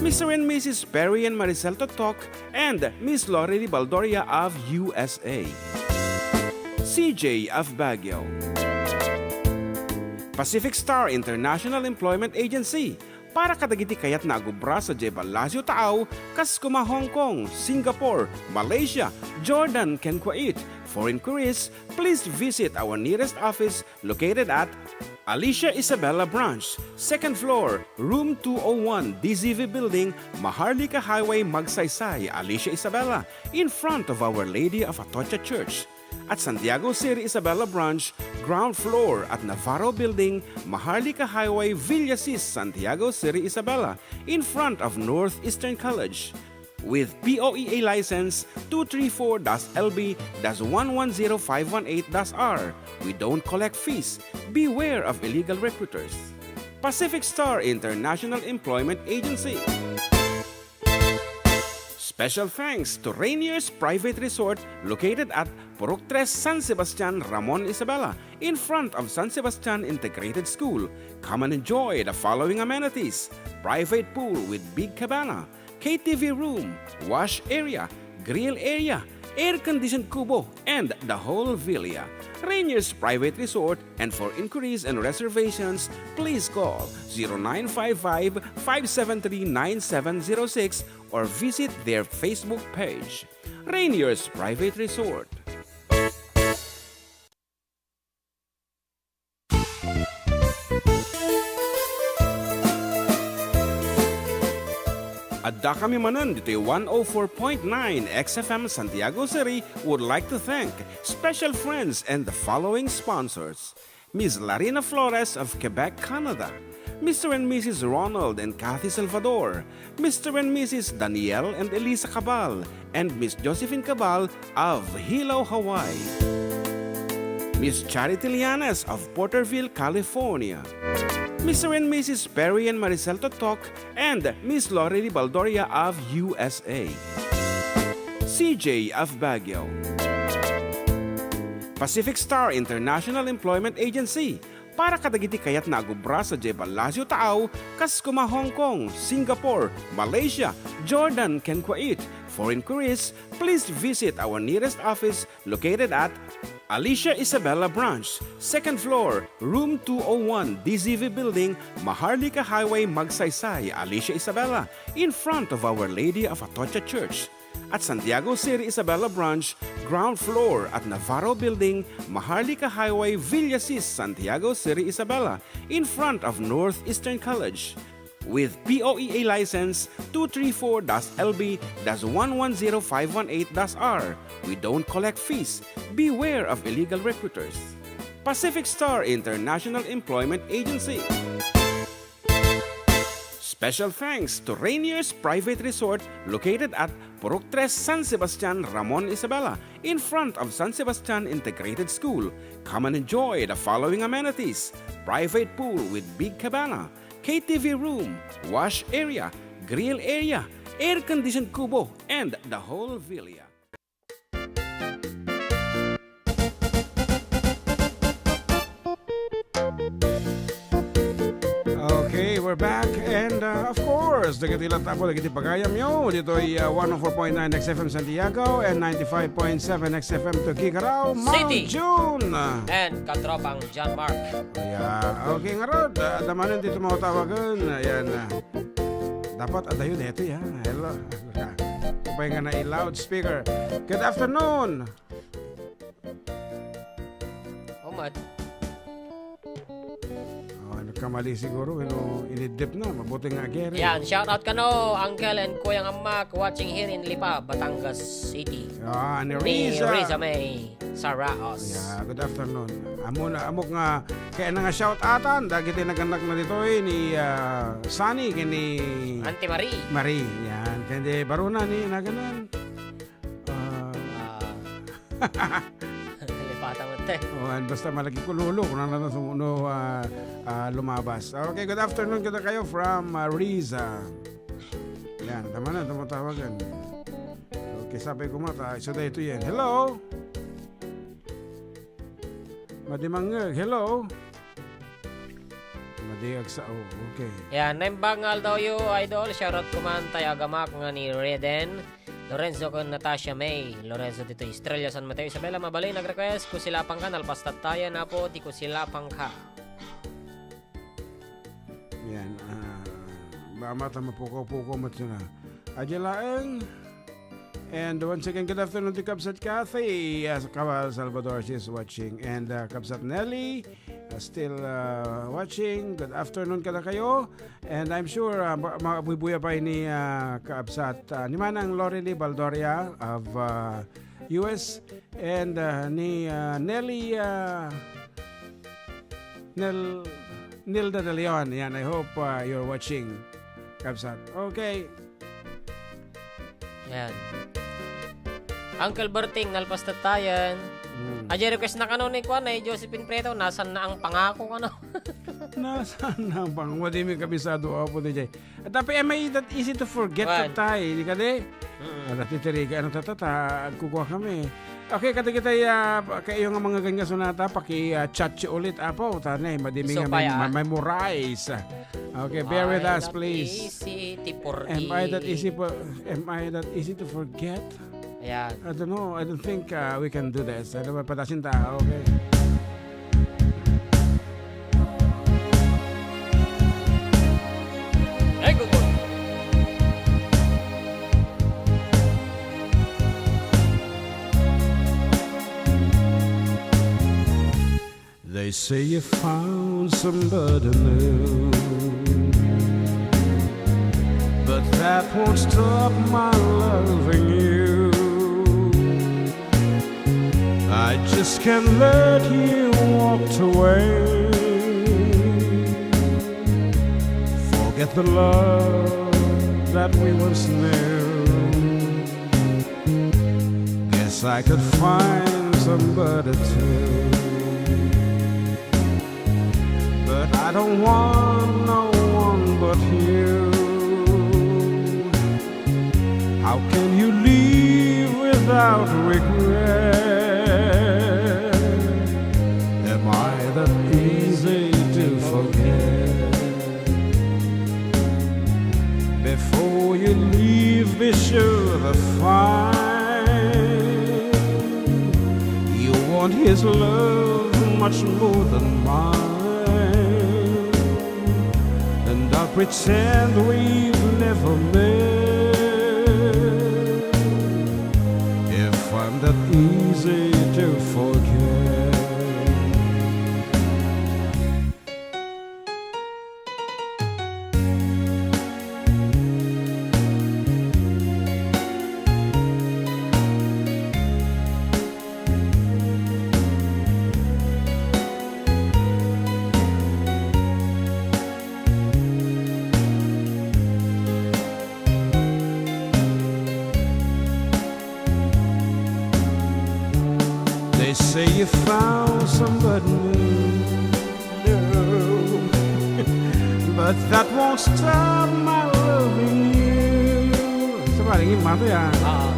Mister and Missus Perry and Maricel Totok and Miss Lorely Baldoria of U S A. C J of Baguio. Pacific Star International Employment Agency, para kadagiti kayatna a gubra sadiay Ballasiw, Taao, kas koma Hong Kong, Singapore, Malaysia, Jordan, ken Kuwait. For inquiries, please visit our nearest office located at Alicia Isabela Branch, second floor, room two oh one, D Z V Building, Maharlika Highway, Magsaysay, Alicia Isabela, in front of Our Lady of Atocha Church. At Santiago Seri Isabela Branch, ground floor at Navarro Building, Maharlika Highway, Villasis, Santiago Seri Isabela, in front of Northeastern College. With P O E A license two three four dash L B dash one one zero five one eight dash R, we don't collect fees. Beware of illegal recruiters. Pacific Star International Employment Agency. Special thanks to Rainier's Private Resort located at Purok Tres, San Sebastian, Ramon Isabela, in front of San Sebastian Integrated School. Come and enjoy the following amenities: private pool with big cabana, K T V room, wash area, grill area, air-conditioned kubo, and the whole villa. Rainier's Private Resort, and for inquiries and reservations, please call zero nine five five, five seven three, nine seven zero six or visit their Facebook page. Rainier's Private Resort. Adda kami manen ditoy one oh four point nine X F M Santiago Seri would like to thank special friends and the following sponsors: Miss Larina Flores of Quebec, Canada, Mister and Missus Ronald and Kathy Salvador, Mister and Missus Daniel and Elisa Cabal, and Miss Josephine Cabal of Hilo, Hawaii. Miss Charity Lianes of Porterville, California. Mister and Missus Perry and Maricel Totok and Miss Lorely Baldoria of U S A. C J of Baguio. Pacific Star International Employment Agency, para kadagiti kayatna a gubra sadiay Ballasiw, Taao, kas koma Hong Kong, Singapore, Malaysia, Jordan, ken Kuwait. For inquiries, please visit our nearest office located at Alicia Isabela Branch, second floor, room two oh one, D Z V Building, Maharlika Highway, Magsaysay, Alicia Isabela, in front of Our Lady of Atocha Church. At Santiago Seri Isabela Branch, ground floor at Navarro Building, Maharlika Highway, Villasis, Santiago Seri Isabela, in front of Northeastern College. With P O E A license two three four dash L B dash one one zero five one eight dash R, we don't collect fees. Beware of illegal recruiters. Pacific Star International Employment Agency. Special thanks to Rainier's Private Resort located at Purok Tres, San Sebastian, Ramon Isabela, in front of San Sebastian Integrated School. Come and enjoy the following amenities: private pool with big cabana, K T V room, wash area, grill area, air-conditioned kubo, and the whole villa. Okay, we're back. And, uh, of course, dagiti latta po, dagiti pagayamyo, ditoy, uh, one oh four point nine X F M Santiago and ninety-five point seven X F M Tuguegarao, Mount City. June. And katropang John Mark. Yeah. Okay, ngarud, uh, damanen dito mga tawagan. Ayan, uh, dapat adayo dito, ya. Hello. Upay nga na loudspeaker. Good afternoon. Oh, Mad. Oh, nagkamali siguro, you know, inidip na, mabuti nga agere. Yan, shout out kano, Uncle and Kuyang Amak, watching here in Lipa, Batangas City. Ah, ni Ni Riza. Riza May Saraos. Yeah, good afternoon. Amo na, amok nga, kaya na nga shout outan, dagiti naganak na ditoy ni, ah, Sunny, kini Auntie Marie. Marie, yan. Kaya di, baruna ni, naganan. Ah. Ah. Lipatan mo, te. Oh, and basta malaki ko lolo, kung ano na sumuno, ah, ah, lumabas. Okay, good afternoon kita kayo from, ah, Riza. Yan, tama na, tumatawagan. Okay, sabi ko mata, isa na ito yan. Hello? Madimangeg, hello? Madi agsa-, oh, okay. Yan, naimbag nga aldawyo, idol. Shoutout kuman tay agamak nga ni Reden Lorenzo ken Natasha May Lorenzo ditoy Estrella, San Mateo, Isabela. Mabalin, nag-request, Kusilapangka, nalpastattayan, Apo, ti Kusilapangka. Yan, ah, bamata mapukaw-pukaw met yun, ah. Adya laeng. And once again, good afternoon to Kabsat Kathy. Yes, Kabal Salvador, she's watching. And, uh, Kabsat Nelly, uh, still, uh, watching. Good afternoon kadakayo. And I'm sure, uh, ma-, mabubuya pa ini, uh, Kabsat, uh, ni Manang Lorely Baldoria of, uh, U S. And, uh, ni, uh, Nelly, uh, Nel-, Nilda De Leon. Yan, I hope, uh, you're watching, Kabsat. Okay. Yan. Uncle Berting, nalpastattayan. Hmm. Adya request na kano ni kuan, ni Josephine Preto, nasan na ang pangako kano? Nasan na ang pangako? Di mi kabisado, Apo, D J. At tapi, am I that easy to forget, Wan. Tatay? Di ka di? Mm. Ala, titiriga, ano, tatata, agkukua kami. Okay, kadagitay, ah, kaiyo nga mga ganyan sonata, paki, ah, chat yo ulit, Apo. Tanay, madimi So, nga may, paya. ma-, memorize. Okay, bear with Ay, us, that please. Easy, ti por Am I that i. Easy po, am I that easy to forget? Ayan. I don't know. I don't think, uh, we can do this. Ano ba, patasin ta? Okay. Ay, good morning. They say you found somebody new, but that won't stop my loving you. I just can't let you walk away. Forget the love that we once knew. Guess I could find somebody too. But I don't want no one but you. How can you live without regret? Am I that easy to forget? Before you leave, be sure to find you want his love much more than mine. And I'll pretend we've never met if I'm that easy to forget. Say you found somebody new. No. But that won't stop my loving you. Sa bagay, yung mata yan. Ah.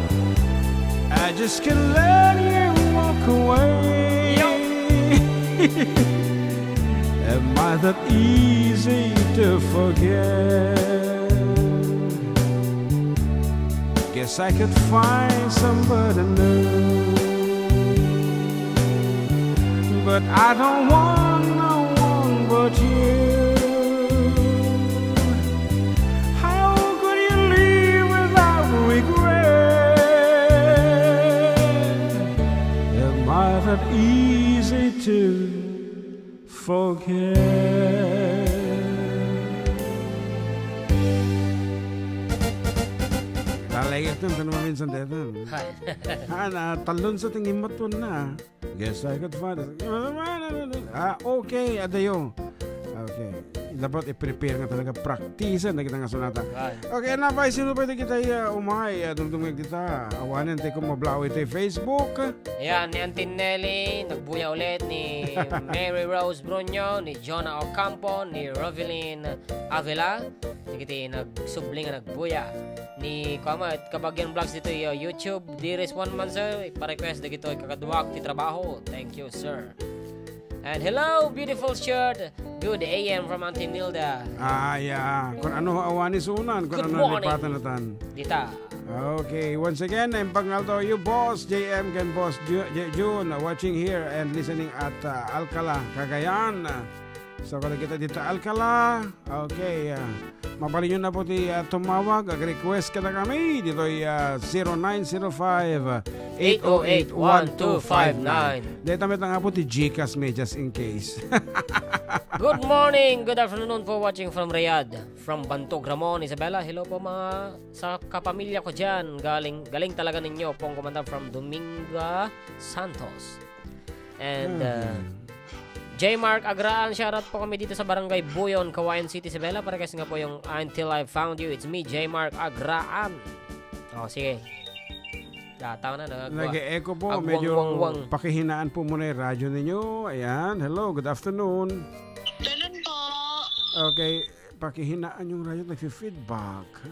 I just can't let you walk away. Am I that easy to forget? Guess I could find somebody new. But I don't want no one but you. How could you live without regret? Am I that easy to forget? Talaga ito, ito naman minsan dito. Hay. Ah, na, talon sa tingin mo, tuwan na. Guess I could find it. Ah, okay, adayo. Okay. Dapat i-prepare nga talaga, practice na kita nga sonata. Ay. Okay, na pa, sino pa kita, ah, umay, ah, dumdumag kita. Awanen, te, kung mablaw ito Facebook. Ayan, ni Auntie Nelly, nagbuya ulit, ni Mary Rose Bruno, ni Jonah Ocampo, ni Rovelyn Avila. Dagiti nagsubli nga nagbuya. Ni, kuama, Kabagian Vlogs dito, yo, YouTube. There is one man, sir. Ipa-request dagito kakaduak ti trabaho. Thank you, sir. And hello, beautiful shirt. Good A M from Auntie Nilda. Ah, yeah. Kung ano awan ni sunan, kung Good ano morning. Lipatan natan. Dita. Okay, once again, I'm pangalto you, Boss J M and Boss Ju-, J-, June, watching here and listening at, uh, Alcala, Cagayan. So, kada kita dito, Alcala. Okay, ah, mabalin nyo na po ti, ah, tumawag, ag-request ka na kami. Dito'y, ah, zero nine zero five, eight oh eight, one two five nine. Dito may tanga po ti Gcash me, just in case. Good morning, good afternoon po, watching from Riyadh. From Bantog, Ramon, Isabela. Hello po, mga sa kapamilya ko dyan. Galing, galing talaga ninyo. Pong Commander from Dominga Santos. And, uh, Hmm. J Mark Agraan, shoutout po kami dito sa Barangay Buyon, Cauayan City, Isabela. Para kasi nga po yung Until I Found You, it's me, J Mark Agraan. Oh, sige. Dataw na, nagwa-, Nag-e-echo po. Medyo agwangwangwang. Pakihinaan po muna yung radyo ninyo. Ayan. Hello, good afternoon. Ganun po. Okay. Pakihinaan yung radyo, nagfi-feedback.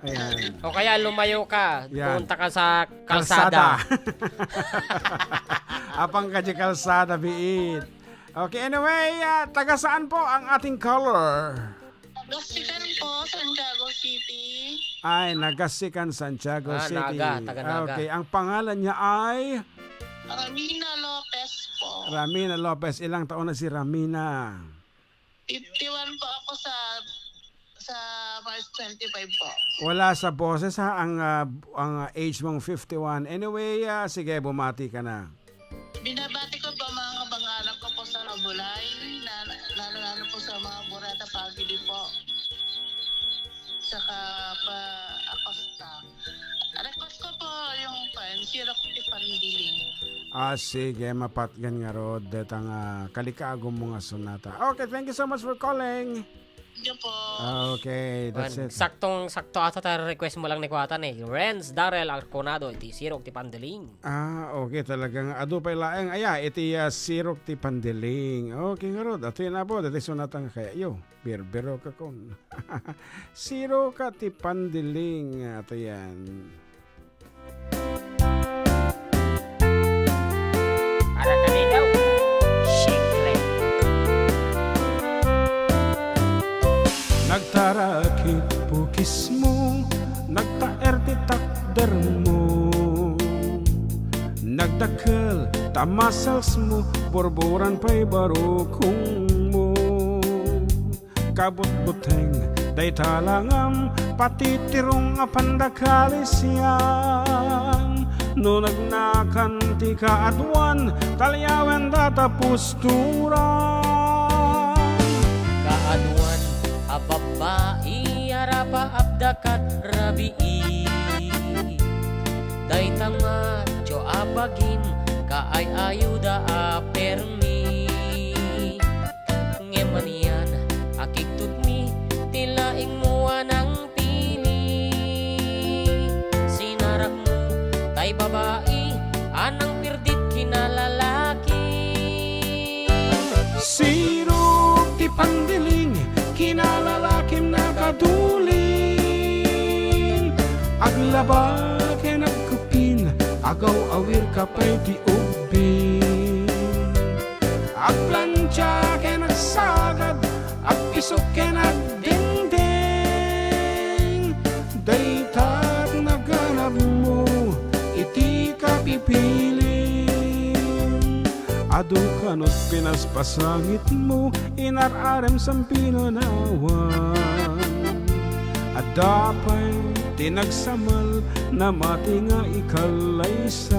Ayan. O kaya lumayo ka, Yan. Pumunta ka sa kalsada. Kalsada. Apang ka di kalsada, biit. Okay, anyway, ah, taga saan po ang ating caller? Nagasikan po, Santiago City. Ay, Nagasikan, Santiago Ah, City. Naga, taga Naga. Okay, ang pangalan niya ay? Ramina Lopez po. Ramina Lopez. Ilang taon na si Ramina? Fifty-one po ako sa, sa March twenty-five po. Wala sa boses, ha, ang, ah, ang, ah, age mong fifty-one. Anyway, ah, sige, bumati ka na. Binabati ko po mga kamag-anak ko po sa Mabulay, na, lalo-lalo po sa mga Burata family po. Saka pa Acosta. Request ko po yung pan, Sirok ti Pandiling. Ah, sige, mapatgan ngarud, detang, ah, kalikagum mo nga sonata. Okay, thank you so much for calling. Thank you po. Okay, that's Wan, it. Saktong sakto ata ta request mo lang ni Kuwatan eh. Renz Darrell Arconado, iti Sirok ti Pandiling. Ah, okay, talagang adu pay laeng. Aya, iti, ah, Sirok ti Pandiling. Okay, ngarud, ato yan po, dati sonata nga kaya, yo. Birbiro ka kon. Sirok ti Pandiling, ato yan. Para kanino? Siyempre. Nagtarakit pukismo, nagtaer ti takdermo. Nagdakkel ta muscles mo, burburan pay barukongmo. Kabutbuteng dayta langam, patitirong a pandakalisian. No nagnakan ti kaaduan, talyawen data pusturan. Kaaduan a babbai a rapaapda kat rabii. Dayta macho a bagim kaay-ayuda a permi. Ngem anian a kigtutmi ti laingmo a nangpili. Sinarakmo tay babai a nangpirdit ken Aglaba ken agkupin, agaw-awirka pay ti ubbing. Agplantia ken agsagad, agpisok ken agdengdeng. Dayta ti naganabmo iti kapipilim. Adu kano ti pinaspasangitmo, inar-arem sampinanawan. Adda pay ti nagsamal, namati nga ikallaysay.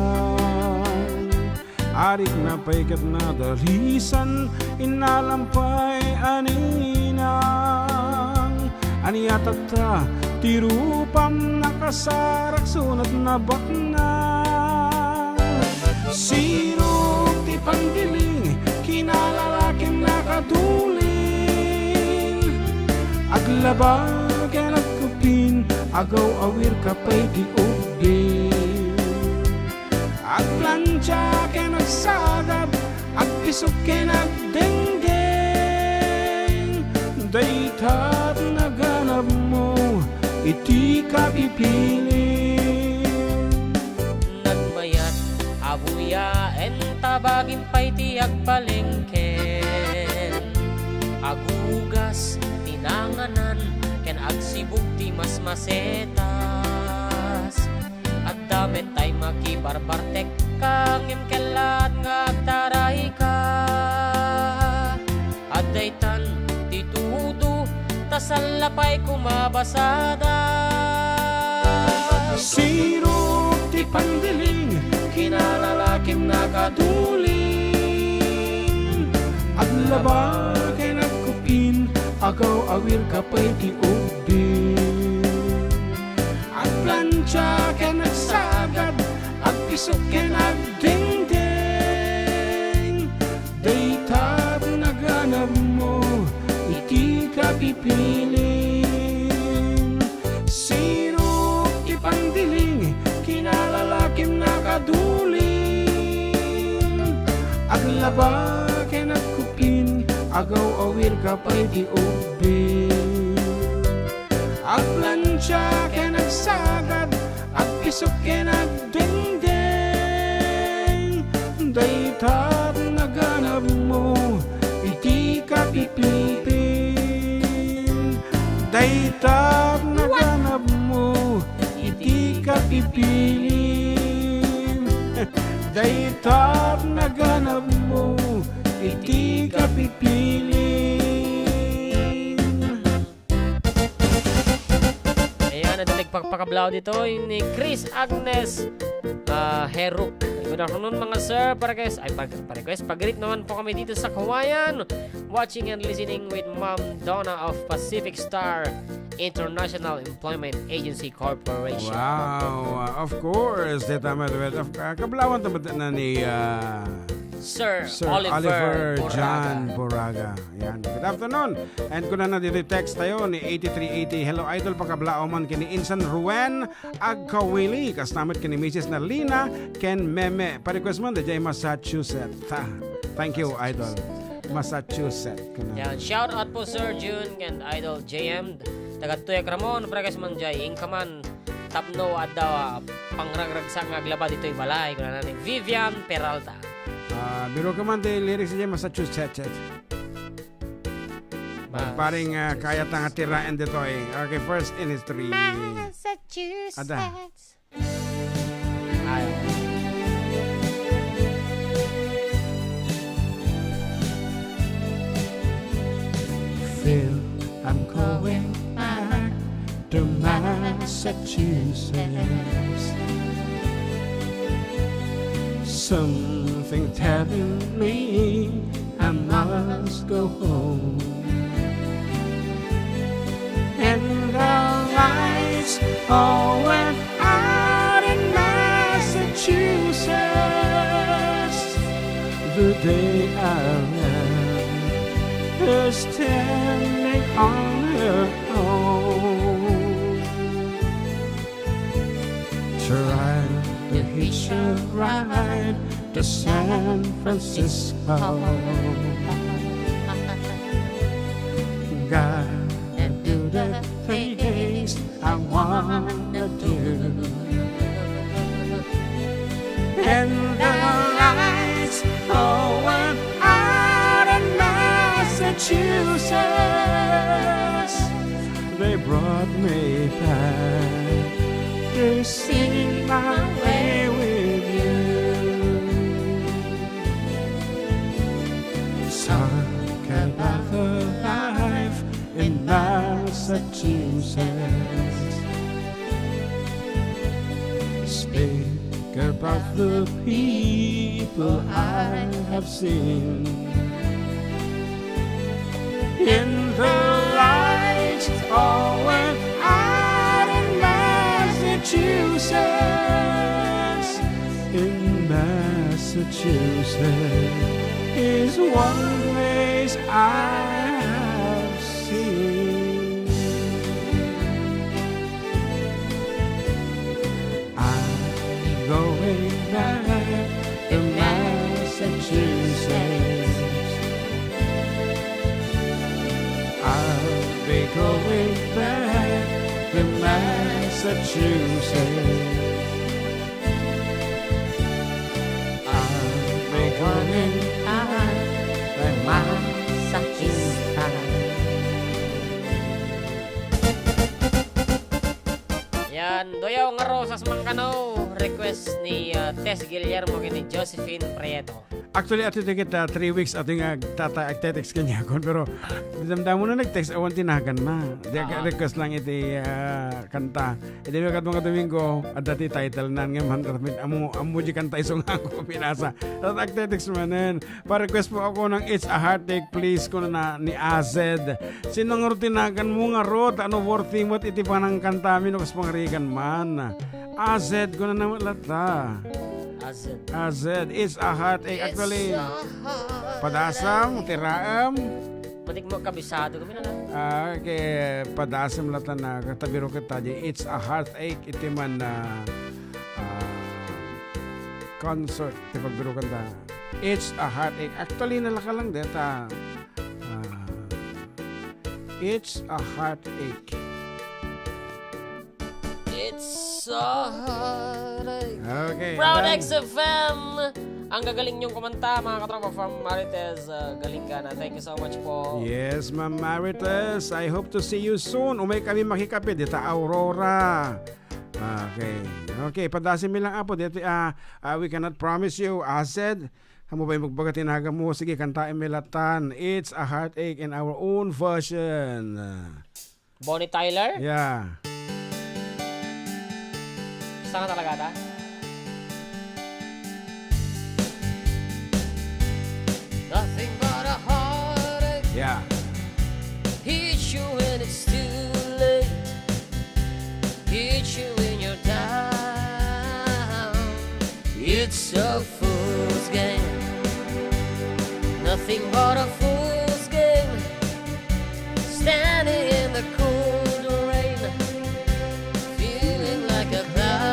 Arikna pay ket nadalisan, innalam pay a ninang. Ania tatta ti rupam, nakasarak sunat nabaknang? Sirok ti pandiling, kinalalakim nakaduling. Aglaba ken agkupin, agaw-awirka pay ti ubbing. Agplantia ken agsagad, agpisok ken agdengdeng. Dayta ti naganabmo iti kapipilim. Nagmayat a buyaen ta bagim pay ti agpalengken. Agugas ti nanganan ken agsibug ti masmasetas. Adda met tay makibarbartekka, ngem kellaat nga agtarayka. Adda itan ti tudo, ta salla pay kumabasada. Sirok ti pandiling, kinalalakim nakaduling. Aglaba ken agkupin, agaw-awirka pay ti ubbing. Agplantia ken agsagad, agpisok ken agdengdeng. Dayta ti naganabmo iti kapipilim. Sirok ti pandiling, kinalalakim nakaduling. Aglaba ken agkupin, agaw-awirka pay ti ubbing. Agplantia ken agsagad, agpisok ken agdengdeng. Dayta ti naganabmo iti kapipilim. Dayta ti naganabmo iti kapipilim. Dayta ti naganabmo iti kapipilim. Ayan, adda nagpakpakablaw ditoy ni Chris Agnes, ah, Heruk. Good afternoon, mga sir. Pa-request, ay, pag, pa-request, pag-greet naman po kami dito sa Kawayan. Watching and listening with Ma'am Donna of Pacific Star International Employment Agency Corporation. Wow, uh, of course, dita met, met, of, uh, kablawan ta met na ni, uh, Sir Sir Oliver Oliver Borraga. John Borraga. Yan. Good afternoon. And kuna na dito text tayo ni eighty-three eighty. "Hello, Idol. Pakablaw man kini Insan Ruen Agkawili. Kastamit kini Misis na Lina ken Meme. Pa-request man, dayjay Massachusetts." Ah, thank you, Idol. Massachusetts. Kuna. Yan. Shout out po, Sir Jun and Idol J M. Taga Tuyak Ramon. Pa-request man jay. Inka man tapno adda pangragragsak nga aglaba ditoy balay. Kuna na ni Vivian Peralta. Ah, biro ka man ti lyrics diay Massachusetts. Mas- Paring, ah, kayat nga tiraen ditoy. Okay, first in history. Massachusetts. Ada. Ay. Phil, I'm going back to Massachusetts. Something telling me I must go home. And the lights all went out in Massachusetts the day I left her standing on her own. Trying to hitch a ride to San Francisco. Gotta do the things I wanna do. way back to see my way with you. Talk about the life in Massachusetts. Speak about the people I have seen. In the light, all went out in Massachusetts. In Massachusetts is one place I have seen. I'm going back to Massachusetts. I'll be going back to Massachusetts. I'll be going back to Massachusetts. Yan, Duyaw nga Rosas man kano, request ni, ah, Tess Guillermo ken ni Josephine Prieto. Actually, iti ket, ah, three weeks iti nga tata agte-text kaniakon, pero damdamo no nag-text, awan ti naganna. Di, ah, request lang iti, ah, kanta. Idi kano nga Domingo, adda ti title nan nga man, ammo, ammo di kanta isu nga ako pinasa. Tat agte-text manen. Pa-request po ako ng It's a Heartache, please, kuna ni Azed. Sino nga rutinagan mo nga, Rod? Ano worthy mo iti panangkantami no kas pangarigan man? Azed, kuna na latta. Azed. Azed, It's a Heartache. Actually, padasam, tiraem. Matik mo kabisado kami na lang. Ah, kay padasam latta na katabiro kita di It's a Heartache iti man na, ah, concert ti pagbirukan da. It's a Heartache. Actually, nalaka lang deta. Ah, It's a Heartache. It's a Heartache. Okay, Proud then X F M. Ang gagaling niyong kumanta, mga katropa, from Marites, uh, Galingana. Thank you so much po. Yes, Ma'am Marites. I hope to see you soon. Umay kami makikape dita Aurora. Okay. Okay, padasem mi lang, Apo. Dito, ah, ah, we cannot promise you, Azed. Amo pay magbaga ti nagan mo? Sige, kantaem mi lattan. It's a Heartache in our own version. Bonnie Tyler? Yeah. Saan ka talaga ata? Nothing but a heartache. Yeah. Hits you when it's too late. Hits you when you're down. It's a fool's game. Nothing but a fool's game. Standing in the cold rain, feeling like a clown.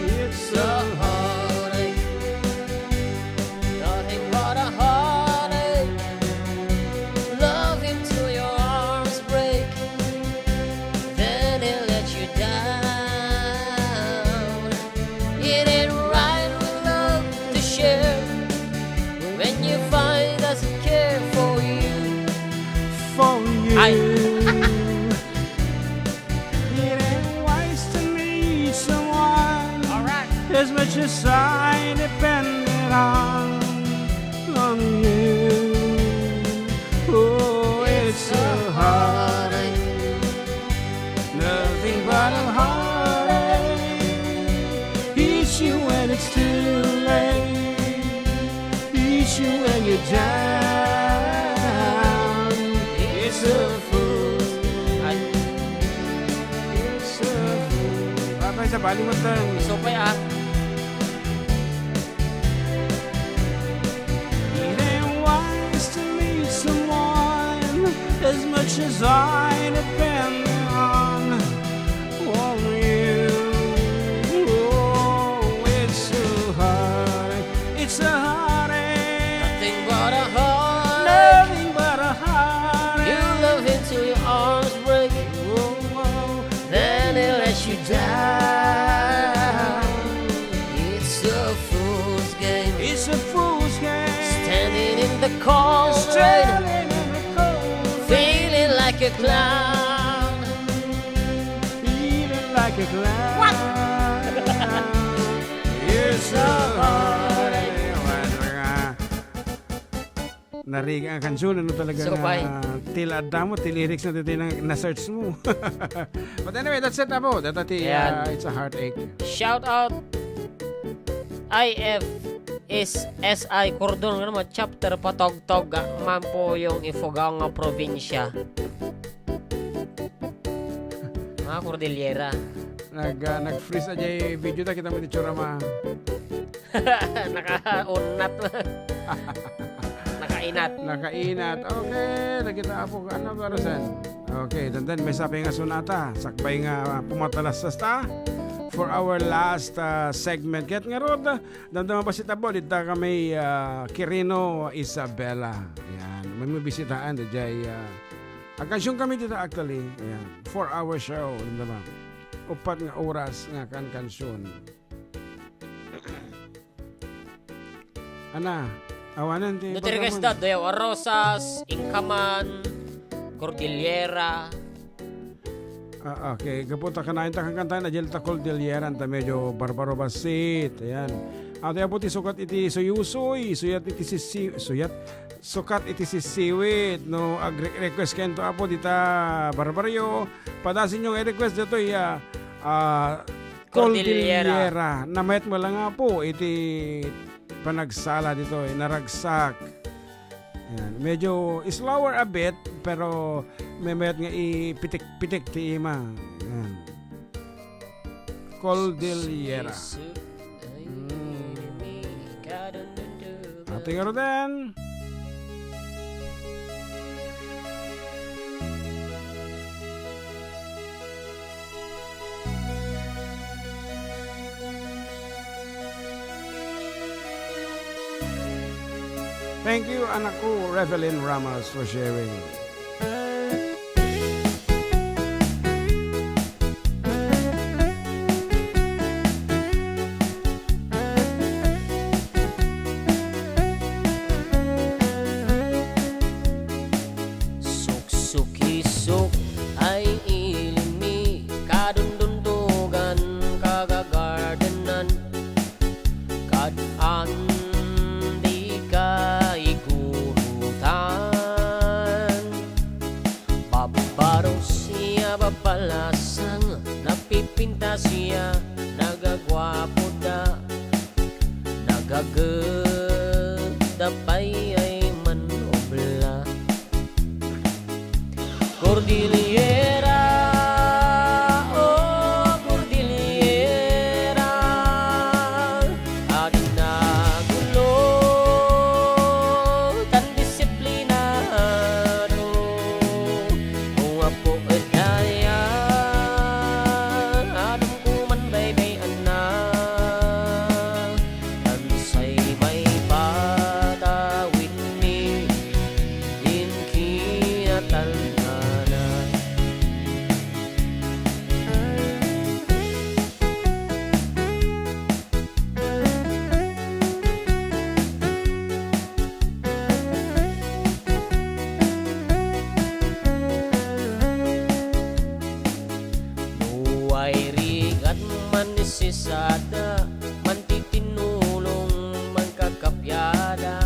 It's a heartache, nothing but a heartache. Love him till your arms break, then he'll let you down. It ain't right with love to share when you find doesn't care for you. For you. Ay. It ain't wise to need someone. All right. As much as I depended on, on you. Oh, it's a heartache. Nothing but a heartache. Hits you when it's too late. Hits you when you're down. It's a fool. Ay. It's a fool. Patay sa baliwat lang. Isupay, ah. It ain't wise to meet someone as much as I depend on, on you. Oh, it's so hard, it's so hard. Nothing but a heart. Nothing but a heart. You love him till your arms break. Oh, oh. Then he lets you down. It's a fool's game. It's a fool's game. Standing in the cold rain. Standing in the cold rain. Feeling like a clown. What? Yes, sir. Narigat nga kansion, ano talaga nga, tila adda mo, ti lyrics na ti na-search mo. But anyway, that's it, Apo. Data ti, uh, It's a Heartache. Shout out I F S I Cordon, ano mo, chapter Patogtog, Mampuyong, Ifugao nga probinsya. Mga Cordillera. Nag, ah, nag-freeze a jay video ta, kita mo ti itsura, ma. Nakaunat. Nakainat. Nakainat. Okay, dagita, Apo, ano, Barusan? Okay, dandan, maysa pay nga sonata. Sakbay nga pumatalas ta for our last, ah, segment. Ket ngarud, damdama bassit, Apo, dita kami, ah, Quirino, Isabela. Yan. May mabisitaan, dayjay, ah, Agkansion kami dita, actually. Ayan. Four-hour show, alam na ba? Upat nga oras nga kankansion. Ana, awanan ti no ti request pagkaman. Da, Dayaw a Rosas, Inkaman, Cordillera. Ah, okay. Gapu ta kanayon ta kankantaen, adiay ta Cordillera, ta medyo barbaro bassit. Ayan. Atoy, Apo, ti sukat iti suyusoy, suyat iti sisi-, suyat, sukat iti sisiwit. No, agre-, request kento, Apo, dita barbarrio. Padasenyo nga i-request ditoy, ah, ah, Cordillera. Cordillera. Namayat mo lang, Apo, iti panagsala ditoy, naragsak. Ayan. Medyo slower a bit, pero may mayat nga ipitik-pitik ti ima. Ayan. Cordillera. Mm. Ate Garden. Thank you, anak ko, Revelyn Ramos, for sharing. Suksukisuk ay ilimmi, kadundundugan, kagagardenan, kad-an dika igurutan. Babbaros ya babbalasang, napipintas ya, nagaguapoda, nagagedda pay ay man obla. Cordillera, oh, Cordillera, adina gulo tan disiplinado. O Apo, daya, adamko man baybay-anna. Tan say maipatawidmi din kinatalnana. No ay rigat, manisisada, mantitinulong, mankakapiada,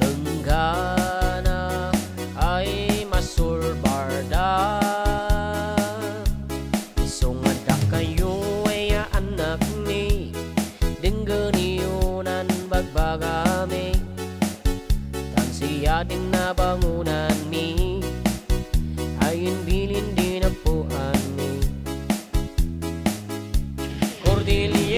enggana ay masurbarda. Isu nga dakayo ay annakmi, denggenyo nan bagbagami. Tan siya din nabangonanmi, ayan bilin din napuanmi. Cordillera.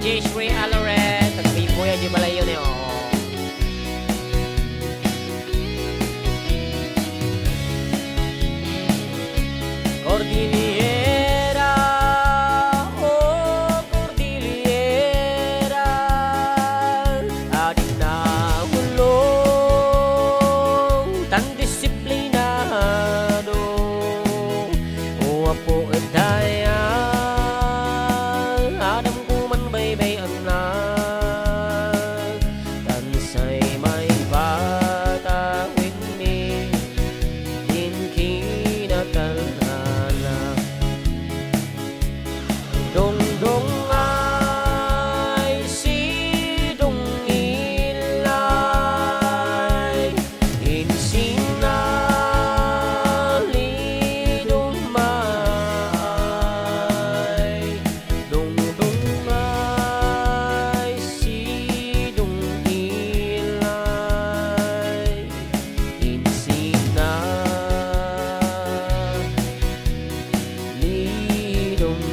Ishri Alores, agpipuyay di balayo niyo. Cordillera, oh, Cordillera, ading naulong, tan disiplinado. O Apo, dayag, adda man baybay-annak, tan say maipaawidmi din kinatalnana. Dungdung ay sidung ilay, insinali dumay. Dungdung ay sidung ilay, insinali dumay.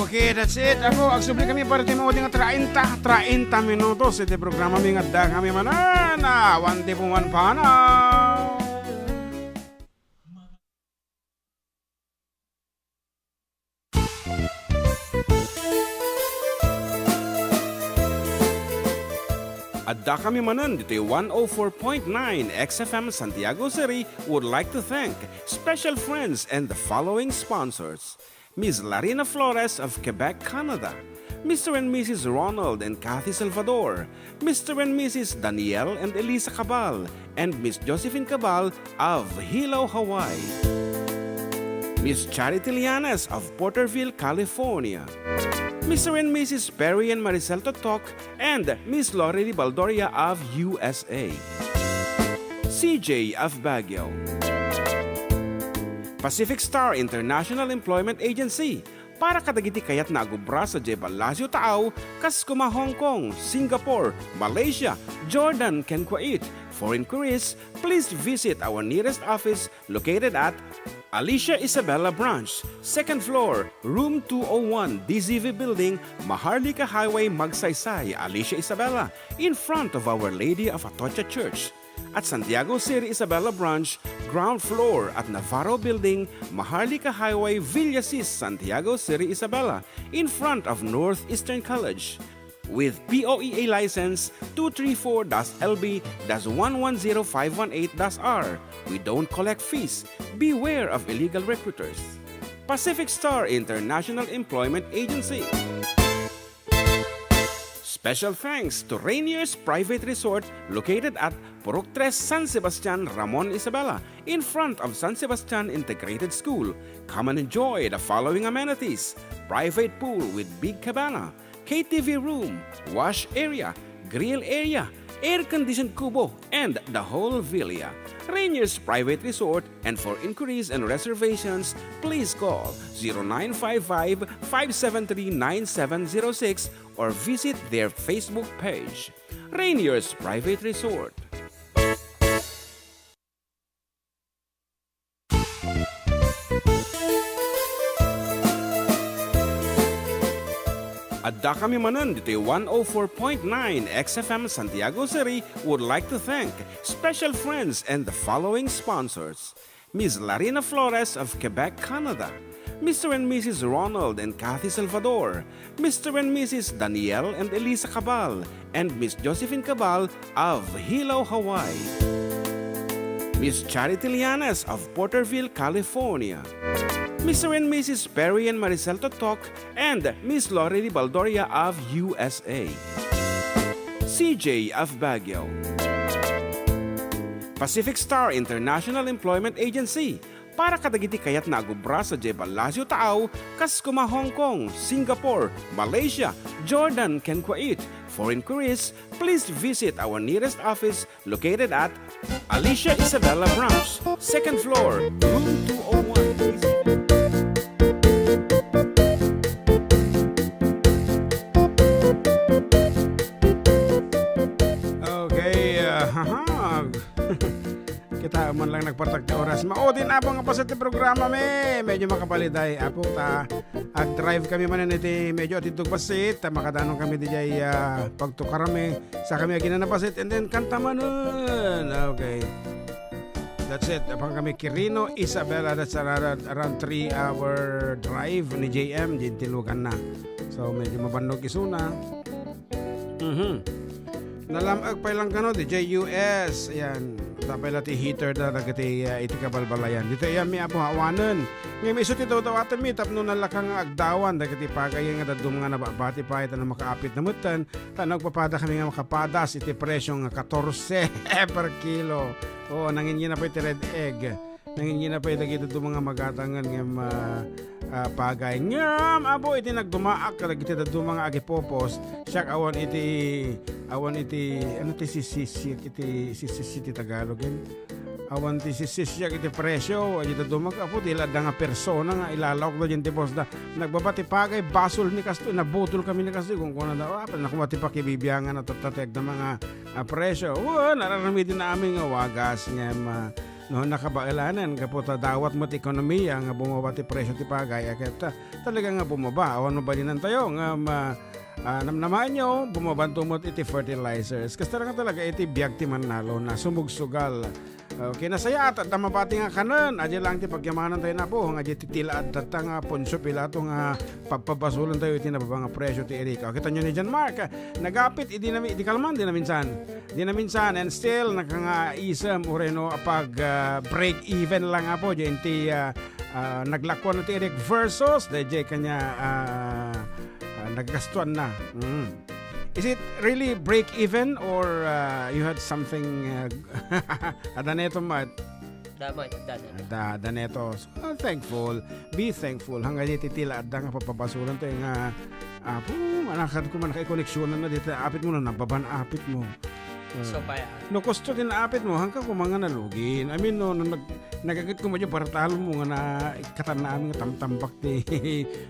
Okay, that's it. Ako, agsubli kami para ti maudi nga treinta, treinta minutos iti programa mi nga adda kami manen. Awan ti pumanpanaw. Adda kami manen ditoy one oh four point nine X F M Santiago City would like to thank special friends and the following sponsors: Miss Larina Flores of Quebec, Canada, Mister and Missus Ronald and Kathy Salvador, Mister and Missus Daniel and Elisa Cabal, and Miss Josephine Cabal of Hilo, Hawaii. Miss Charity Lianes of Porterville, California. Mister and Missus Perry and Maricel Totok and Miss Lorely Baldoria of U S A. C J of Baguio. Pacific Star International Employment Agency, para kadagiti kayatna agubra sadiay ballasiw taaw, kas kuma Hong Kong, Singapore, Malaysia, Jordan, ken Kuwait. For inquiries, please visit our nearest office located at Alicia Isabela Branch, second floor, room two oh one, D Z V Building, Maharlika Highway, Magsaysay, Alicia Isabela, in front of Our Lady of Atocha Church. At Santiago City Isabela Branch, ground floor at Navarro Building, Maharlika Highway, Villasis, Santiago City Isabela, in front of Northeastern College. With P O E A license two three four dash L B dash one one zero five one eight dash R, we don't collect fees. Beware of illegal recruiters. Pacific Star International Employment Agency. Special thanks to Rainier's Private Resort, located at Purok Tres, San Sebastian, Ramon Isabela, in front of San Sebastian Integrated School. Come and enjoy the following amenities: private pool with big cabana, K T V room, wash area, grill area, air-conditioned kubo, and the whole villa. Rainier's Private Resort, and for inquiries and reservations, please call zero nine five five, five seven three, nine seven zero six or visit their Facebook page. Rainier's Private Resort. Adda kami manen ditoy one oh four point nine X F M Santiago City would like to thank special friends and the following sponsors: Miss Larina Flores of Quebec, Canada, Mister and Missus Ronald and Kathy Salvador, Mister and Missus Daniel and Elisa Cabal, and Miss Josephine Cabal of Hilo, Hawaii, Miss Charity Lianes of Porterville, California, Mister and Missus Perry and Maricel Totok, and Miss Lorely Baldoria of U S A, C J of Baguio, Pacific Star International Employment Agency, para kadagiti kayatna agubra sadiay ballasiw taaw, kas kuma Hong Kong, Singapore, Malaysia, Jordan, ken Kuwait. For inquiries, please visit our nearest office located at Alicia Isabela Branch, second floor, room two oh one. Okay, ah, haha. Kita man lang nagpatak ti oras. Maudi, Apo, nga paset ti programa mi. Medyo makapaliday, Apo, ta ag-drive kami manen iti medyo atiddog paset, ta makadanon kami dijay, ah, pagtukarami. Sa kami agina na paset, and then kanta manen. Okay. That's it. Apan kami Quirino, Isabela, that's around, around three hour drive ni J M, diay tilugan na. So, medyo mabannog isuna. Mhm. Nalam-ek pay lang kano, diay U S. Ayan. Tapay la ti heater da, dagiti, ah, iti kabalbalayan. Dita ayanmi, Apo, awanen. Ngem isu ti dawdawatenmi tapno nalaka nga agdawan, dagiti pagayen nga dadduma nga nababati pay, ta no makaapit na metten, ta nagpapada kami nga makapadas iti presyo nga katorse per kilo. Oo, nanginginapay ti red egg. Nanginginapay dagiti dadduma nga magatangen ngem, ah, ah, pagay. Ngem, Apo, iti nagdumaak kadagiti dadduma nga agipopos, siak awan iti, awan iti, ano ti sisisi, iti sisisi ti Tagalog, eh? Awan ti sisisi siak iti presyo, iti dadduma, Apo, ti la adda nga persona nga ilalaokda diay ti posda. Nagbaba ti pagay, basol ni kastoy, nabutol kami ni kastoy, kunkunada, "Ah, nakuma ti pakibibiangan na tatateg na mga, ah, presyo." Wen, ar-aramidennami nga wagas, ngem, ah, no, nakabaelanen, gapu ta dawat met ekonomiya nga bumaba ti presyo ti pagay, a ket, ah, talaga nga bumaba. Awan mabalinantayo, ngem, ah, ah, namnamaenyo, bumabanto met iti fertilizers. Kasta nga talaga iti biag ti mannalon a sumugsugal. Okay, nasayaat, adda mabati nga kanen, adiay laeng ti pagyamanantayo, Apo, nga diay ti tila adda ta nga Poncio Pilato nga pagpabasolentayo iti nababa nga presyo ti irika. Kitanyo ni John Mark, nagapit idi nami-, idi kalman, di naminsan. Di naminsan, and still, nakangaisem, uray no, a pag, ah, break even lang, Apo, diay ti, ah, ah, naglakuan ti irik versus, diay kanya, ah, ah, naggastuan na. Mm. Is it really break even or, uh, you had something, uh, adda neto met? Damay, adda, adda. Adda, adda neto. So, uh, thankful. Be thankful. Hanggang iti tila adda nga papabasolentayo nga, Apo, manakad ko man nakaikoneksyonan na dita. Apit mo na, nababan apit mo. Uh, So, pay, ah. No, kosto din apit mo, hangka ko mga nalugin. I mean, no, no, nag-, nagagat ko medyo bartal mo nga na, ikatan na amin nga tamtambak ti,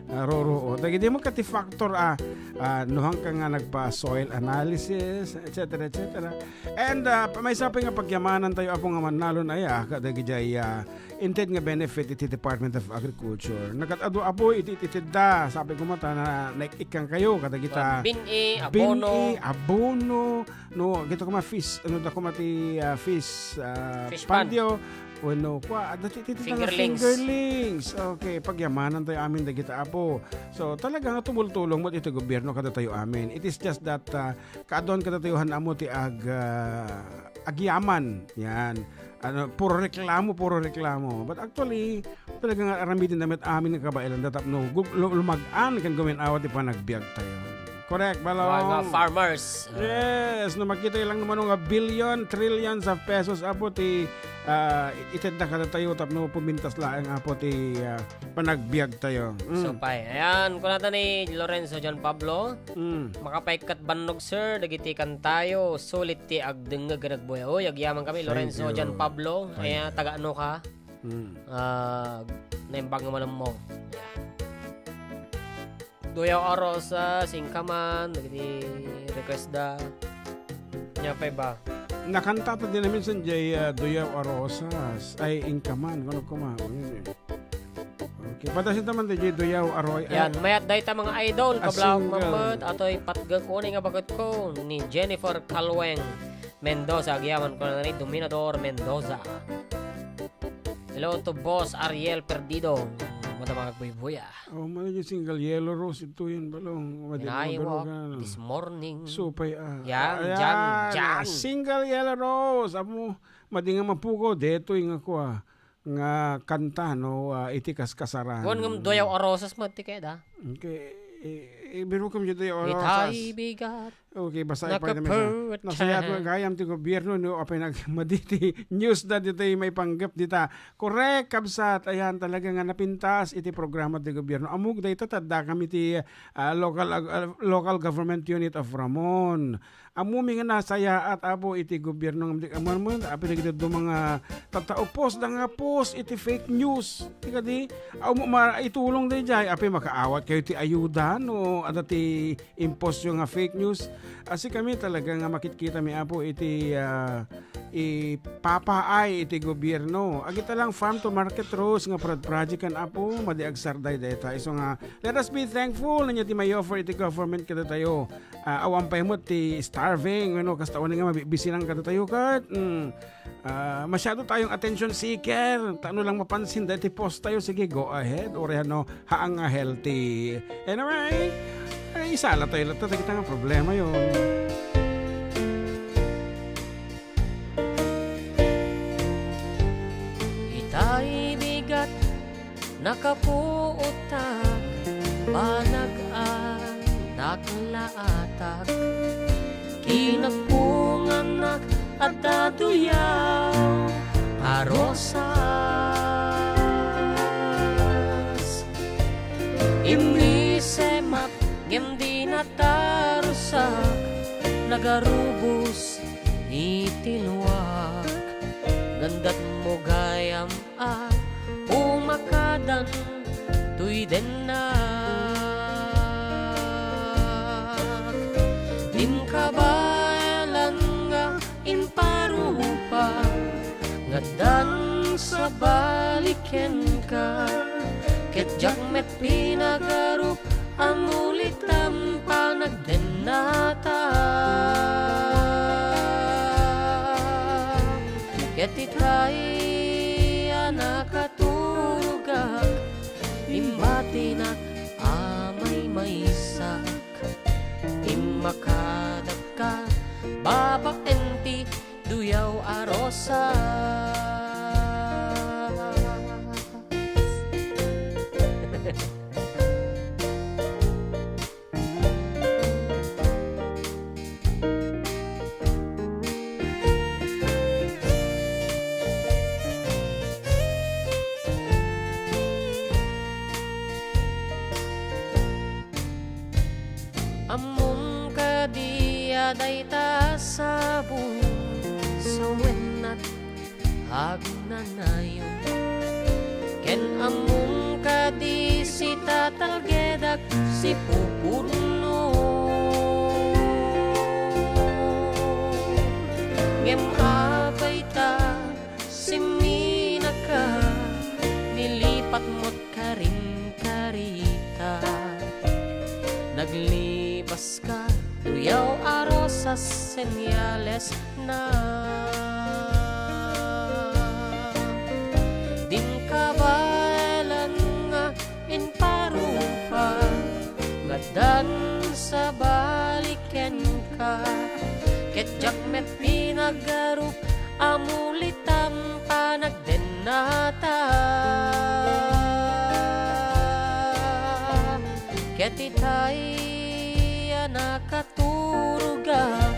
ah, roro. O, dagiti mo kati factor, ah, ah, no hangka nga nagpa-soil analysis, et cetera, et cetera. And, ah, pa-, maysa pay nga pagyamanantayo, Apo, nga mannalon aya, kadagiti, ah, inted nga benefit iti Department of Agriculture. Nakat-adu, Apo, iti, iti, iti da, sabi ko mata na naik-ikkan kayo, kadagita Bin-i, abono. Bin-i, abono, no, gito kuma fish, ano da kuma ti, ah, fish, ah, Fish pond. Pandio, wenno, kwa, adda ti, ti, ti, Fingerlings. Fingerlings. Okay, pagyamanantayo amin dagita, Apo. So, talaga nga tumultulong mo iti gobyerno kadatayo amin. It is just that, ah, kaadwan kadatayo han amo ti ag, ah, agyaman. Yan. Ano, puro reklamo, puro reklamo. But actually, talaga nga aramiden da met amin nga kabaelan da tapno gu-, lu-, lumag-an ken gumin-awa ti panagbiag tayo. Correct, Balong? Mga farmers. Yes, no makita lang naman nga billion, trillions of pesos, Apo, ti, ah, itedda kadatayo tapno pumintas laeng, Apo, ti, ah, panagbiag tayo. Mm. So, pay. Ayan, kunata ni Lorenzo John Pablo. Mm. Makapaikkat bannog, sir, dagiti kantayo. Sulit ti agdengngeg ken agbuya. Oy, agyaman kami, Thank Lorenzo you. John Pablo. Thank Ayan, you. Taga ano ka? Mm. Ah, naimbag nga malam mo. Ayan. Duyaw a Rosas, Inkaman, dagiti request da. Nya pay ba? Nakanta ta din namin sa jay, ah, Duyaw a Rosas. Ay, Inkaman. Kano kuma? Okay. Padasin taman di jay Duyaw a Ro-, Yan, eh, mayat dayta mga idol, a kablaok single. Mamet, atoy patgek unay nga baket ko ni Jennifer Calweng Mendoza, agyaman ko na ni Dominador Mendoza. Hello to Boss Ariel Perdido. Madama kag buybuya. Oh, mali yung single Yellow Rose ito yan, Balong. Madi mo Inaywa, maduro ka, no? This morning. Supay, ah. Yan, Ayan, Jan, Jan. Single Yellow Rose. Amo, madi nga mapukaw, detoy nga kuha. Nga kanta, no, ah, iti kaskasaran. Kuwan ngem Duyaw a Rosas met ti keda. Okay. I-, ibiro kam dito yung Itay oras. Bigat. Okay, basta ipay naman siya. Nakaput. Nasayat mo gayam ti gobyerno, no, apay nagmadi ti news da dito yung may panggap dita. Correct, kabsat. Ayan, talaga nga napintas iti programa ti gobyerno. Amog dayta tadda kami ti, ah, local, ah, local government unit of Ramon. Ammo mi nga nasayaat, Apo, iti gobyerno nga ammo, ammo, apay dagiti dadduma nga tattao, post da nga post iti fake news. Ti kadi, ammo, ma-, itulong daydiay, apay makaawat kayo ti ayuda no adda ti impost yo nga fake news. Asi kami talaga nga makitkita mi, Apo, iti, ah, ipapaay iti gobierno. Agita lang farm to market, Rose, nga prod-, project kan Apo, madi agsarday dayta. Isu nga, let us be thankful, ania ti may offer iti government kadatayo. Ah, awan pay met ti starving, ano, kasta uni nga mabibisinan kadatayo kat, mm, ah, masyado tayong attention seeker. Ta no lang mapansin dayta ti post tayo, sige, go ahead. Uray no, haan nga healthy. Anyway, ay, isala tayo latta, dagita nga problema yon. Itay bigat, nakapuotak, panag-anak laatak, kinapunganak, adda duyaw a rosas. Immisemak, ngem di natarusak, nagarubos iti luak. Gandat mo gayam a umakadan toy dennak. Din kabaelan nga imparupa, ngaddan sabali kenka, ket diak met pinagarup a mulitam panagdennatak. Ket itay a nakaturogak, imbatinak a maymaysak. Immakadakka, babaen ti duyaw a rosas. Ammom kadi a dayta sabong sawennak agnanayon? Ken ammom kadi sitatalgedak sipupudno? Ngem apay ta simminaka, nilipat met karin karita. Naglipas ka, duyaw a rosas, senyales na. Din kabaelan nga imparupa, ngaddan sabali kenka, ket diak met pinagarup a mulitam panagdennata. Ket itay a nakaturogak,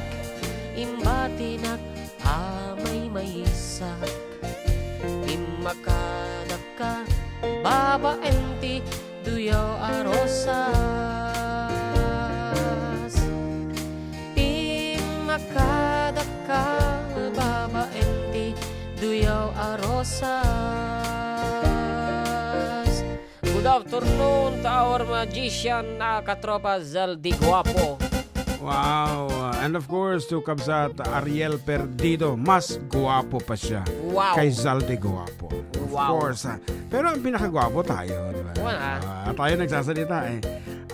imbatinak a maymaysak. Immakadakka, babaen ti duyaw a rosas. Immakadakka, babaen ti duyaw a rosas. Good afternoon to our magician, ah, katropa Zaldi Guapo. Wow. And of course, to Kabsat Ariel Perdido, mas guwapo pa siya Wow. kay Zaldi Guapo. Of Wow. course, ah. Pero ang pinakagwapo tayo, di ba? Wala. Ah, tayo nagsasalita eh.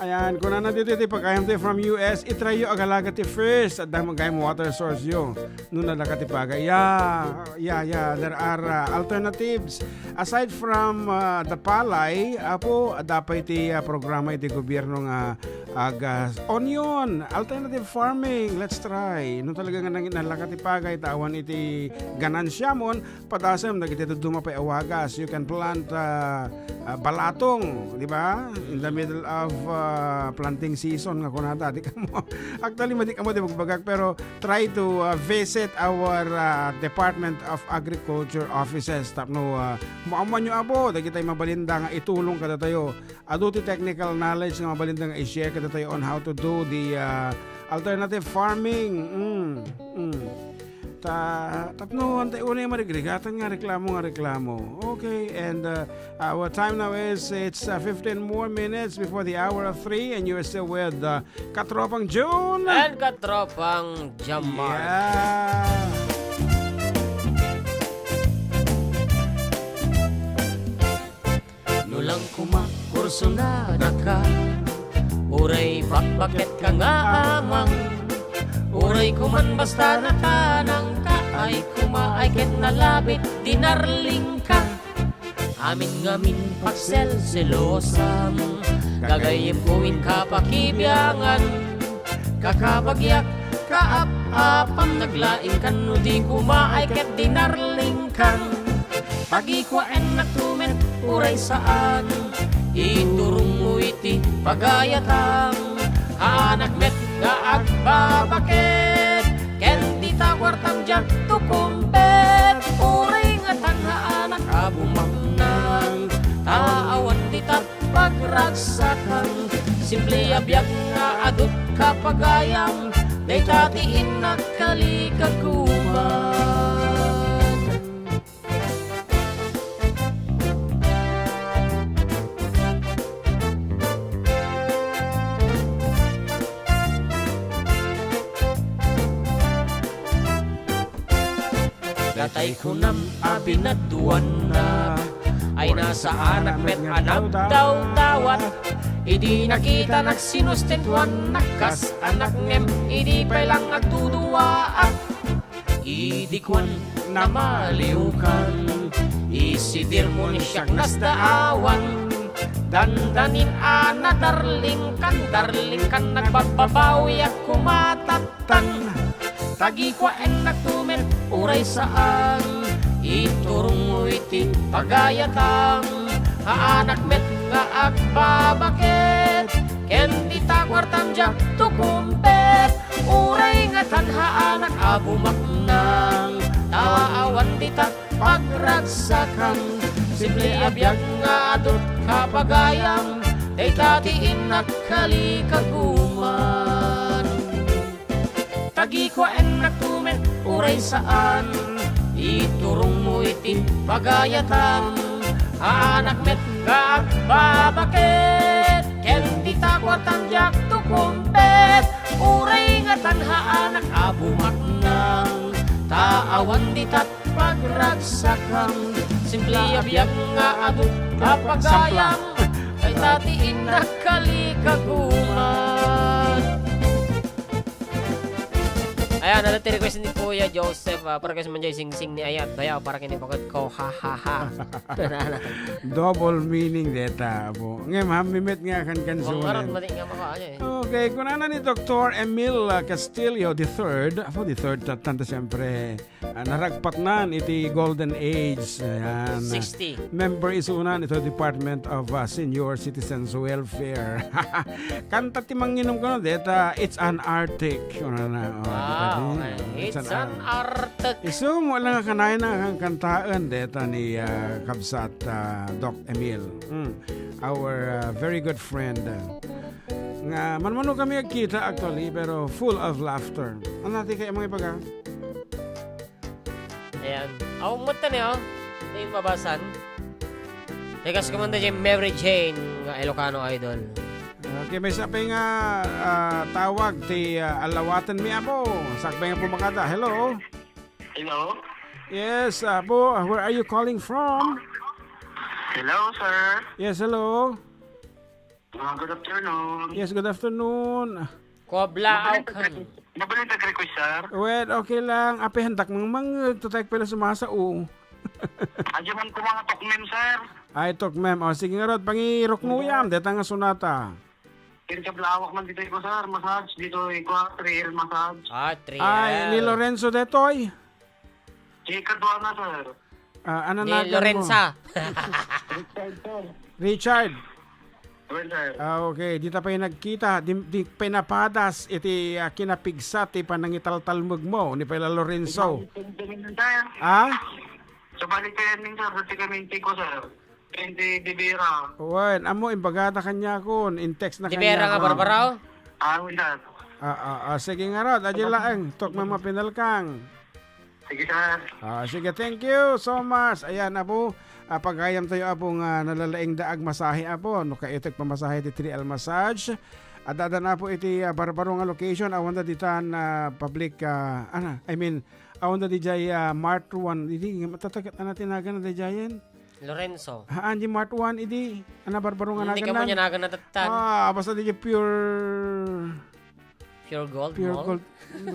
Ayan, kung ano dito, iti pagkayam tayo from U S, itrayo agalaga ti first, at dahil magkayam water source yo. No nalaka ti pagay. Yeah, yeah, yeah. There are, uh, alternatives. Aside from, uh, the palay, apo, adda pay ti, uh, programa iti gobierno nga ag, uh, onion, alternative farming. Let's try. No talaga nga nang-, nalaka ti pagay, ta awan iti ganansiamon, padasem dagiti dadduma pay a wagas. You can plant, uh, uh, balatong, di ba? In the middle of, uh, planting season nga kunata, di kamo. Actually, madi kamo di magbagak, pero try to, uh, visit our, uh, Department of Agriculture offices tapno, uh, maammoanyo, apo, dagitay mabalinda nga itulong kadatayo. Adu ti technical knowledge nga mabalinda nga i-share kadatayo on how to do the, uh, alternative farming. Mm, mm. Ta-, tapno, antay unay marigrigatan nga reklamo nga reklamo. Okay, and, uh, our time now is, it's, uh, fifteen more minutes before the hour of three, and you're still with, uh, Katropang June. And Katropang Jamar. Yeah. No lang koma kursunadaka, uray bakbaketka nga amang. Uray koman basta natanangka, ay koma ay ket nalabit, dinarlingka. Amin ngamin pagselselosam, gagayyemko inka pakibiangan. Kakabagiak, kaap-apam, naglaingkan no di koma ay ket dinarlingkan. Tagikuaennakto met uray saan, iturongmo iti pagayatam. Anak met nga agbabaket ken dita kuartam diak tukumbet. Uray ngatan nga anak a bumaknang, ta awan dita pagragsakan. Simple a biag nga adut kapagayam, dayta ti innak kalikaguman. Datay kunam a binaduanna, ay nasaanak met a nagdawdawat. Idi nakitanak sinustentuannak kas anak ngem idi pay lang agduduaak. Idi kuan namaliwkan, isidirmo ni siak nasdaawan. Dandanin a nadarlingkan, darlingkan nagbabbabawiak kumatat tan. Tagikuaennakto met uray saan, iturongmo iti pagayatam. Anak met nga agbabaket ken dita kuartam diak tukumbet. Uray ngatan anak a bumaknang, ta awan dita pagragsakan. Simple a biag nga adut kapagayam, dayta ti innak kalikaguman. Tagikuaennakto met uray saan, iturongmo iti pagayatam. Anak met nga agbabaket ken dita kuartam diak tukumbet. Uray ngatan anak a bumaknang, ta awan dita pagragsakam. Simple a biag nga adut kapagayam, dayta ti innak kalikaguman. Ayan, adda ti request ni Kuya Joseph, ah, para kay Manjay Singsing ni Ayat. Dayaw, para kini pagod ko. Ha, ha, ha. Double meaning deta, apo. Ngem, ha, mimet nga kan kansunan. Mangarot mati nga makaano eh. Okay, kunana ni Doktor Emil, ah, Castillo the third. Apo, the third, ta-, tanta siyempre. Ah, naragpatnan iti Golden Age. Ayan. Sixty. Member isunan ito Department of, ah, Senior Citizens Welfare. Kanta ti manginom kuno, deta, It's an Arctic. Kunana, oh, Ah, deta, okay. It's an Arctic. Isu mo lang nga kanayna ang kantaen, deta ni, ah, Kabsat, ah, Doc Emil. Mm. Our, ah, very good friend. Nga, manmano kami agkita actually, pero full of laughter. Ano natin kayo mga ibaga? Ayan. Aw, umot na niya, oh. Ito yung mabasan. Request ko man dyan, Mary Jane, nga Ilocano Idol. Okay, may sapay nga, ah, tawag ti, ah, alawaten mi, apo. Sakbay nga pumakada. Hello? Hello? Yes, apo. Where are you calling from? Hello, sir. Yes, hello. Ah, good afternoon. Yes, good afternoon. Kuablaaw kan. Mabalin ta request, sir. Well, okay lang. Ape, handak mang mang, tutay pala sumasa, o. Adya man ko mga tukmem, sir. Ay, tukmem. O, sige nga rod, pangiruknuyam, deta nga sonata. Kiri kablawak man dito ko, sir. Massage dito, iko, three L massage. Ah, three L. Ay, ni Lorenzo detoy. Si Kaduana, sir. Ah, ano Ni nagan mo? Lorenza. Richard, sir. Richard. Well, sir. Ah, okay. Dita pay nagkita. Di, di pay napadas iti, ah, kinapigsa ti panangitaltalmeg mo ni Pela Lorenzo. Sir. Ah? Sa balik kayo nin, sir. Dati kami yung tiko, sir. Hindi, Dibira. Wen, amo, imbagada kanyakon. In-text na Dibira nga kanyakon. Barbara, oh? Ah, wala. Ah, ah, ah, sige nga rod. Adi laeng. Tok mamapinalkang. Sige, sir. Ah, sige, thank you so much. Ayan, Apo, ah, pagayam tayo, Apo, nga nalalaing da agmasahe, Apo. No, kaitek pamasahe ti three L Massage. Addadan, Apo, iti, ah, barbaro nga location. Awan da ditan, ah, public, ah, ana, I mean, awan da dijay, ah, Mart one. Idi, matatagat na tinagan na dijayen. Lorenzo. Haan, di Mart one, idi. Ana, barbaro nga Hindi ka mo nagan. Niya nagan natattan. Ah, basta di pure Pure Gold Pure Mall? Gold.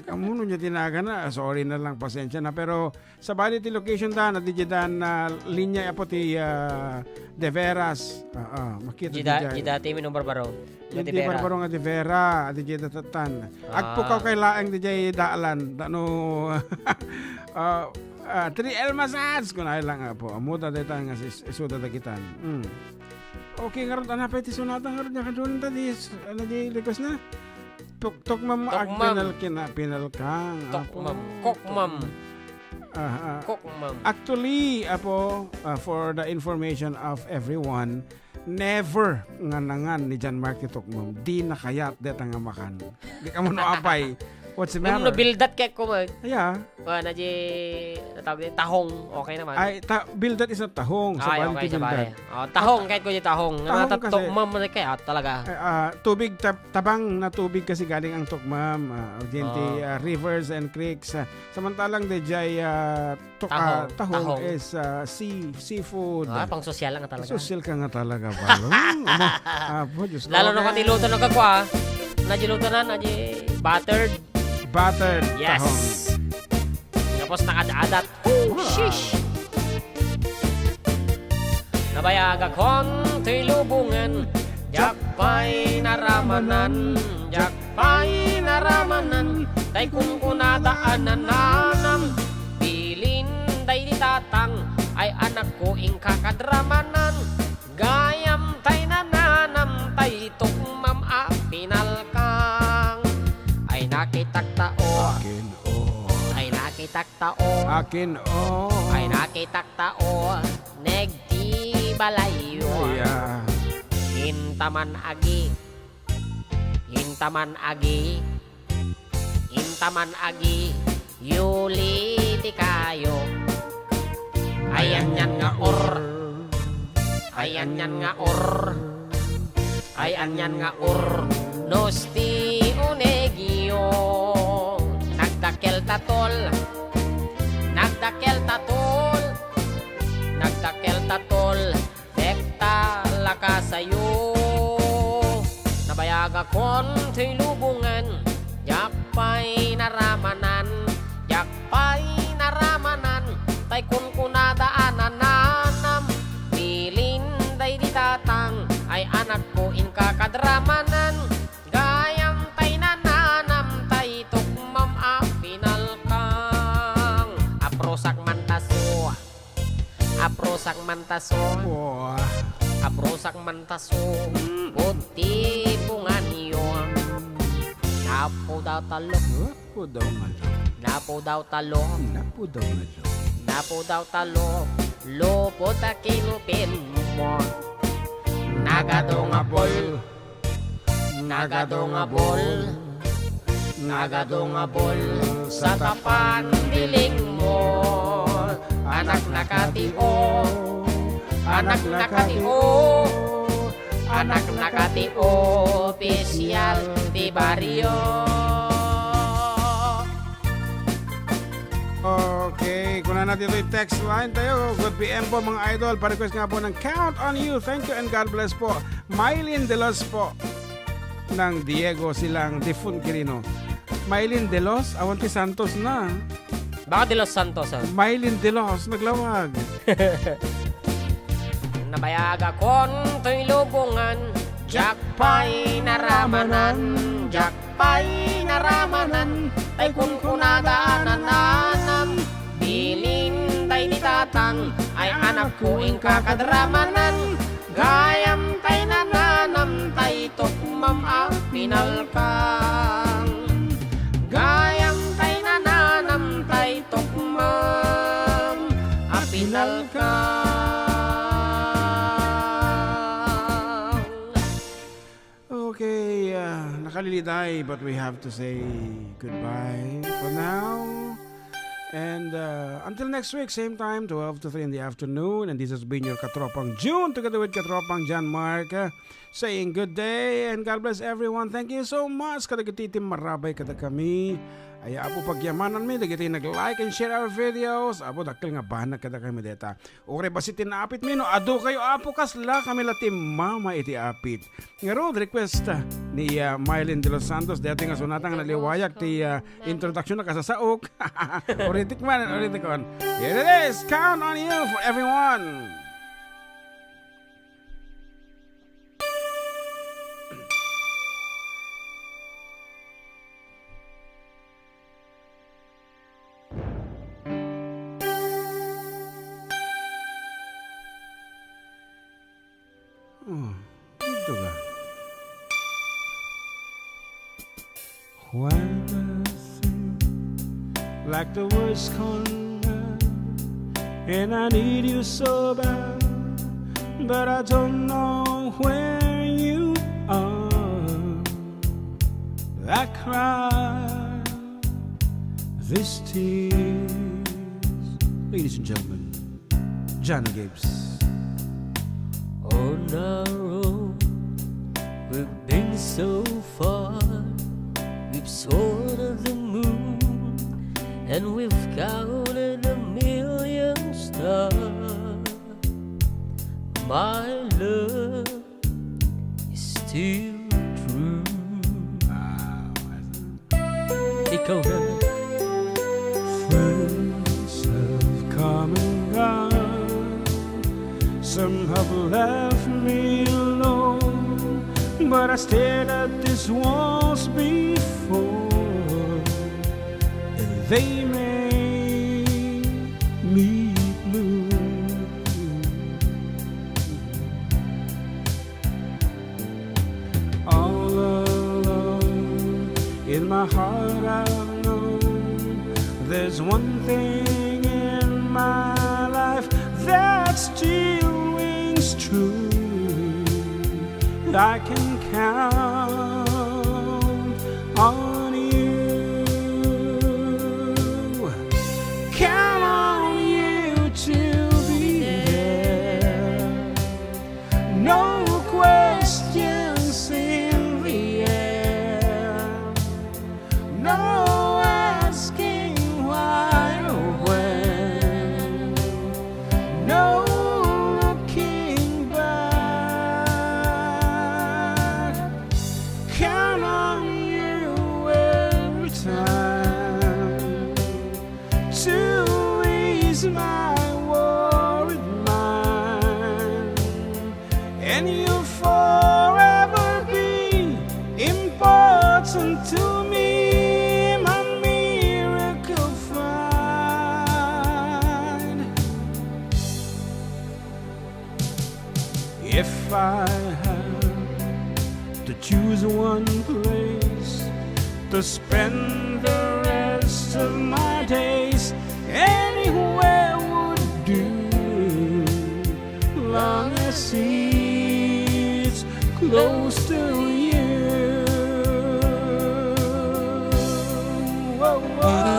Kamuno niya tinagan na. Ah, sorry na lang, pasensya na. Pero sabali ti location da, na di dan na linya, Apo, ti, ah, De Veras. Ah, ah, makita Di da, di di dati, Minong Barbaro. Nga Di Di Vera. Barbaro nga De Vera, di di datatan. Ah. Agpukaw kay laeng di jay daalan. Dano, ah, ah, three L Massage, kun ay lang, Apo. Amuda dayta nga sis-, isuda dagitan. Mm. Okay, ngarud, ana pay ti sunata, ngarud, nya kadun ta di, ano di request na? Tok-, tokmam. Tokmam. Agpinal kina, pinal kang, Apo. Tokmam. Kokmam. Aha. Kokmam. Actually, Apo, uh, for the information of everyone, never nga nangan ni John Mark ti tokmam. Di nakayat deta nga makan. Di ka mo no apay. What's the Nung matter? Nabildat kay ko, mag- Yeah. Wa, na di, natawag di, tahong. Okay naman. Ay, ta-, bildat is not tahong. Ay, sabali okay, ti sabali. Bildat. Oh, tahong, kahit ko di tahong. Tahong Natatok kasi, ma'am, kaya talaga. Eh, ah, tubig, tab-, tabang na tubig kasi galing ang tokmam. Ah, diyan ti, Oo. Ah, rivers and creeks. Ah, samantalang di jay, ah, tok-, ah, Tahong, tahong tahong. Is, ah, sea-, seafood. Ah, pang sosyal lang talaga. Sosyal ka nga talaga, pal. Hmm, amo, apo, Diyos ko, Lalo na okay. Kung iluto ng kakwa, na di luto na, na di battered. Battered Yes. Tahong. Tapos nakadaadat. Oh, Wow. Sheesh! Nabayagakon toy lubongan, diak pay naramanan, diak pay naramanan, tay kunkunada a nananam, bilin daydi tatang, ay anakko, inka kadramanan, gayam tay nananam, tay tukmam a pinalkang. Ay nakitak tao. Akin, oh. Ay nakitak tao. Akin, oh. Ay nakitak tao. Neg ti balayyo. Aya. Intaman agi. Intaman agi. Intaman agi. Yuli ti kayo. Ayan yan nga or. Ayan yan nga or. Ay anian nga urnos ti unegyo. Nagdakkel ta tol, nagdakkel ta tol, nagdakkel ta tol, dek ta lakasayo. Nabayagakon toy lubongan, diak pay naramanan, diak pay naramanan, tay kunkunada a nananam. Bilin daydi tatang, ay anakko, inka kadramanan. Gayam tay nananam, tay tukmam a pinalkang. Aprosak man taso. Aprosak man taso. Wah. Aprosak man taso. Mm. Puti punganyo. Napo daw talo. Huh? Pudaw nga lo. Napudaw talo. Napudaw nga lo. Napudaw talo. Lupot a kinupin mo. Nagado nga bol. Nagado nga bol. Nagado nga bol. Sa tapan diling mo. Anak na katio. Anak na katio. Anak na kati opisyal ti barrio. Okay, kunana ditoy text line tayo. Good P M po, mga idol. Pa-request nga po ng Count on You. Thank you and God bless po. Mylene De Los po ng Diego Silang Defun Quirino. Mylene De Los, awan ti Santos na. Baka De Los Santos, ah. Mylene De Los, naglawag. Nabayagakon toy lubongan, diak pay naramanan, diak pay naramanan, tay kunkunada a nananam, bilin daydi tatang, ay anakko, inka kadramanan, gayam tay nananam, tay tukmam a pinalkang. Gayam tay nananam, tay tukmam a pinalkang. Okay, uh, nakaliliday, but we have to say goodbye for now. And, uh, until next week, same time, twelve to three in the afternoon. And this has been your Katropang June, together with Katropang John Mark, uh, saying good day and God bless everyone. Thank you so much. Kadagiti ti marabay kadakami. Ay, Apo, pagyamananmi dagiti nag-like and share our videos. Apo, dakkel nga banag kadakami deta. Uray bassit ti naapitmi, no adu kayo, Apo, kasla kami la ti mama iti apit. Ngarud, request, ah, ni, ah, Mylene de los Santos, daytoy nga sonata nga naliwayag ti, ah, introduction na kasasaok. Uritik man, uritikon. Here it is, Count on You for everyone. Oh, dito ka. Why does it seem like the world's corner, and I need you so bad, but I don't know where you are. I cry these tears. Ladies and gentlemen, Johnny Gibbs. On our own, we've been so far. We've soared the moon, and we've counted a million stars. My love is still true. Wow, that's Ikaw na. Friends have come and gone. Some have left me alone. But I stared at these walls before, and they made me blue. All alone in my heart I know there's one thing in my life that still rings true. I can count on you. Count on you to be there. No questions in the air. No asking why or when. No looking back. Count on you every time to ease my worried mind. And you'll forever be important to me, my miracle find. If I had to choose one place to spend the rest of my days, anywhere would do, long as it's close to you. Whoa, whoa.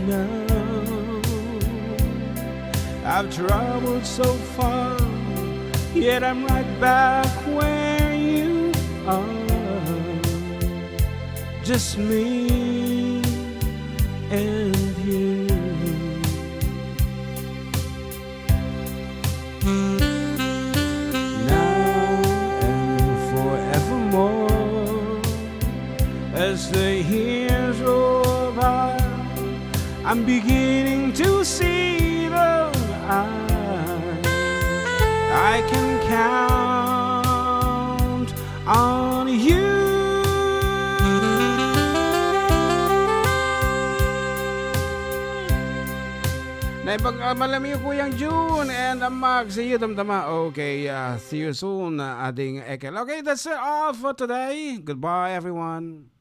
Now I've traveled so far, yet I'm right back where you are. Just me and you. Now and forevermore, as the years roll by, I'm beginning to see the light. I can count on you. Naipag-, ah, malamiyo, Kuyang Jun and Amag, see you, Damdama. Okay, ah, see you soon, ah, Ading Ekel. Okay, that's it all for today. Goodbye, everyone.